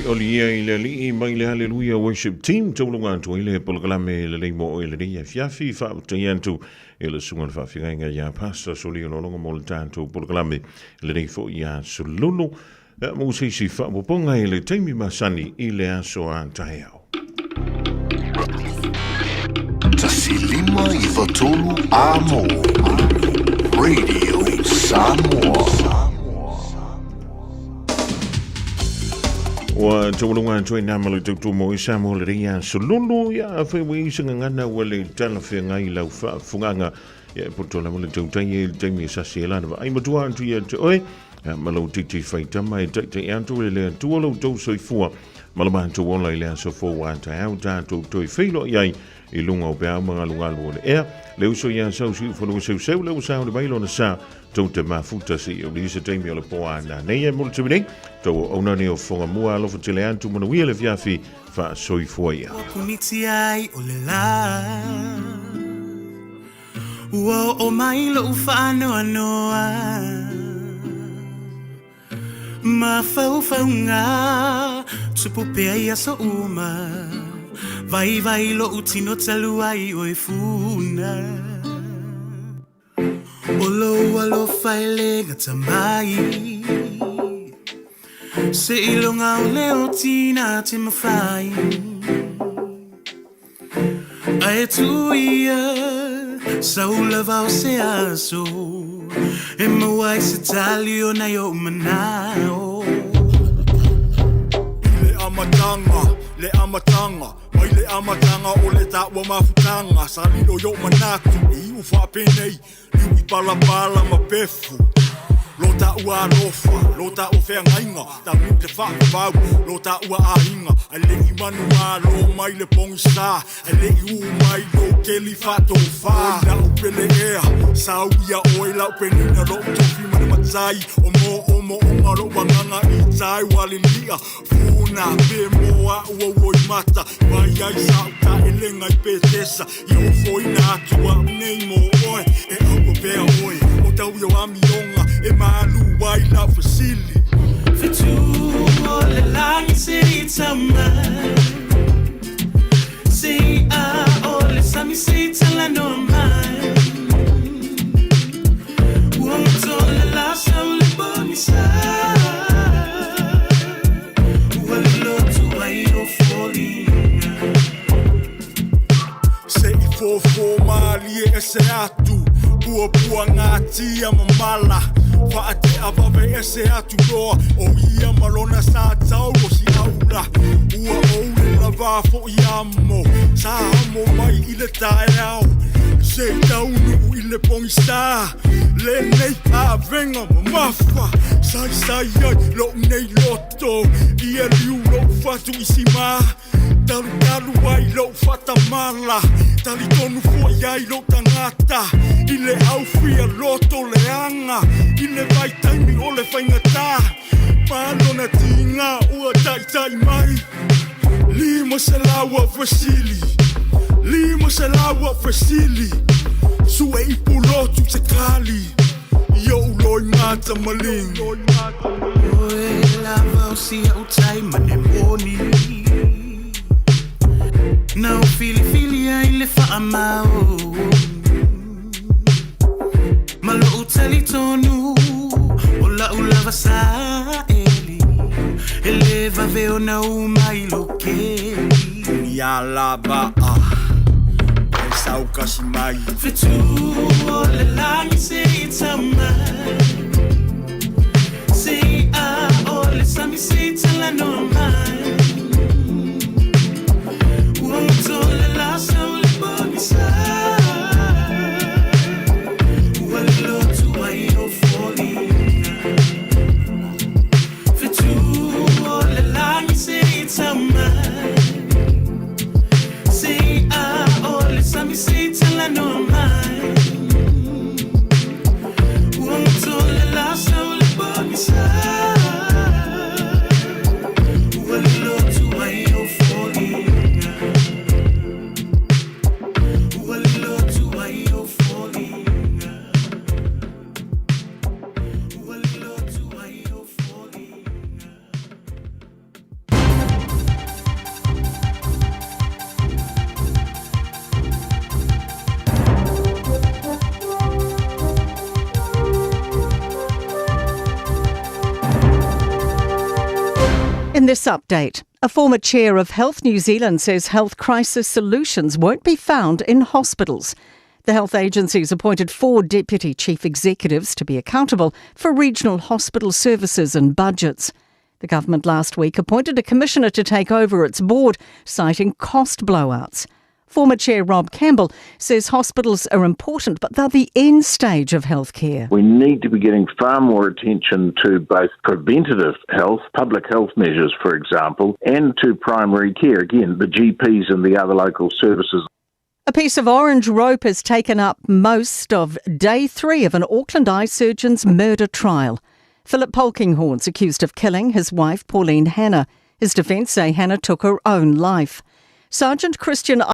Olioli ia i le Alii mai le Haleluia Worship Team tauluga atu ai le polokalame lelei mo oe lenei afiafi. Faafetai atu i le susuga i le faafeagaiga ia Pastor Solia Lologo mo le tatou polokalame lenei foi aso Lulu. Mo se isi faaopoopoga i le taimi masani i le aso a taeao. 1 5 9 3 Amo Radio Samoa. Ua taualuga atu ai nā ma le tautumo i Samoa le rea sololo ia a whai wei se ngangana ua le talawhengai lau whaafunganga ia e poto lava le tautai e le taimi e sasi e lana wa ai matua atu ia te oe ia ma lau titi whaitama e taitai atu e le atua lau tau soifua ma le matou ola i le aso fou a taeao tatou toe feiloai ai i luga o peau ma galugalu o le ea. Le uso ia sau siu fanua seuseu le ua sao le mai lona sa tou te mafuta se i uli se taimi o le po a nā nei e mulu tumi nei tou o auna nei o fonga mua alofa tele atu manuia le fiafi faasoifua ia. Ua puniti ai o le lā Ua oo mai loʻu faanoanoa Mafaufauga tupu pea i aso uma Vaivai loʻu tino talu ai oe funa O lou alofa e le gata mai Seiloga o le oti na te mafai Ae tuu ia sau lava o se aso E maua ai se tali o nai ou manao. I le amataga, le amataga, mai le amataga o le taua mafutaga, sa lilo i o'u manatu e iu faapenei, liu i palapala ma pefu. Lo taua alofa, lo taua feagaiga, taunuu i le faavavau, lo taua aiga, ae le'i manumalo mai le pogisā, ae le'i ū mai lou keli faatofā. Oi la'u pele ea, sau ia oe la'u penina, lo'u tofi ma le matai, o mo'omo'oga lo'u agaga i tai ua lili'a, funa pe mo a'u ou loimata, vai ai sa'u ta'elega i Petesa, ia ofoina atu a'u nei mo oe, e aua pea oe, o tau i o amioga, e malu ai la'u fesili. Fetu o le lagi se i tau mai Se i a o le sami se i talanoa mai Ua goto le la sau le pogisa Ua lolotu ai o foliga Se i fofo malie ese atu Puapuagatia ma mala Faate'a vave ese atu loa O ia ma lona sa tau o si'aula Ua ou le lavā fo'i amo Sa amo mai i le taeao Se i taunuu i le pogisā Lenei avega mamafa Saisai ai lo'u nei loto Ia liu lo'u fatu i simā Talutalu ai lo'u faatamala Talitonu fo'i ai lou tagata I le aufia loto leaga I le vaitaimi o le faigatā Palona tiga ua ta'ita'i mai 500 a'u fesili 500 a'u fesili Su'e i pulotu se kali I o'u loimata maligi. Oe lava o si au tai ma le moni Na o filifili ai le faamao Ma lo'u talitonu o la'u lava sa eli E le vave ona u mai lo keli Ia lava a E sau kasi mai Fetu o le lagi se i tau mai Se i a o le sami se i talanoa mai Ua goto le la sau le pogisa Ua lolotu ai o foliga Fetu o le lagi se i tau mai Se i a o le sami se i talanoa mai Ua goto le la sau le pogisa In this update, a former chair of Health New Zealand says health crisis solutions won't be found in hospitals. The health agency's appointed four deputy chief executives to be accountable for regional hospital services and budgets. The government last week appointed a commissioner to take over its board, citing cost blowouts. Former Chair Rob Campbell says hospitals are important, but they're the end stage of healthcare. We need to be getting far more attention to both preventative health, public health measures, for example, and to primary care. Again, the GPs and the other local services. A piece of orange rope has taken up most of day three of an Auckland eye surgeon's murder trial. Philip Polkinghorne's accused of killing his wife, Pauline Hanna. His defence say Hanna took her own life. Sergeant Christian